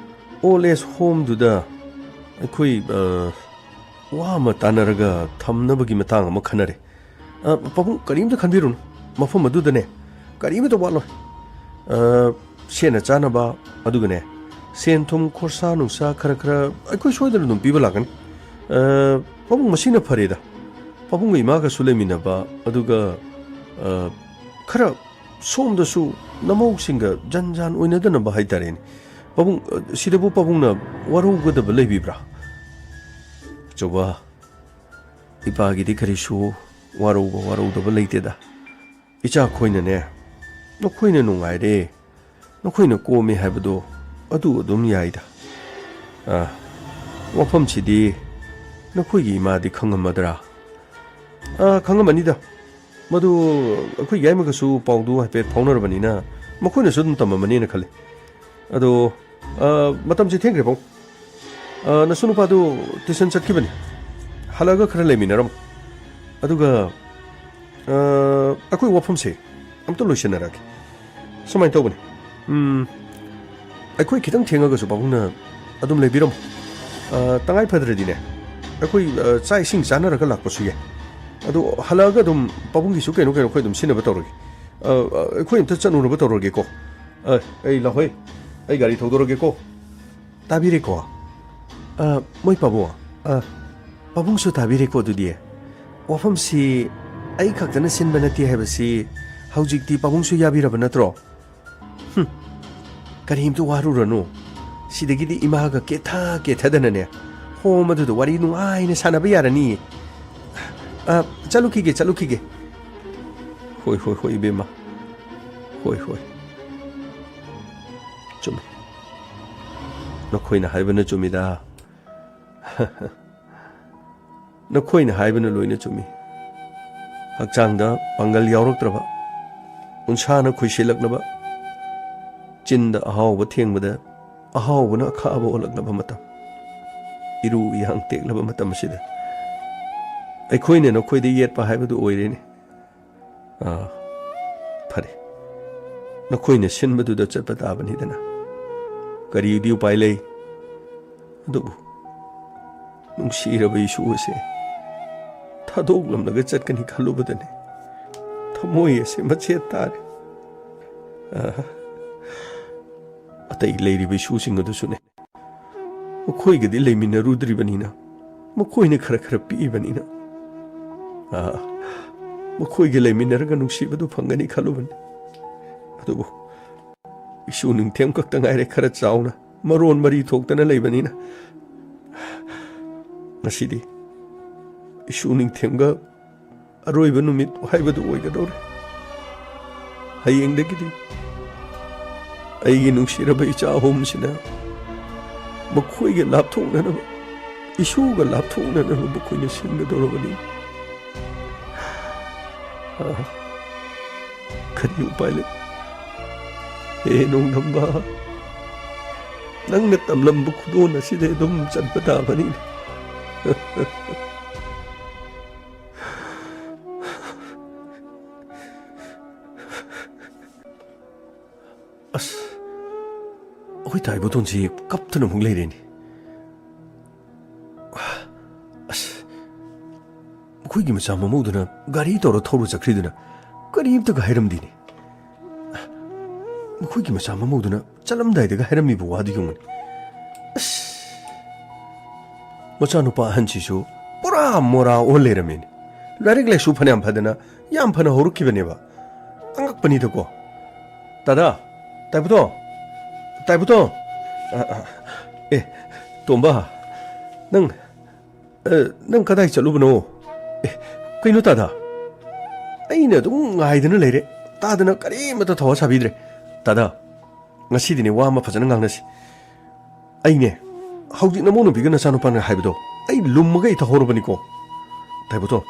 old age homeꯗꯨꯗ ꯑꯩꯈꯣꯏ, ꯑ, ꯋꯥ ꯑꯃ ꯇꯥꯟꯅꯔꯒ ꯊꯝꯅꯕꯒꯤ ꯃꯇꯥꯡ ꯑꯃ ꯈꯟꯅꯔꯦ꯫ ꯑ, ꯄꯥꯕꯨꯡ, ꯀꯔꯤꯝꯇ ꯈꯟꯕꯤꯔꯨꯅꯨ꯫ ꯃꯐꯝ ꯑꯗꯨꯗꯅꯦ ꯀꯔꯤꯃꯇ ꯋꯥꯠꯂꯣꯏ꯫ ꯑ, ꯁꯦꯠꯅ ꯆꯥꯅꯕ, ꯑꯗꯨꯒꯅꯦ, ꯁꯦꯟ ꯊꯨꯝ ꯈꯣꯔꯁꯥ ꯅꯨꯡꯁꯥ ꯈꯔ ꯈꯔ ꯑꯩꯈꯣꯏ ꯁꯣꯏꯗꯅ ꯑꯗꯨꯝ ꯄꯤꯕ ꯂꯥꯛꯀꯅꯤ꯫ ꯑ, ꯄꯥꯕꯨꯡ, ꯃꯁꯤꯅ ꯐꯔꯦꯗ꯫ ꯄꯥꯕꯨꯡꯒ ꯏꯃꯥꯒꯁꯨ ꯂꯩꯃꯤꯟꯅꯕ, ꯑꯗꯨꯒ, ꯑ, ꯈꯔ ꯁꯣꯝꯗꯁꯨ ꯅꯃꯧꯁꯤꯡꯒ ꯖꯟ ꯖꯥꯟ ꯑꯣꯏꯅꯗꯅꯕ ꯍꯥꯏꯇꯥꯔꯦꯅꯦ꯫ ꯄꯥꯕꯨꯡ, ꯑ, ꯁꯤꯗꯕꯨ ꯄꯥꯕꯨꯡꯅ ꯋꯥꯔꯧꯒꯗꯕ ꯂꯩꯕꯤꯕ꯭ꯔꯥ? ꯑꯆꯧꯕ, ꯏꯄꯥꯒꯤꯗꯤ ꯀꯔꯤꯁꯨ ꯋꯥꯔꯧꯕ ꯋꯥꯔꯧꯗꯕ ꯂꯩꯇꯦꯗ꯫ ꯏꯆꯥ ꯈꯣꯏꯅꯅꯦ, ꯅꯈꯣꯏꯅ ꯅꯨꯡꯉꯥꯏꯔꯦ, ꯅꯈꯣꯏꯅ ꯀꯣꯝꯃꯦ ꯍꯥꯏꯕꯗꯣ ꯑꯗꯨ ꯑꯗꯨꯝ ꯌꯥꯏꯗ꯫ ꯑ, ꯋꯥꯐꯝꯁꯤꯗꯤ ꯅꯈꯣꯏꯒꯤ ꯏꯃꯥꯗꯤ ꯈꯪꯉꯝꯃꯗ꯭ꯔꯥ? ꯑ, ꯈꯪꯉꯝꯃꯅꯤꯗ꯫ ꯃꯗꯨ ꯑꯩꯈꯣꯏ ꯌꯥꯏꯃꯒꯁꯨ ꯄꯥꯎꯗꯨ ꯍꯥꯏꯐꯦꯠ ꯐꯥꯎꯅꯔꯕꯅꯤꯅ ꯃꯈꯣꯏꯅꯁꯨ ꯑꯗꯨꯝ ꯇꯝꯃꯝꯃꯅꯤꯅ ꯈꯜꯂꯤ꯫ ꯑꯗꯣ, ꯑ, ꯃꯇꯝꯁꯦ ꯊꯦꯡꯈ꯭ꯔꯦ, ꯄꯥꯕꯨꯡ꯫ ꯑ, ꯅꯁꯨ ꯅꯨꯄꯥꯗꯨ tuition ꯆꯠꯈꯤꯕꯅꯤ꯫ ꯍꯜꯂꯛꯑꯒ ꯈꯔ ꯂꯩꯃꯤꯟꯅꯔꯝꯃꯣ꯫ ꯑꯗꯨꯒ, ꯑ, ꯑꯩꯈꯣꯏ ꯋꯥꯐꯝꯁꯦ ꯑꯝꯇ ꯂꯣꯏꯁꯤꯟꯅꯔꯒꯦ꯫ ꯁꯨꯃꯥꯏꯅ ꯇꯧꯕꯅꯤ꯫ ꯎꯝ, ꯑꯩꯈꯣꯏ ꯈꯤꯇꯪ ꯊꯦꯡꯉꯒꯁꯨ ꯄꯥꯕꯨꯡꯅ ꯑꯗꯨꯝ ꯂꯩꯕꯤꯔꯝꯃꯣ꯫ ꯑ, ꯇꯉꯥꯏ ꯐꯗ꯭ꯔꯗꯤꯅꯦ, ꯑꯩꯈꯣꯏ, ꯑ, ꯆꯥꯛ ꯏꯁꯤꯡ ꯆꯥꯅꯔꯒ ꯂꯥꯛꯄꯁꯨ ꯌꯥꯏ꯫ ꯑꯗꯣ ꯍꯜꯂꯛꯑꯒ ꯑꯗꯨꯝ ꯄꯥꯕꯨꯡꯒꯤꯁꯨ ꯀꯩꯅꯣ ꯀꯩꯅꯣ ꯑꯩꯈꯣꯏ ꯑꯗꯨꯝ ꯁꯤꯟꯅꯕ ꯇꯧꯔꯒꯦ꯫ ꯑ, ꯑ, ꯑꯩꯈꯣꯏ ꯑꯝꯇ ꯆꯠꯂꯨꯅꯕ ꯇꯧꯔꯒꯦꯀꯣ꯫ ꯑ, ꯑꯩ ꯂꯥꯛꯍꯣꯏ, ꯑꯩ ꯒꯥꯔꯤ ꯊꯧꯗꯣꯔꯒꯦꯀꯣ꯫ ꯇꯥꯕꯤꯔꯦꯀꯣ? ꯑ, ꯃꯣꯏ ꯄꯥꯕꯨꯡ, ꯑ, ꯄꯥꯕꯨꯡꯁꯨ ꯇꯥꯕꯤꯔꯦꯀꯣ ꯑꯗꯨꯗꯤ? ꯋꯥꯐꯝꯁꯤ ꯑꯩ ꯈꯛꯇꯅ ꯁꯤꯟꯕ ꯅꯠꯇꯦ ꯍꯥꯏꯕꯁꯤ ꯍꯧꯖꯤꯛꯇꯤ ꯄꯥꯕꯨꯡꯁꯨ ꯌꯥꯕꯤꯔꯕ ꯅꯠꯇ꯭ꯔꯣ? ꯍꯨꯝ, ꯀꯔꯤꯝꯇ ꯋꯥꯔꯨꯔꯅꯨ꯫ ꯁꯤꯗꯒꯤꯗꯤ ꯏꯃꯥꯒ ꯀꯦꯊ ꯀꯦꯊꯗꯅꯅꯦ, ꯄꯣꯝ ꯑꯗꯨꯗ ꯋꯥꯔꯤ ꯅꯨꯡꯉꯥꯏꯅ ꯁꯥꯟꯅꯕ ꯌꯥꯔꯅꯤꯌꯦ꯫ ꯑ, ꯆꯠꯂꯨꯈꯤꯒꯦ, ꯆꯠꯂꯨꯈꯤꯒꯦ꯫ ꯍꯣꯏ, ꯍꯣꯏ, ꯍꯣꯏ, ꯏꯕꯦꯝꯃ꯫ ꯍꯣꯏ, ꯍꯣꯏ꯫ ꯆꯨꯝꯃꯤ꯫ ꯅꯈꯣꯏꯅ ꯍꯥꯏꯕꯅ ꯆꯨꯝꯃꯤꯗ꯫ ꯅꯈꯣꯏꯅ ꯍꯥꯏꯕꯅ ꯂꯣꯏꯅ ꯆꯨꯝꯃꯤ꯫ ꯍꯛꯆꯥꯡꯗ ꯄꯥꯡꯒꯜ ꯌꯥꯎꯔꯛꯇ꯭ꯔꯕ, ꯎꯟꯁꯥꯅ ꯈꯨꯏꯁꯤꯜꯂꯛꯂꯕ, ꯆꯤꯟꯗ ꯑꯍꯥꯎꯕ ꯊꯦꯡꯕꯗ ꯑꯍꯥꯎꯕꯅ ꯑꯈꯥꯕ ꯑꯣꯜꯂꯛꯂꯕ ꯃꯇꯝ, ꯏꯔꯨ ꯏꯍꯥꯡ ꯇꯦꯛꯂꯕ ꯃꯇꯝ ꯑꯁꯤꯗ ꯑꯩꯈꯣꯏꯅ ꯅꯈꯣꯏꯗ ꯌꯦꯠꯄ ꯍꯥꯏꯕꯗꯨ ꯑꯣꯏꯔꯦꯅꯦ꯫ ꯑꯥ, ꯐꯔꯦ, ꯅꯈꯣꯏꯅ ꯁꯤꯟꯕꯗꯨꯗ ꯆꯠꯄ ꯇꯥꯕꯅꯤꯗꯅ꯫ ꯀꯔꯤꯗꯤ ꯎꯄꯥꯏ ꯂꯩ? ꯑꯗꯨꯕꯨ ꯅꯨꯡꯁꯤꯔꯕ ꯏꯁꯨ ꯑꯁꯦ ꯊꯥꯗꯣꯛꯂꯝꯂꯒ ꯆꯠꯀꯅꯤ ꯈꯜꯂꯨꯕꯗꯅꯦ ꯊꯃꯣꯏ ꯑꯁꯦ ꯃꯆꯦꯠ ꯇꯥꯔꯦ꯫ ꯑꯥ, ꯑꯇꯩ ꯂꯩꯔꯤꯕ ꯏꯁꯨꯁꯤꯡ ꯑꯗꯨꯁꯨꯅꯦ, ꯃꯈꯣꯏꯒꯗꯤ ꯂꯩꯃꯤꯟꯅꯔꯨꯗ꯭ꯔꯤꯕꯅꯤꯅ, ꯃꯈꯣꯏꯅ ꯈꯔ ꯈꯔ ꯄꯤꯛꯏꯕꯅꯤꯅ, ꯑꯥ, ꯃꯈꯣꯏꯒ ꯂꯩꯃꯤꯟꯅꯔꯒ ꯅꯨꯡꯁꯤꯕꯗꯨ ꯐꯪꯒꯅꯤ ꯈꯜꯂꯨꯕꯅꯤ꯫ ꯑꯗꯨꯕꯨ ꯏꯁꯨ ꯅꯤꯡꯊꯦꯝ ꯈꯛꯇ ꯉꯥꯏꯔꯦ ꯈꯔ ꯆꯥꯎꯅ ꯃꯔꯣꯟ ꯃꯔꯤ ꯊꯣꯛꯇꯅ ꯂꯩꯕꯅꯤꯅ꯫ ꯉꯁꯤꯗꯤ ꯏꯁꯨ ꯅꯤꯡꯊꯦꯝꯒ ꯑꯔꯣꯏꯕ ꯅꯨꯃꯤꯠ ꯍꯥꯏꯕꯗꯨ ꯑꯣꯏꯒꯗꯧꯔꯦ꯫ ꯍꯌꯦꯡꯗꯒꯤꯗꯤ ꯑꯩꯒꯤ ꯅꯨꯡꯁꯤꯔꯕ ꯏꯆꯥ ꯑꯍꯨꯝꯁꯤꯅ ꯃꯈꯣꯏꯒ ꯂꯥꯞꯊꯣꯛꯅꯅꯕ, ꯏꯁꯨꯒ ꯂꯥꯞꯊꯣꯛꯅꯅꯕ ꯃꯈꯣꯏꯅ ꯁꯤꯟꯒꯗꯧꯔꯕꯅꯤ꯫ ꯑꯥ, ꯀꯔꯤ ꯎꯄꯥꯏ ꯂꯩ? ꯍꯦ ꯅꯣꯡꯗꯝꯕ, ꯅꯪꯅ ꯇꯝꯂꯝꯕ ꯈꯨꯗꯣꯜ ꯑꯁꯤꯗ ꯑꯗꯨꯝ ꯆꯠꯄ ꯇꯥꯕꯅꯤꯅꯦ꯫ ꯑꯁ, ꯑꯩꯈꯣꯏ ꯇꯥꯏꯕꯣꯇꯣꯟꯁꯤ ꯀꯞꯇꯨꯅ ꯑꯃꯨꯛ ꯂꯩꯔꯦꯅꯦ꯫ ꯑꯁ, ꯃꯈꯣꯏꯒꯤ ꯃꯆꯥ ꯃꯃꯧꯗꯨꯅ ꯒꯥꯔꯤ ꯇꯧꯔ ꯊꯧꯔ ꯆꯠꯈ꯭ꯔꯤꯗꯨꯅ ꯀꯔꯤꯝꯇꯒ ꯍꯥꯏꯔꯝꯗꯦꯅꯦ꯫ ꯃꯈꯣꯏꯒꯤ ꯃꯆꯥ ꯃꯃꯧꯗꯨꯅ ꯆꯠꯂꯝꯗꯥꯏꯗꯒ ꯍꯥꯏꯔꯝꯃꯤꯕ ꯋꯥꯗꯨ ꯌꯦꯡꯉꯨꯅꯦ꯫ ꯑꯁ! ꯃꯆꯥꯅꯨꯄꯥ ꯑꯍꯟꯁꯤꯁꯨ ꯄꯨꯔꯥ ꯃꯣꯔꯥ ꯑꯣꯜ ꯂꯩꯔꯝꯃꯦꯅꯦ꯫ ꯂꯥꯏꯔꯤꯛ ꯂꯥꯏꯁꯨ ꯐꯅꯌꯥꯝ ꯐꯗꯅ ꯌꯥꯝ ꯐꯅ ꯍꯧꯔꯛꯈꯤꯕꯅꯦꯕ꯫ ꯑꯉꯛꯄꯅꯤꯗꯀꯣ꯫ ꯇꯥꯗꯥ, ꯇꯥꯏꯕꯨꯇꯣ, ꯇꯥꯏꯕꯨꯇꯣ꯫ ꯑ, ꯑ, ꯑꯦ, ꯇꯣꯝꯕ, ꯅꯪ, ꯑ, ꯅꯪ ꯀꯗꯥꯏ ꯆꯠꯂꯨꯕꯅꯣ? ꯑꯦ, ꯀꯩꯅꯣ ꯇꯥꯗꯥ? ꯑꯩꯅ ꯑꯗꯨꯝ ꯉꯥꯏꯗꯅ ꯂꯩꯔꯦ꯫ ꯇꯥꯗꯅ ꯀꯔꯤꯃꯠꯇ ꯊꯧꯋꯥ ꯁꯥꯕꯤꯗ꯭ꯔꯦ꯫ ꯇꯥꯗꯥ, ꯉꯁꯤꯗꯤꯅꯦ ꯋꯥ ꯑꯃ ꯐꯖꯅ ꯉꯥꯡꯅꯁꯤ꯫ ꯑꯩꯅꯦ, ꯍꯧꯖꯤꯛ ꯅꯃꯧ ꯅꯨꯄꯤꯒ ꯅꯆꯥꯅꯨꯄꯥꯅ ꯍꯥꯏꯕꯗꯣ ꯑꯩ ꯂꯨꯝꯃꯒ ꯏꯊꯍꯧꯔꯕꯅꯤꯀꯣ꯫ ꯇꯥꯏꯕꯣꯇꯣꯟ,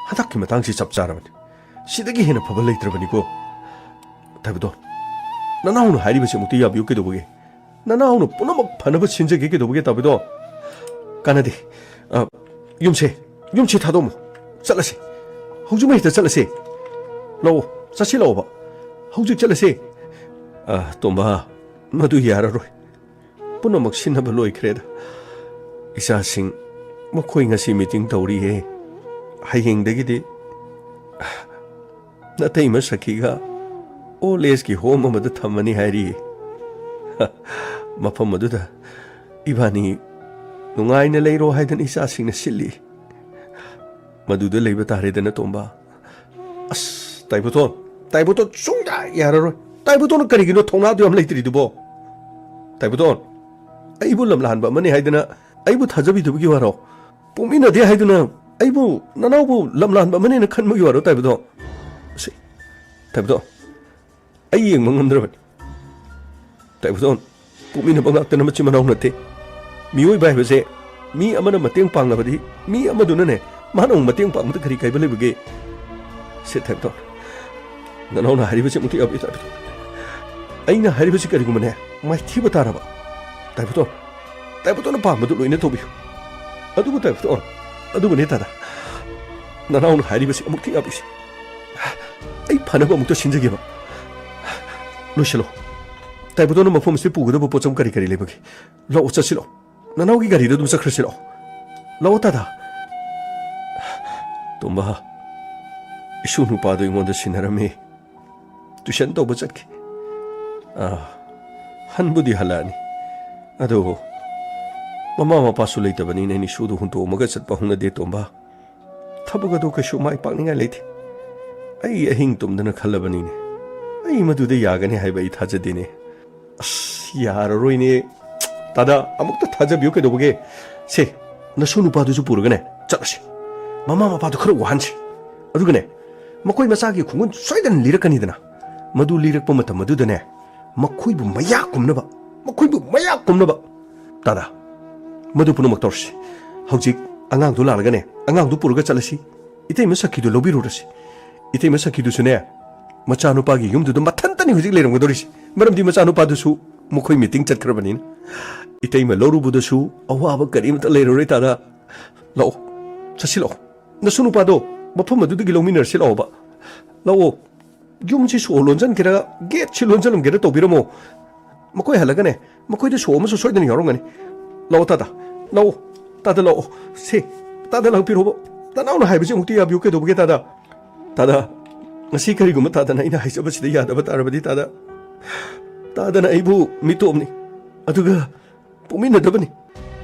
ꯍꯟꯗꯛꯀꯤ ꯃꯇꯥꯡꯁꯤ ꯆꯞ ꯆꯥꯔꯕꯅꯤ꯫ ꯁꯤꯗꯒꯤ ꯍꯦꯟꯅ ꯐꯕ ꯂꯩꯇ꯭ꯔꯕꯅꯤꯀꯣ꯫ ꯇꯥꯏꯕꯣꯇꯣꯟ, ꯅꯅꯥꯎꯅ ꯍꯥꯏꯔꯤꯕꯁꯤ ꯑꯃꯨꯛꯇ ꯌꯥꯕꯤꯌꯨ ꯀꯩꯗꯧꯕꯒꯦ? ꯅꯅꯥꯎꯅ ꯄꯨꯝꯅꯃꯛ ꯐꯅꯕ ꯁꯤꯟꯖꯒꯦ ꯀꯩꯗꯧꯕꯒꯦ, ꯇꯥꯕꯤꯗꯣ? ꯀꯥꯟꯅꯗꯦ꯫ ꯑ, ꯌꯨꯝꯁꯦ, ꯌꯨꯝꯁꯦ ꯊꯥꯗꯣꯛꯑꯝꯃꯣ꯫ ꯆꯠꯂꯁꯤ꯫ ꯍꯧꯖꯤꯛꯃꯛ ꯍꯦꯛꯇ ꯆꯠꯂꯁꯤ꯫ ꯂꯥꯛꯑꯣ, ꯆꯠꯁꯤ ꯂꯥꯛꯑꯣꯕ꯫ ꯍꯧꯖꯤꯛ ꯆꯠꯂꯁꯤ꯫ ꯑ, ꯇꯣꯝꯕ, ꯃꯗꯨ ꯌꯥꯔꯔꯣꯏ꯫ ꯄꯨꯝꯅꯃꯛ ꯁꯤꯟꯅꯕ ꯂꯣꯏꯈ꯭ꯔꯦꯗ꯫ ꯏꯆꯥꯁꯤꯡ, ꯃꯈꯣꯏ ꯉꯁꯤ ꯃꯤꯇꯤꯡ ꯇꯧꯔꯤꯌꯦ꯫ ꯍꯌꯦꯡꯗꯒꯤꯗꯤ ꯅꯇꯩꯃ ꯁꯈꯤꯒ ꯑꯣꯜ ꯑꯦꯖꯀꯤ ꯍꯣꯝ ꯑꯃꯗ ꯊꯝꯃꯅꯤ ꯍꯥꯏꯔꯤ꯫ ꯃꯐꯝ ꯑꯗꯨꯗ ꯏꯕꯥꯅꯤ ꯅꯨꯡꯉꯥꯏꯅ ꯂꯩꯔꯣ ꯍꯥꯏꯗꯅ ꯏꯆꯥꯁꯤꯡꯅ ꯁꯤꯜꯂꯤ꯫ ꯃꯗꯨꯗ ꯂꯩꯕ ꯇꯥꯔꯦꯗꯅ, ꯇꯣꯝꯕ꯫ ꯑꯁ, ꯇꯥꯏꯕꯣꯇꯣꯟ, ꯇꯥꯏꯕꯣꯇꯣꯟ ꯁꯨꯡꯌꯥ ꯌꯥꯔꯔꯣꯏ꯫ ꯇꯥꯏꯕꯣꯇꯣꯟꯅ ꯀꯔꯤꯒꯤꯅꯣ ꯊꯧꯅꯥꯗꯨ ꯌꯥꯝ ꯂꯩꯇ꯭ꯔꯤꯗꯨꯕꯣ? ꯇꯥꯏꯕꯣꯇꯣꯟ, ꯑꯩꯕꯨ ꯂꯝꯂꯥꯟꯕ ꯑꯃꯅꯤ ꯍꯥꯏꯗꯅ ꯑꯩꯕꯨ ꯊꯥꯖꯕꯤꯗꯕꯒꯤ ꯋꯥꯔꯣ? ꯄꯣꯛꯃꯤꯟꯅꯗꯦ ꯍꯥꯏꯗꯨꯅ ꯑꯩꯕꯨ ꯅꯅꯥꯎꯕꯨ ꯂꯝꯂꯥꯟꯕ ꯑꯃꯅꯦꯅ ꯈꯟꯕꯒꯤ ꯋꯥꯔꯣ, ꯇꯥꯏꯕꯗꯣ? ꯁꯤ, ꯇꯥꯏꯕꯗꯣ, ꯑꯩ ꯌꯦꯡꯕ ꯉꯝꯗ꯭ꯔꯕꯅꯤ꯫ ꯇꯥꯏꯕꯗꯣ, ꯄꯣꯛꯃꯤꯟꯅꯕ ꯉꯥꯛꯇꯅ ꯃꯆꯤꯟ ꯃꯅꯥꯎ ꯅꯠꯇꯦ꯫ ꯃꯤꯑꯣꯏꯕ ꯍꯥꯏꯕꯁꯦ ꯃꯤ ꯑꯃꯅ ꯃꯇꯦꯡ ꯄꯥꯡꯂꯕꯗꯤ ꯃꯤ ꯑꯃꯗꯨꯅꯅꯦ ꯃꯥꯅ ꯑꯃꯨꯛ ꯃꯇꯦꯡ ꯄꯥꯡꯕꯗ ꯀꯔꯤ ꯀꯥꯏꯕ ꯂꯩꯕꯒꯦ? ꯁꯦ, ꯇꯥꯏꯕꯗꯣ, ꯅꯅꯥꯎꯅ ꯍꯥꯏꯔꯤꯕꯁꯤ ꯑꯃꯨꯛꯇ ꯌꯥꯕꯤꯌꯨ, ꯇꯥꯏꯕꯗꯣ꯫ ꯑꯩꯅ ꯍꯥꯏꯔꯤꯕꯁꯤ ꯀꯔꯤꯒꯨꯝꯕꯅꯦ ꯃꯥꯏꯊꯤꯕ ꯇꯥꯔꯕ, ꯇꯥꯏꯕꯗꯣ, ꯇꯥꯏꯕꯗꯣꯅ ꯄꯥꯝꯕꯗꯨ ꯂꯣꯏꯅ ꯇꯧꯕꯤꯌꯨ꯫ ꯑꯗꯨꯕꯨ ꯇꯥꯏꯕꯗꯣ, ꯑꯗꯨꯕꯨꯅꯦ ꯇꯥꯗꯥ, ꯅꯅꯥꯎꯅ ꯍꯥꯏꯔꯤꯕꯁꯤ ꯑꯃꯨꯛꯇ ꯌꯥꯕꯤꯁꯤ꯫ ꯑꯩ ꯐꯅꯕ ꯑꯃꯨꯛꯇ ꯁꯤꯟꯖꯒꯦꯕ꯫ ꯂꯣꯏꯁꯤꯜꯂꯣ꯫ ꯇꯥꯏꯕꯗꯣꯅ ꯃꯐꯝ ꯑꯁꯤꯗ ꯄꯨꯒꯗꯕ ꯄꯣꯠꯆꯝ ꯀꯔꯤ ꯀꯔꯤ ꯂꯩꯕꯒꯦ? ꯂꯥꯛꯑꯣ, ꯆꯠꯁꯤꯜꯂꯣ꯫ ꯅꯅꯥꯎꯒꯤ ꯒꯥꯔꯤꯗ ꯑꯗꯨꯝ ꯆꯠꯈ꯭ꯔꯁꯤꯔꯣ? ꯂꯥꯛꯑꯣ, ꯇꯥꯗꯥ꯫ ꯇꯣꯝꯕ, ꯏꯁꯨ ꯅꯨꯄꯥꯗꯣ ꯑꯩꯉꯣꯟꯗ ꯁꯤꯟꯅꯔꯝꯃꯤ꯫ ꯇ꯭ꯌꯨꯁꯟ ꯇꯧꯕ ꯆꯠꯈꯤ꯫ ꯑꯥ, ꯍꯟꯕꯨꯗꯤ ꯍꯜꯂꯛꯑꯅꯤ꯫ ꯑꯗꯨꯕꯨ ꯃꯃꯥ ꯃꯄꯥꯁꯨ ꯂꯩꯇꯕꯅꯤꯅ ꯏꯁꯨꯗꯨ ꯍꯨꯟꯇꯣꯛꯑꯝꯃꯒ ꯆꯠꯄ ꯍꯧꯅꯗꯦ, ꯇꯣꯝꯕ꯫ ꯊꯕꯛ ꯑꯗꯨ ꯀꯩꯁꯨ ꯃꯥꯏ ꯄꯥꯛꯅꯤꯡꯉꯥꯏ ꯂꯩꯇꯦ꯫ ꯑꯩ ꯑꯍꯤꯡ ꯇꯨꯝꯗꯅ ꯈꯜꯂꯕꯅꯤꯅꯦ꯫ ꯑꯩ ꯃꯗꯨꯗ ꯌꯥꯒꯅꯤ ꯍꯥꯏꯕ ꯑꯩ ꯊꯥꯖꯗꯦꯅꯦ꯫ ꯑꯁ, ꯌꯥꯔꯔꯣꯏꯅꯦ꯫ ꯇꯥꯗꯥ, ꯑꯃꯨꯛꯇ ꯊꯥꯖꯕꯤꯌꯨ ꯀꯩꯗꯧꯕꯒꯦ? ꯁꯦ, ꯅꯁꯨ ꯅꯨꯄꯥꯗꯨꯁꯨ ꯄꯨꯔꯒꯅꯦ ꯆꯠꯂꯁꯤ꯫ ꯃꯃꯥ ꯃꯄꯥꯗꯨ ꯈꯔ ꯋꯥꯍꯟꯁꯤ꯫ ꯑꯗꯨꯒꯅꯦ, ꯃꯈꯣꯏ ꯃꯆꯥꯒꯤ ꯈꯣꯡꯒꯨꯟ ꯁꯣꯏꯗꯅ ꯂꯤꯔꯛꯀꯅꯤꯗꯅ꯫ ꯃꯗꯨ ꯂꯤꯔꯛꯄ ꯃꯇꯝ ꯑꯗꯨꯗꯅꯦ, ꯃꯈꯣꯏꯕꯨ ꯃꯌꯥ ꯀꯨꯝꯅꯕ, ꯃꯈꯣꯏꯕꯨ ꯃꯌꯥ ꯀꯨꯝꯅꯕ꯫ ꯇꯥꯗ, ꯃꯗꯨ ꯄꯨꯝꯅꯃꯛ ꯇꯧꯔꯁꯤ꯫ ꯍꯧꯖꯤꯛ ꯑꯉꯥꯡꯗꯨ ꯂꯥꯛꯂꯒꯅꯦ, ꯑꯉꯥꯡꯗꯨ ꯄꯨꯔꯒ ꯆꯠꯂꯁꯤ꯫ ꯏꯇꯩꯃ ꯁꯈꯤꯗꯨ ꯂꯧꯕꯤꯔꯨꯔꯁꯤ꯫ ꯏꯇꯩꯃ ꯁꯈꯤꯗꯨꯁꯨꯅꯦ, ꯃꯆꯥꯅꯨꯄꯥꯒꯤ ꯌꯨꯝꯗꯨꯗ ꯃꯊꯟꯇꯅꯤ ꯍꯧꯖꯤꯛ ꯂꯩꯔꯝꯒꯗꯧꯔꯤꯁꯤ꯫ ꯃꯔꯝꯗꯤ ꯃꯆꯥꯅꯨꯄꯥꯗꯨꯁꯨ ꯃꯈꯣꯏ ꯃꯤꯇꯤꯡ ꯆꯠꯈ꯭ꯔꯕꯅꯤꯅ꯫ ꯏꯇꯩꯃ ꯂꯧꯔꯨꯕꯗꯁꯨ ꯑꯋꯥꯕ ꯀꯔꯤꯃꯇ ꯂꯩꯔꯔꯣꯏ, ꯇꯥꯗ꯫ ꯂꯥꯛꯑꯣ, ꯆꯠꯁꯤ ꯂꯥꯛꯑꯣ꯫ ꯅꯁꯨ ꯅꯨꯄꯥꯗꯣ ꯃꯐꯝ ꯑꯗꯨꯗꯒꯤ ꯂꯧꯃꯤꯟꯅꯔꯁꯤ ꯂꯥꯛꯑꯣꯕ꯫ ꯂꯥꯛꯑꯣ꯫ ꯌꯨꯝꯁꯤ ꯁꯣ ꯂꯣꯟꯁꯤꯟꯒꯦꯔꯥ, ꯒꯦꯠꯁꯤ ꯂꯣꯟꯁꯤꯜꯂꯝꯒꯦꯔꯥ ꯇꯧꯕꯤꯔꯝꯃꯣ꯫ ꯃꯈꯣꯏ ꯍꯜꯂꯒꯅꯦ, ꯃꯈꯣꯏꯗ ꯁꯣ ꯑꯃꯁꯨ ꯁꯣꯏꯗꯅ ꯌꯥꯎꯔꯝꯒꯅꯤ꯫ ꯂꯥꯛꯑꯣ ꯇꯥꯗ, ꯂꯥꯛꯑꯣ꯫ ꯇꯥꯗ ꯂꯥꯛꯑꯣ꯫ ꯁꯦ, ꯇꯥꯗ ꯂꯥꯛꯄꯤꯔꯣꯕ꯫ ꯇꯅꯥꯎꯅ ꯍꯥꯏꯕꯁꯤ ꯑꯃꯨꯛꯇ ꯌꯥꯕꯤꯌꯨ ꯀꯩꯗꯧꯕꯒꯦ ꯇꯥꯗ? ꯇꯥꯗ, ꯉꯁꯤ ꯀꯔꯤꯒꯨꯝꯕ ꯇꯥꯗꯅ ꯑꯩꯅ ꯍꯥꯏꯖꯕꯁꯤꯗ ꯌꯥꯗꯕ ꯇꯥꯔꯕꯗꯤ ꯇꯥꯗ, ꯇꯥꯗꯅ ꯑꯩꯕꯨ ꯃꯤꯇꯣꯞꯅꯤ꯫ ꯑꯗꯨꯒ ꯄꯣꯛꯃꯤꯟꯅꯗꯕꯅꯤ꯫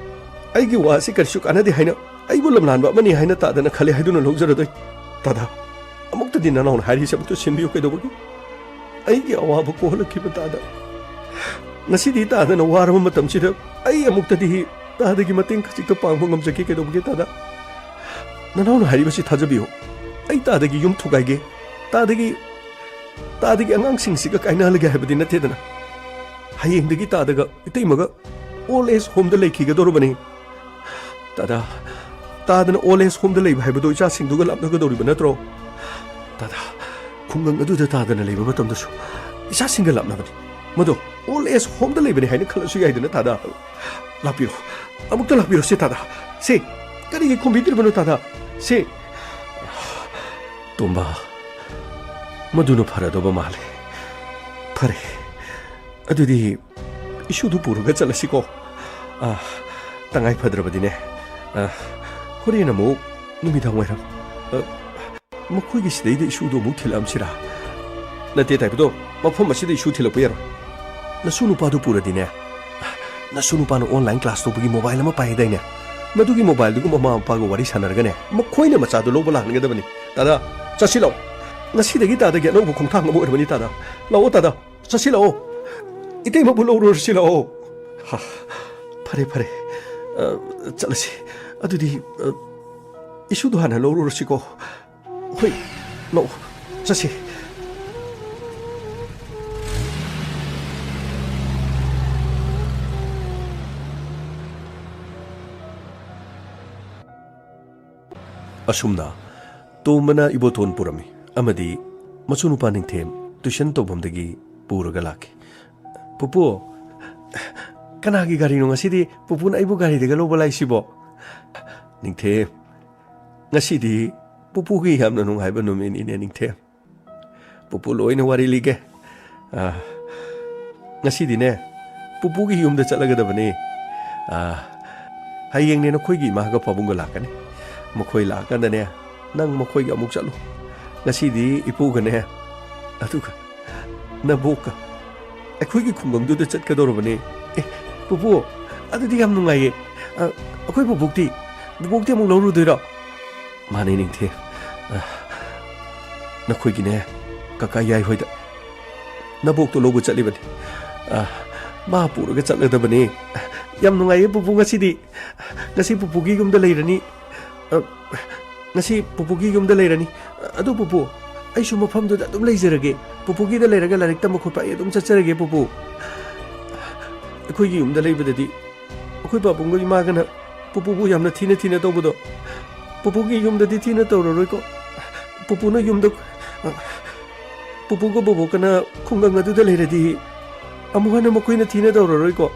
ꯑꯩꯒꯤ ꯋꯥꯁꯤ ꯀꯔꯤꯁꯨ ꯀꯥꯟꯅꯗꯦ ꯍꯥꯏꯅ, ꯑꯩꯕꯨ ꯂꯝꯂꯥꯟꯕ ꯑꯃꯅꯤ ꯍꯥꯏꯅ ꯇꯥꯗꯅ ꯈꯜꯂꯦ ꯍꯥꯏꯗꯨꯅ ꯂꯧꯖꯔꯗꯣꯏ꯫ ꯇꯥꯗ, ꯑꯃꯨꯛꯇꯗꯤ ꯅꯅꯥꯎꯅ ꯍꯥꯏꯔꯤꯁꯦ ꯑꯃꯨꯛꯇ ꯁꯤꯟꯕꯤꯌꯨ ꯀꯩꯗꯧꯕꯒꯤ? ꯑꯩꯒꯤ ꯑꯋꯥꯕ ꯀꯣꯛꯍꯜꯂꯛꯈꯤꯕ ꯇꯥꯗ꯫ ꯉꯁꯤꯗꯤ ꯇꯥꯗꯅ ꯋꯥꯔꯕ ꯃꯇꯝꯁꯤꯗ ꯑꯩ ꯑꯃꯨꯛꯇꯗꯤ ꯇꯥꯗꯒꯤ ꯃꯇꯦꯡ ꯈꯖꯤꯛꯇ ꯄꯥꯡꯕ ꯉꯝꯖꯒꯦ ꯀꯩꯗꯧꯕꯒꯦ ꯇꯥꯗ? ꯅꯅꯥꯎꯅ ꯍꯥꯏꯔꯤꯕꯁꯤ ꯊꯥꯖꯕꯤꯌꯨ꯫ ꯑꯩ ꯇꯥꯗꯒꯤ ꯌꯨꯝ ꯊꯨꯒꯥꯏꯒꯦ, ꯇꯥꯗꯒꯤ, ꯇꯥꯗꯒꯤ ꯑꯉꯥꯡꯁꯤꯡꯁꯤꯒ ꯀꯥꯏꯅꯍꯜꯂꯒꯦ ꯍꯥꯏꯕꯗꯤ ꯅꯠꯇꯦꯗꯅ꯫ ꯍꯌꯦꯡꯗꯒꯤ ꯇꯥꯗꯒ ꯏꯇꯩꯃꯒ ꯑꯣꯜ ꯑꯦꯖ ꯍꯣꯝꯗ ꯂꯩꯈꯤꯒꯗꯧꯔꯕꯅꯤ꯫ ꯇꯥꯗ, ꯇꯥꯗꯅ ꯑꯣꯜ ꯑꯦꯖ ꯍꯣꯝꯗ ꯂꯩꯕ ꯍꯥꯏꯕꯗꯣ ꯏꯆꯥꯁꯤꯡꯗꯨꯒ ꯂꯥꯞꯅꯒꯗꯧꯔꯤꯕ ꯅꯠꯇ꯭ꯔꯣ? ꯇꯥꯗ, ꯈꯨꯡꯒꯪ ꯑꯗꯨꯗ ꯇꯥꯗꯅ ꯂꯩꯕ ꯃꯇꯝꯗꯁꯨ ꯏꯆꯥꯁꯤꯡꯒ ꯂꯥꯞꯅꯕꯅꯤ꯫ ꯃꯗꯣ ꯑꯣꯜ ꯑꯦꯖ ꯍꯣꯝꯗ ꯂꯩꯕꯅꯤ ꯍꯥꯏꯅ ꯈꯜꯂꯁꯨ ꯌꯥꯏꯗꯅ ꯇꯥꯗ꯫ ꯂꯥꯛꯄꯤꯔꯣ, ꯑꯃꯨꯛꯇ ꯂꯥꯛꯄꯤꯔꯣ ꯁꯦ ꯇꯥꯗ꯫ ꯁꯦ, ꯀꯔꯤꯒꯤ ꯈꯨꯝꯕꯤꯗ꯭ꯔꯤꯕꯅꯣ ꯇꯥꯗ? ꯁꯦ꯫ ꯇꯣꯝꯕ, ꯃꯗꯨꯅ ꯐꯔꯗꯧꯕ ꯃꯥꯜꯂꯦ꯫ ꯐꯔꯦ, ꯑꯗꯨꯗꯤ ꯏꯁꯨꯗꯨ ꯄꯨꯔꯒ ꯆꯠꯂꯁꯤꯀꯣ꯫ ꯑꯥ, ꯇꯉꯥꯏ ꯐꯗ꯭ꯔꯕꯗꯤꯅꯦ, ꯑꯥ, ꯍꯣꯔꯦꯟ ꯑꯃꯨꯛ ꯅꯨꯃꯤꯗꯥꯡ ꯋꯥꯏꯔꯝ, ꯑꯥ, ꯃꯈꯣꯏꯒꯤ ꯁꯤꯗꯩꯗ ꯏꯁꯨꯗꯨ ꯑꯃꯨꯛ ꯊꯤꯜꯂꯛꯑꯝꯁꯤꯔꯥ? ꯅꯠꯇꯦ ꯇꯥꯏꯕꯗꯣ, ꯃꯐꯝ ꯑꯁꯤꯗ ꯏꯁꯨ ꯊꯤꯜꯂꯛꯄ ꯌꯥꯔꯣꯏ꯫ ꯅꯁꯨ ꯅꯨꯄꯥꯗꯨ ꯄꯨꯔꯗꯤꯅꯦ, ꯅꯁꯨ ꯅꯨꯄꯥꯅ ꯑꯣꯟꯂꯥꯏꯟ ꯀ꯭ꯂꯥꯁ ꯇꯧꯕꯒꯤ ꯃꯣꯕꯥꯏꯜ ꯑꯃ ꯄꯥꯏꯗꯥꯏꯅꯦ? ꯃꯗꯨꯒꯤ ꯃꯣꯕꯥꯏꯜꯗꯨꯒ ꯃꯃꯥ ꯃꯄꯥꯒ ꯋꯥꯔꯤ ꯁꯥꯟꯅꯔꯒꯅꯦ, ꯃꯈꯣꯏꯅ ꯃꯆꯥꯗꯨ ꯂꯧꯕ ꯂꯥꯛꯍꯟꯒꯗꯕꯅꯤ꯫ ꯇꯥꯗ, ꯆꯠꯁꯤ ꯂꯥꯛꯑꯣ꯫ ꯉꯁꯤꯗꯒꯤ ꯇꯥꯗꯒꯤ ꯑꯅꯧꯕ ꯈꯣꯡꯊꯥꯡ ꯑꯃ ꯑꯣꯏꯔꯕꯅꯤ ꯇꯥꯗ꯫ ꯂꯥꯛꯑꯣ ꯇꯥꯗ, ꯆꯠꯁꯤ ꯂꯥꯛꯑꯣ꯫ ꯏꯇꯩꯃꯕꯨ ꯂꯧꯔꯨꯔꯁꯤ ꯂꯥꯛꯑꯣ꯫ ꯍꯥ, ꯐꯔꯦ, ꯐꯔꯦ꯫ ꯑ, ꯆꯠꯂꯁꯤ꯫ ꯑꯗꯨꯗꯤ, ꯑ, ꯏꯁꯨꯗꯣ ꯍꯥꯟꯅ ꯂꯧꯔꯨꯔꯁꯤꯀꯣ꯫ ꯍꯣꯏ, ꯂꯥꯛꯑꯣ, ꯆꯠꯁꯤ꯫ ꯑꯁꯨꯝꯅ ꯇꯣꯝꯕꯅ ꯏꯕꯣꯇꯣꯟ ꯄꯨꯔꯝꯃꯤ ꯑꯃꯗꯤ ꯃꯆꯨꯅꯨꯄꯥ ꯅꯤꯡꯊꯦꯝ ꯇ꯭ꯌꯨꯁꯟ ꯇꯧꯐꯝꯗꯒꯤ ꯄꯨꯔꯒ ꯂꯥꯛꯈꯤ꯫ "ꯄꯨꯄꯨ, ꯀꯅꯥꯒꯤ ꯒꯥꯔꯤꯅꯣ ꯉꯁꯤꯗꯤ ꯄꯨꯄꯨꯅ ꯑꯩꯕꯨ ꯒꯥꯔꯤꯗꯒ ꯂꯧꯕ ꯂꯥꯛꯏꯁꯤꯕꯣ?" "ꯅꯤꯡꯊꯦꯝ, ꯉꯁꯤꯗꯤ ꯄꯨꯄꯨꯒꯤ ꯌꯥꯝꯅ ꯅꯨꯡꯉꯥꯏꯕ ꯅꯨꯃꯤꯠꯅꯤꯅꯦ ꯅꯤꯡꯊꯦꯝ꯫ ꯄꯨꯄꯨ ꯂꯣꯏꯅ ꯋꯥꯔꯤ ꯂꯤꯒꯦ꯫ ꯑ, ꯉꯁꯤꯗꯤꯅꯦ, ꯄꯨꯄꯨꯒꯤ ꯌꯨꯝꯗ ꯆꯠꯂꯒꯗꯕꯅꯤ꯫ ꯑ, ꯍꯌꯦꯡꯅꯦ ꯅꯈꯣꯏꯒꯤ ꯏꯃꯥꯒ ꯄꯥꯕꯨꯡꯒ ꯂꯥꯛꯀꯅꯤ꯫ ꯃꯈꯣꯏ ꯂꯥꯛꯑꯀꯥꯟꯗꯅꯦ, ꯅꯪ ꯃꯈꯣꯏꯒꯤ ꯑꯃꯨꯛ ꯆꯠꯂꯨ꯫ ꯉꯁꯤꯗꯤ ꯏꯄꯨꯒꯅꯦ, ꯑꯗꯨꯒ ꯅꯕꯣꯛꯀ ꯑꯩꯈꯣꯏꯒꯤ ꯈꯨꯡꯒꯪꯗꯨꯗ ꯆꯠꯀꯗꯧꯔꯕꯅꯤ꯫" "ꯑꯦ, ꯄꯨꯄꯨ, ꯑꯗꯨꯗꯤ ꯌꯥꯝ ꯅꯨꯡꯉꯥꯏꯌꯦ꯫ ꯑ, ꯑꯩꯈꯣꯏ ꯕꯨꯕꯣꯛꯇꯤ? ꯕꯨꯕꯣꯛꯇꯤ ꯑꯃꯨꯛ ꯂꯧꯔꯨꯗꯣꯏꯔꯣ?" "ꯃꯥꯅꯦ ꯅꯤꯡꯊꯦꯝ, ꯑ, ꯅꯈꯣꯏꯒꯤꯅꯦ ꯀꯀꯥ ꯌꯥꯏ ꯍꯣꯏꯗ ꯅꯕꯣꯛꯇꯣ ꯂꯧꯕ ꯆꯠꯂꯤꯕꯅꯤ꯫ ꯑ, ꯃꯥ ꯄꯨꯔꯒ ꯆꯠꯂꯗꯕꯅꯤ꯫" "ꯌꯥꯝ ꯅꯨꯡꯉꯥꯏꯌꯦ ꯄꯨꯄꯨ, ꯉꯁꯤꯗꯤ, ꯉꯁꯤ ꯄꯨꯄꯨꯒꯤ ꯌꯨꯝꯗ ꯂꯩꯔꯅꯤ꯫ ꯑ, ꯉꯁꯤ ꯄꯨꯄꯨꯒꯤ ꯌꯨꯝꯗ ꯂꯩꯔꯅꯤ꯫ ꯑꯗꯨ ꯄꯨꯄꯨ, ꯑꯩꯁꯨ ꯃꯐꯝꯗꯨꯗ ꯑꯗꯨꯝ ꯂꯩꯖꯔꯒꯦ꯫ ꯄꯨꯄꯨꯒꯤꯗ ꯂꯩꯔꯒ ꯂꯥꯏꯔꯤꯛ ꯇꯝꯕ ꯈꯣꯠꯄ ꯑꯩ ꯑꯗꯨꯝ ꯆꯠꯆꯔꯒꯦ ꯄꯨꯄꯨ꯫ ꯑꯩꯈꯣꯏꯒꯤ ꯌꯨꯝꯗ ꯂꯩꯕꯗꯗꯤ ꯑꯩꯈꯣꯏ ꯄꯥꯕꯨꯡꯒ ꯏꯃꯥꯒꯅ ꯄꯨꯄꯨꯕꯨ ꯌꯥꯝꯅ ꯊꯤꯅ ꯊꯤꯅ ꯇꯧꯕꯗꯣ, ꯄꯨꯄꯨꯒꯤ ꯌꯨꯝꯗꯗꯤ ꯊꯤꯅ ꯇꯧꯔꯔꯣꯏꯀꯣ꯫ ꯄꯨꯄꯨꯅ ꯌꯨꯝꯗ, ꯄꯨꯄꯨꯒ ꯕꯣꯕꯣꯛꯀꯅ ꯈꯨꯡꯒꯪ ꯑꯗꯨꯗ ꯂꯩꯔꯗꯤ ꯑꯃꯨꯛ ꯍꯟꯅ ꯃꯈꯣꯏꯅ ꯊꯤꯅ ꯇꯧꯔꯔꯣꯏꯀꯣ꯫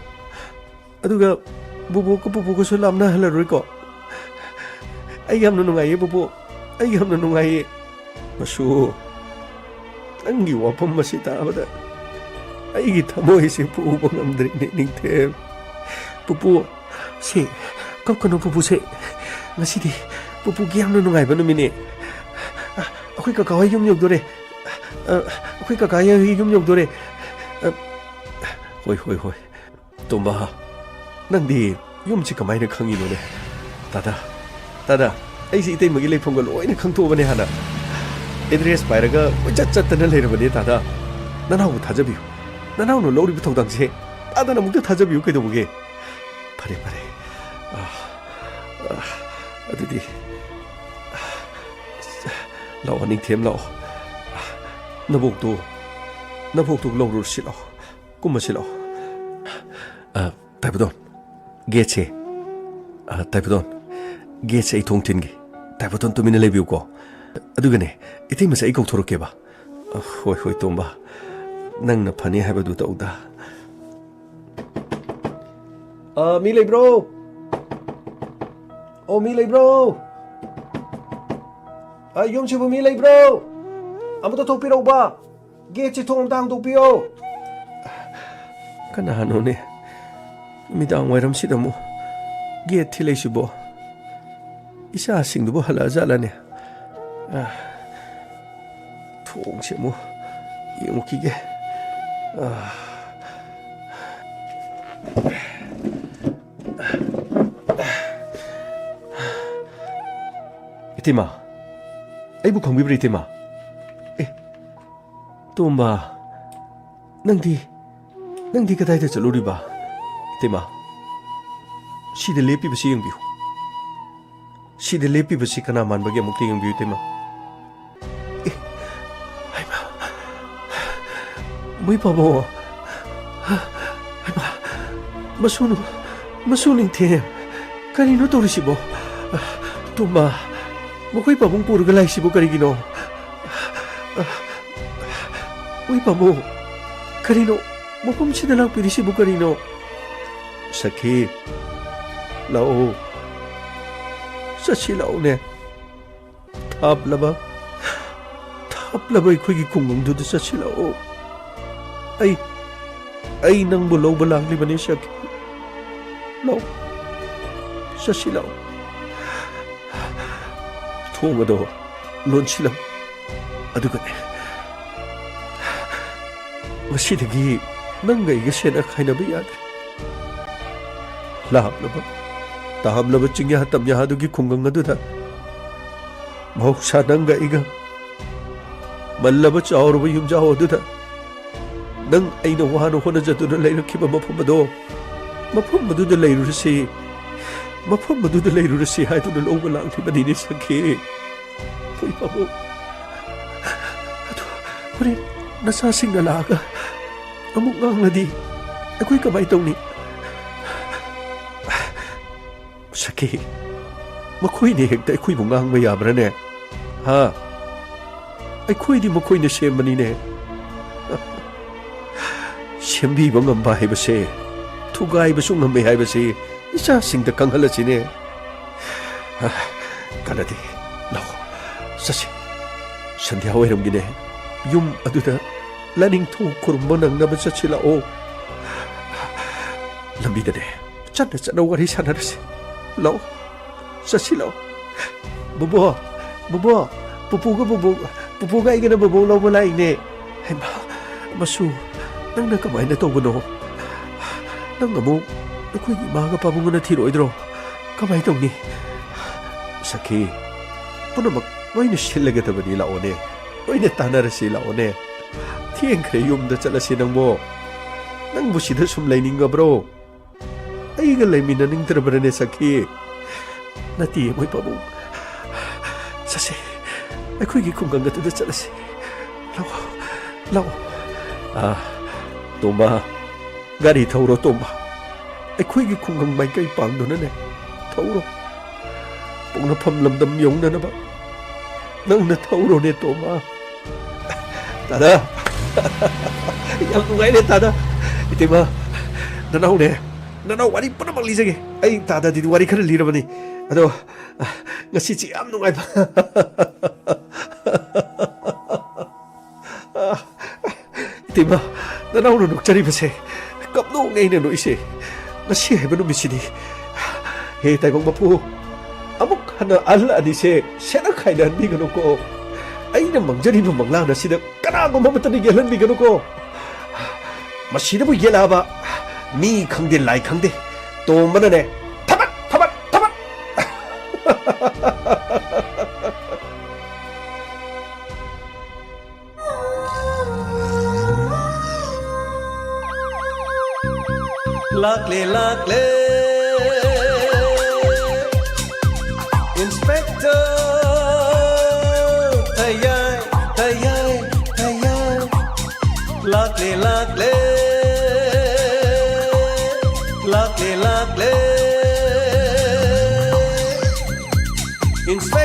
ꯑꯗꯨꯒ ꯕꯨꯕꯣꯛꯀ ꯄꯨꯄꯨꯒꯁꯨ ꯂꯥꯞꯅꯍꯜꯂꯔꯣꯏꯀꯣ꯫ ꯑꯩ ꯌꯥꯝꯅ ꯅꯨꯡꯉꯥꯏꯌꯦ ꯄꯨꯄꯨ, ꯑꯩ ꯌꯥꯝꯅ ꯅꯨꯡꯉꯥꯏꯌꯦ꯫" "ꯃꯁꯨ, ꯅꯪꯒꯤ ꯋꯥꯐꯝ ꯑꯁꯤ ꯇꯥꯕꯗ ꯑꯩꯒꯤ ꯊꯃꯣꯏꯁꯤ ꯄꯨꯕ ꯉꯝꯗ꯭ꯔꯦꯅꯦ ꯅꯤꯡꯊꯦꯝ꯫ ꯄꯨꯄꯨ, ꯁꯦ, ꯀꯞꯀꯅꯨ ꯄꯨꯄꯨ, ꯁꯦ꯫ ꯉꯁꯤꯗꯤ ꯄꯨꯄꯨꯒꯤ ꯌꯥꯝꯅ ꯅꯨꯡꯉꯥꯏꯕ ꯅꯨꯃꯤꯠꯅꯦ꯫ ꯑꯩꯈꯣꯏ ꯀꯀꯥ ꯍꯣꯏ ꯌꯨꯝ ꯌꯧꯗꯣꯔꯦ꯫ ꯑꯩꯈꯣꯏ ꯀꯀꯥ ꯍꯣꯏ ꯌꯨꯝ ꯌꯧꯗꯣꯔꯦ꯫ ꯍꯣꯏ, ꯍꯣꯏ, ꯍꯣꯏ꯫ ꯇꯣꯝꯕ, ꯅꯪꯗꯤ ꯌꯨꯝꯁꯤ ꯀꯃꯥꯏꯅ ꯈꯪꯉꯤꯅꯣꯅꯦ? ꯇꯥꯗꯥ, ꯇꯥꯗꯥ, ꯑꯩꯁꯦ ꯏꯇꯩꯃꯒꯤ ꯂꯩꯐꯝꯒ ꯂꯣꯏꯅ ꯈꯪꯊꯣꯛꯑꯕꯅꯦ ꯍꯥꯟꯅ꯫ ꯑꯦꯗ꯭ꯔꯦꯁ ꯄꯥꯏꯔꯒ ꯀꯣꯏꯆꯠ ꯆꯠꯇꯅ ꯂꯩꯔꯕꯅꯦ ꯇꯥꯗꯥ꯫ ꯅꯅꯥꯎꯕꯨ ꯊꯥꯖꯕꯤꯌꯨ꯫ ꯅꯅꯥꯎꯅ ꯂꯧꯔꯤꯕ ꯊꯧꯗꯥꯡꯁꯦ ꯇꯥꯗꯥꯅ ꯑꯃꯨꯛꯇ ꯊꯥꯖꯕꯤꯌꯨ ꯀꯩꯗꯧꯕꯒꯦ? ꯐꯔꯦ, ꯐꯔꯦ꯫ ꯑ, ꯑ, ꯑꯗꯨꯗꯤ, ꯑ, ꯂꯥꯛꯑꯣ, ꯅꯤꯡꯊꯦꯝ, ꯂꯥꯛꯑꯣ꯫ ꯅꯕꯣꯛꯇꯨ, ꯅꯕꯣꯛꯇꯨ ꯂꯧꯔꯨꯔꯁꯤ ꯂꯥꯛꯑꯣ꯫ ꯀꯨꯝꯃꯁꯤ ꯂꯥꯛꯑꯣ꯫ ꯑ, ꯇꯥꯏꯕꯗꯣꯟ, ꯒꯦꯠꯁꯦ, ꯑ, ꯇꯥꯏꯕꯗꯣꯟ, ꯒꯦꯠꯁꯦ ꯑꯩ ꯊꯣꯡ ꯊꯤꯟꯒꯦ꯫ ꯇꯥꯏꯕꯗꯣꯟ, ꯇꯨꯃꯤꯟꯅ ꯂꯩꯕꯤꯌꯨꯀꯣ꯫ ꯑꯗꯨꯒꯅꯦ, ꯏꯇꯩꯃꯁꯦ ꯑꯩ ꯀꯧꯊꯣꯔꯛꯀꯦꯕ꯫ ꯑ, ꯍꯣꯏ, ꯍꯣꯏ, ꯇꯣꯝꯕ, ꯅꯪꯅ ꯐꯅꯤ ꯍꯥꯏꯕꯗꯨ ꯇꯧꯗ꯫ ꯑ, ꯃꯤ ꯂꯩꯕ꯭ꯔꯣ? ꯑꯣ, ꯃꯤ ꯂꯩꯕ꯭ꯔꯣ? ꯑ, ꯌꯨꯝꯁꯤꯕꯨ ꯃꯤ ꯂꯩꯕ꯭ꯔꯣ? ꯑꯃꯇ ꯊꯣꯛꯄꯤꯔꯛꯎꯕ꯫ ꯒꯦꯠꯁꯤ ꯊꯣꯡ ꯑꯝꯇ ꯍꯥꯡꯗꯣꯛꯄꯤꯌꯣ꯫ ꯀꯅꯥꯅꯣꯅꯦ? ꯅꯨꯃꯤꯗꯥꯡ ꯋꯥꯏꯔꯝꯁꯤꯗ ꯑꯃꯨꯛ ꯒꯦꯠ ꯊꯤꯜꯂꯛꯏꯁꯤꯕꯣ? ꯏꯆꯥꯁꯤꯡꯗꯨꯕꯨ ꯍꯜꯂꯛꯑꯖꯥꯠꯂꯅꯦ? ꯑ, ꯊꯣꯡꯁꯦ ꯑꯃꯨꯛ ꯌꯦꯡꯉꯨꯈꯤꯒꯦ꯫ ꯑ꯫ ꯏꯇꯩꯃ, ꯑꯩꯕꯨ ꯈꯪꯕꯤꯕ꯭ꯔꯥ, ꯏꯇꯩꯃ? ꯑꯦ, ꯇꯣꯝꯕ, ꯅꯪꯗꯤ, ꯅꯪꯗꯤ ꯀꯗꯥꯏꯗ ꯆꯠꯂꯨꯔꯤꯕ? ꯏꯇꯩꯃ, ꯁꯤꯗ ꯂꯦꯞꯄꯤꯕꯁꯤ ꯌꯦꯡꯕꯤꯌꯨ꯫ ꯁꯤꯗ ꯂꯦꯞꯄꯤꯕꯁꯤ ꯀꯅꯥ ꯃꯥꯟꯕꯒꯦ? ꯑꯃꯨꯛꯇ ꯌꯦꯡꯕꯤꯌꯨ, ꯏꯇꯩꯃ꯫ ꯑꯦ, ꯍꯩꯃꯥ, ꯃꯣꯏ ꯄꯥꯕꯨꯡ, ꯍꯩꯃꯥ, ꯃꯁꯨ, ꯃꯁꯨ ꯅꯤꯡꯊꯦꯝ, ꯀꯔꯤꯅꯣ ꯇꯧꯔꯤꯁꯤꯕꯣ? ꯇꯣꯝꯕ, ꯃꯈꯣꯏ ꯄꯥꯕꯨꯡ ꯄꯨꯔꯒ ꯂꯥꯛꯏꯁꯤꯕꯨ ꯀꯔꯤꯒꯤꯅꯣ? ꯃꯣꯏ ꯄꯥꯕꯨꯡ, ꯀꯔꯤꯅꯣ ꯃꯐꯝꯁꯤꯗ ꯂꯥꯛꯄꯤꯔꯤꯁꯤꯕꯨ ꯀꯔꯤꯅꯣ? ꯁꯈꯤ, ꯂꯥꯛꯑꯣ, ꯆꯠꯁꯤ ꯂꯥꯛꯑꯣꯅꯦ꯫ ꯊꯥꯞꯂꯕ, ꯊꯥꯞꯂꯕ ꯑꯩꯈꯣꯏꯒꯤ ꯈꯨꯡꯒꯪꯗꯨꯗ ꯆꯠꯁꯤ ꯂꯥꯛꯑꯣ꯫ ꯑꯩ, ꯑꯩ ꯅꯪꯕꯨ ꯂꯧꯕ ꯂꯥꯛꯂꯤꯕꯅꯤ, ꯁꯈꯤ꯫ ꯂꯥꯛꯑꯣ, ꯆꯠꯁꯤ ꯂꯥꯛꯑꯣ꯫ ꯊꯣꯡ ꯑꯗꯣ ꯂꯣꯟꯁꯤꯜꯂꯝꯃꯨ꯫ ꯑꯗꯨꯒꯅꯦ, ꯉꯁꯤꯗꯒꯤ ꯅꯪꯒ ꯑꯩꯒ ꯁꯦꯟꯅ ꯈꯥꯏꯅꯕ ꯌꯥꯗ꯭ꯔꯦ꯫ ꯂꯥꯞꯂꯕ, ꯇꯥꯝꯂꯕ ꯆꯤꯡꯌꯥ ꯇꯝꯌꯥ ꯑꯗꯨꯒꯤ ꯈꯨꯡꯒꯪ ꯑꯗꯨꯗ ꯃꯍꯧꯁꯥ ꯅꯪꯒ ꯑꯩꯒ ꯃꯜꯂꯕ ꯆꯥꯎꯔꯕ ꯌꯨꯝꯖꯥꯎ ꯑꯗꯨꯗ ꯅꯪ ꯑꯩꯅ ꯋꯥꯅ ꯍꯣꯠꯅꯖꯗꯨꯅ ꯂꯩꯔꯛꯈꯤꯕ ꯃꯐꯝ ꯑꯗꯣ, ꯃꯐꯝ ꯑꯗꯨꯗ ꯂꯩꯔꯨꯔꯁꯤ꯫ ꯃꯐꯝ ꯑꯗꯨꯗ ꯂꯩꯔꯨꯔꯁꯤ ꯍꯥꯏꯗꯨꯅ ꯂꯧꯕ ꯂꯥꯛꯂꯤꯕꯅꯤꯅꯦ ꯁꯈꯤ꯫ ꯍꯣꯏ ꯄꯥꯕꯨꯡ, ꯑꯗꯨ ꯍꯣꯔꯦꯟ ꯅꯆꯥꯁꯤꯡꯅ ꯂꯥꯛꯑꯒ ꯑꯃꯨꯛ ꯉꯥꯡꯂꯗꯤ ꯑꯩꯈꯣꯏ ꯀꯃꯥꯏ ꯇꯧꯅꯤ? ꯁꯈꯤ, ꯃꯈꯣꯏꯅ ꯍꯦꯛꯇ ꯑꯩꯈꯣꯏꯕꯨ ꯉꯥꯡꯕ ꯌꯥꯕ꯭ꯔꯥꯅꯦ? ꯍꯥ? ꯑꯩꯈꯣꯏꯗꯤ ꯃꯈꯣꯏꯅ ꯁꯦꯝꯕꯅꯤꯅꯦ꯫ ꯁꯦꯝꯕꯤꯕ ꯉꯝꯕ ꯍꯥꯏꯕꯁꯦ, ꯊꯨꯒꯥꯏꯕꯁꯨ ꯉꯝꯃꯤ ꯍꯥꯏꯕꯁꯤ ꯏꯆꯥꯁꯤꯡꯗ ꯈꯪꯍꯜꯂꯁꯤꯅꯦ꯫ ꯀꯥꯟꯅꯗꯦ, ꯂꯥꯛꯑꯣ, ꯆꯠꯁꯤ꯫ ꯁꯟꯙ꯭ꯌꯥ ꯑꯣꯏꯔꯝꯒꯤꯅꯦ꯫ ꯌꯨꯝ ꯑꯗꯨꯗ ꯂꯥꯏꯅꯤꯡꯊꯧ ꯈꯨꯔꯨꯝꯕ ꯅꯪꯅꯕ ꯆꯠꯁꯤ ꯂꯥꯛꯑꯣ꯫ ꯂꯝꯕꯤꯗꯅꯦ, ꯆꯠꯅ ꯆꯠꯅ ꯋꯥꯔꯤ ꯁꯥꯟꯅꯔꯁꯤ꯫ ꯂꯥꯛꯑꯣ, ꯆꯠꯁꯤ ꯂꯥꯛꯑꯣ꯫ ꯕꯣꯕꯣ, ꯕꯣꯕꯣ, ꯄꯨꯄꯨꯒ ꯕꯣꯕꯣ, ꯄꯨꯄꯨꯒ ꯑꯩꯒꯅ ꯕꯣꯕꯣ ꯂꯧꯕ ꯂꯥꯛꯏꯅꯦ꯫ ꯍꯩꯃꯥ, ꯃꯁꯨ, ꯅꯪꯅ ꯀꯃꯥꯏꯅ ꯇꯧꯕꯅꯣ? ꯅꯪ ꯑꯃꯨꯛ ꯑꯩꯈꯣꯏꯒꯤ ꯏꯃꯥꯒ ꯄꯥꯕꯨꯡꯒꯅ ꯊꯤꯔꯛꯑꯣꯏꯗ꯭ꯔꯣ? ꯀꯃꯥꯏ ꯇꯧꯅꯤ? ꯁꯈꯤ, ꯄꯨꯝꯅꯃꯛ ꯂꯣꯏꯅ ꯁꯤꯜꯂꯒꯗꯕꯅꯤ, ꯂꯥꯛꯑꯣꯅꯦ꯫ ꯂꯣꯏꯅ ꯇꯥꯟꯅꯔꯁꯤ, ꯂꯥꯛꯑꯣꯅꯦ꯫ ꯊꯦꯡꯈ꯭ꯔꯦ, ꯌꯨꯝꯗ ꯆꯠꯂꯁꯤ ꯅꯪꯕꯣ꯫ ꯅꯪꯕꯨ ꯁꯤꯗ ꯁꯨꯝ ꯂꯩꯅꯤꯡꯉꯕ꯭ꯔꯣ? ꯑꯩꯒ ꯂꯩꯃꯤꯟꯅꯅꯤꯡꯗ꯭ꯔꯕ꯭ꯔꯅꯦ ꯁꯈꯤ? ꯅꯠꯇꯦ, ꯃꯣꯏ ꯄꯥꯕꯨꯡ꯫ ꯆꯠꯁꯦ, ꯑꯩꯈꯣꯏꯒꯤ ꯈꯨꯡꯒꯪ ꯑꯗꯨꯗ ꯆꯠꯂꯁꯤ꯫ ꯂꯥꯛꯑꯣ, ꯂꯥꯛꯑꯣ꯫ ꯑꯥ, ꯇꯣꯝꯕ, ꯒꯥꯔꯤ ꯊꯧꯔꯣ, ꯇꯣꯝꯕ꯫ ꯑꯩꯈꯣꯏꯒꯤ ꯈꯨꯡꯒꯪ ꯃꯥꯏꯀꯩ ꯄꯥꯡꯗꯨꯅꯅꯦ ꯊꯧꯔꯣ꯫ ꯄꯣꯛꯅꯐꯝ ꯂꯝꯗꯝ ꯌꯧꯅꯅꯕ ꯅꯪꯅ ꯊꯧꯔꯣꯅꯦ, ꯇꯣꯝꯕ꯫ ꯇꯥꯗ꯫ ꯌꯥꯝ ꯅꯨꯡꯉꯥꯏꯔꯦ, ꯇꯥꯗ꯫ ꯏꯇꯩꯃ, ꯅꯅꯥꯎꯅꯦ, ꯅꯅꯥꯎ ꯋꯥꯔꯤ ꯄꯨꯝꯅꯃꯛ ꯂꯤꯖꯒꯦ꯫ ꯑꯩ ꯇꯥꯗꯗꯤ ꯋꯥꯔꯤ ꯈꯔ ꯂꯤꯔꯕꯅꯤ꯫ ꯑꯗꯣ, ꯉꯁꯤꯁꯤ ꯌꯥꯝ ꯅꯨꯡꯉꯥꯏꯕ꯫ ꯏꯇꯩꯃ, ꯅꯅꯥꯎꯅ ꯅꯣꯛꯆꯔꯤꯕꯁꯦ ꯀꯞꯅꯣꯛꯅꯦ ꯑꯩꯅ ꯅꯣꯛꯏꯁꯦ꯫ ꯉꯁꯤ ꯍꯥꯏꯕ ꯅꯨꯃꯤꯠꯁꯤꯗꯤ, ꯍꯦ ꯇꯥꯏꯕꯪ ꯃꯄꯨ, ꯑꯃꯨꯛ ꯍꯟꯅ ꯑꯍꯜ ꯑꯅꯤꯁꯦ ꯁꯦꯠꯅ ꯈꯥꯏꯅꯍꯟꯕꯤꯒꯅꯨꯀꯣ꯫ ꯑꯩꯅ ꯃꯪꯖꯔꯤꯕ ꯃꯪꯂꯥꯟ ꯑꯁꯤꯗ ꯀꯅꯥꯒꯨꯝꯕ ꯑꯃꯠꯇꯅ ꯌꯦꯜꯍꯟꯕꯤꯒꯅꯨꯀꯣ꯫ ꯃꯁꯤꯗꯕꯨ ꯌꯦꯜꯂꯛꯑꯕ ꯃꯤ ꯈꯪꯗꯦ, ꯂꯥꯏ ꯈꯪꯗꯦ, ꯇꯣꯝꯕꯅꯅꯦ, ꯊꯕꯛ, ꯊꯕꯛ, ꯊꯕꯛ꯫ ꯂꯥꯛꯂꯦ, ꯂꯥꯛꯂꯦ꯫ Inspector, ꯇꯌꯥꯏ, ꯇꯌꯥꯏ, ꯇꯌꯥꯏ꯫ ꯂꯥꯛꯂꯦ, ꯂꯥꯛꯂꯦ꯫ ꯂꯥꯛꯂꯦ, ꯂꯥꯛꯂꯦ꯫ Inspector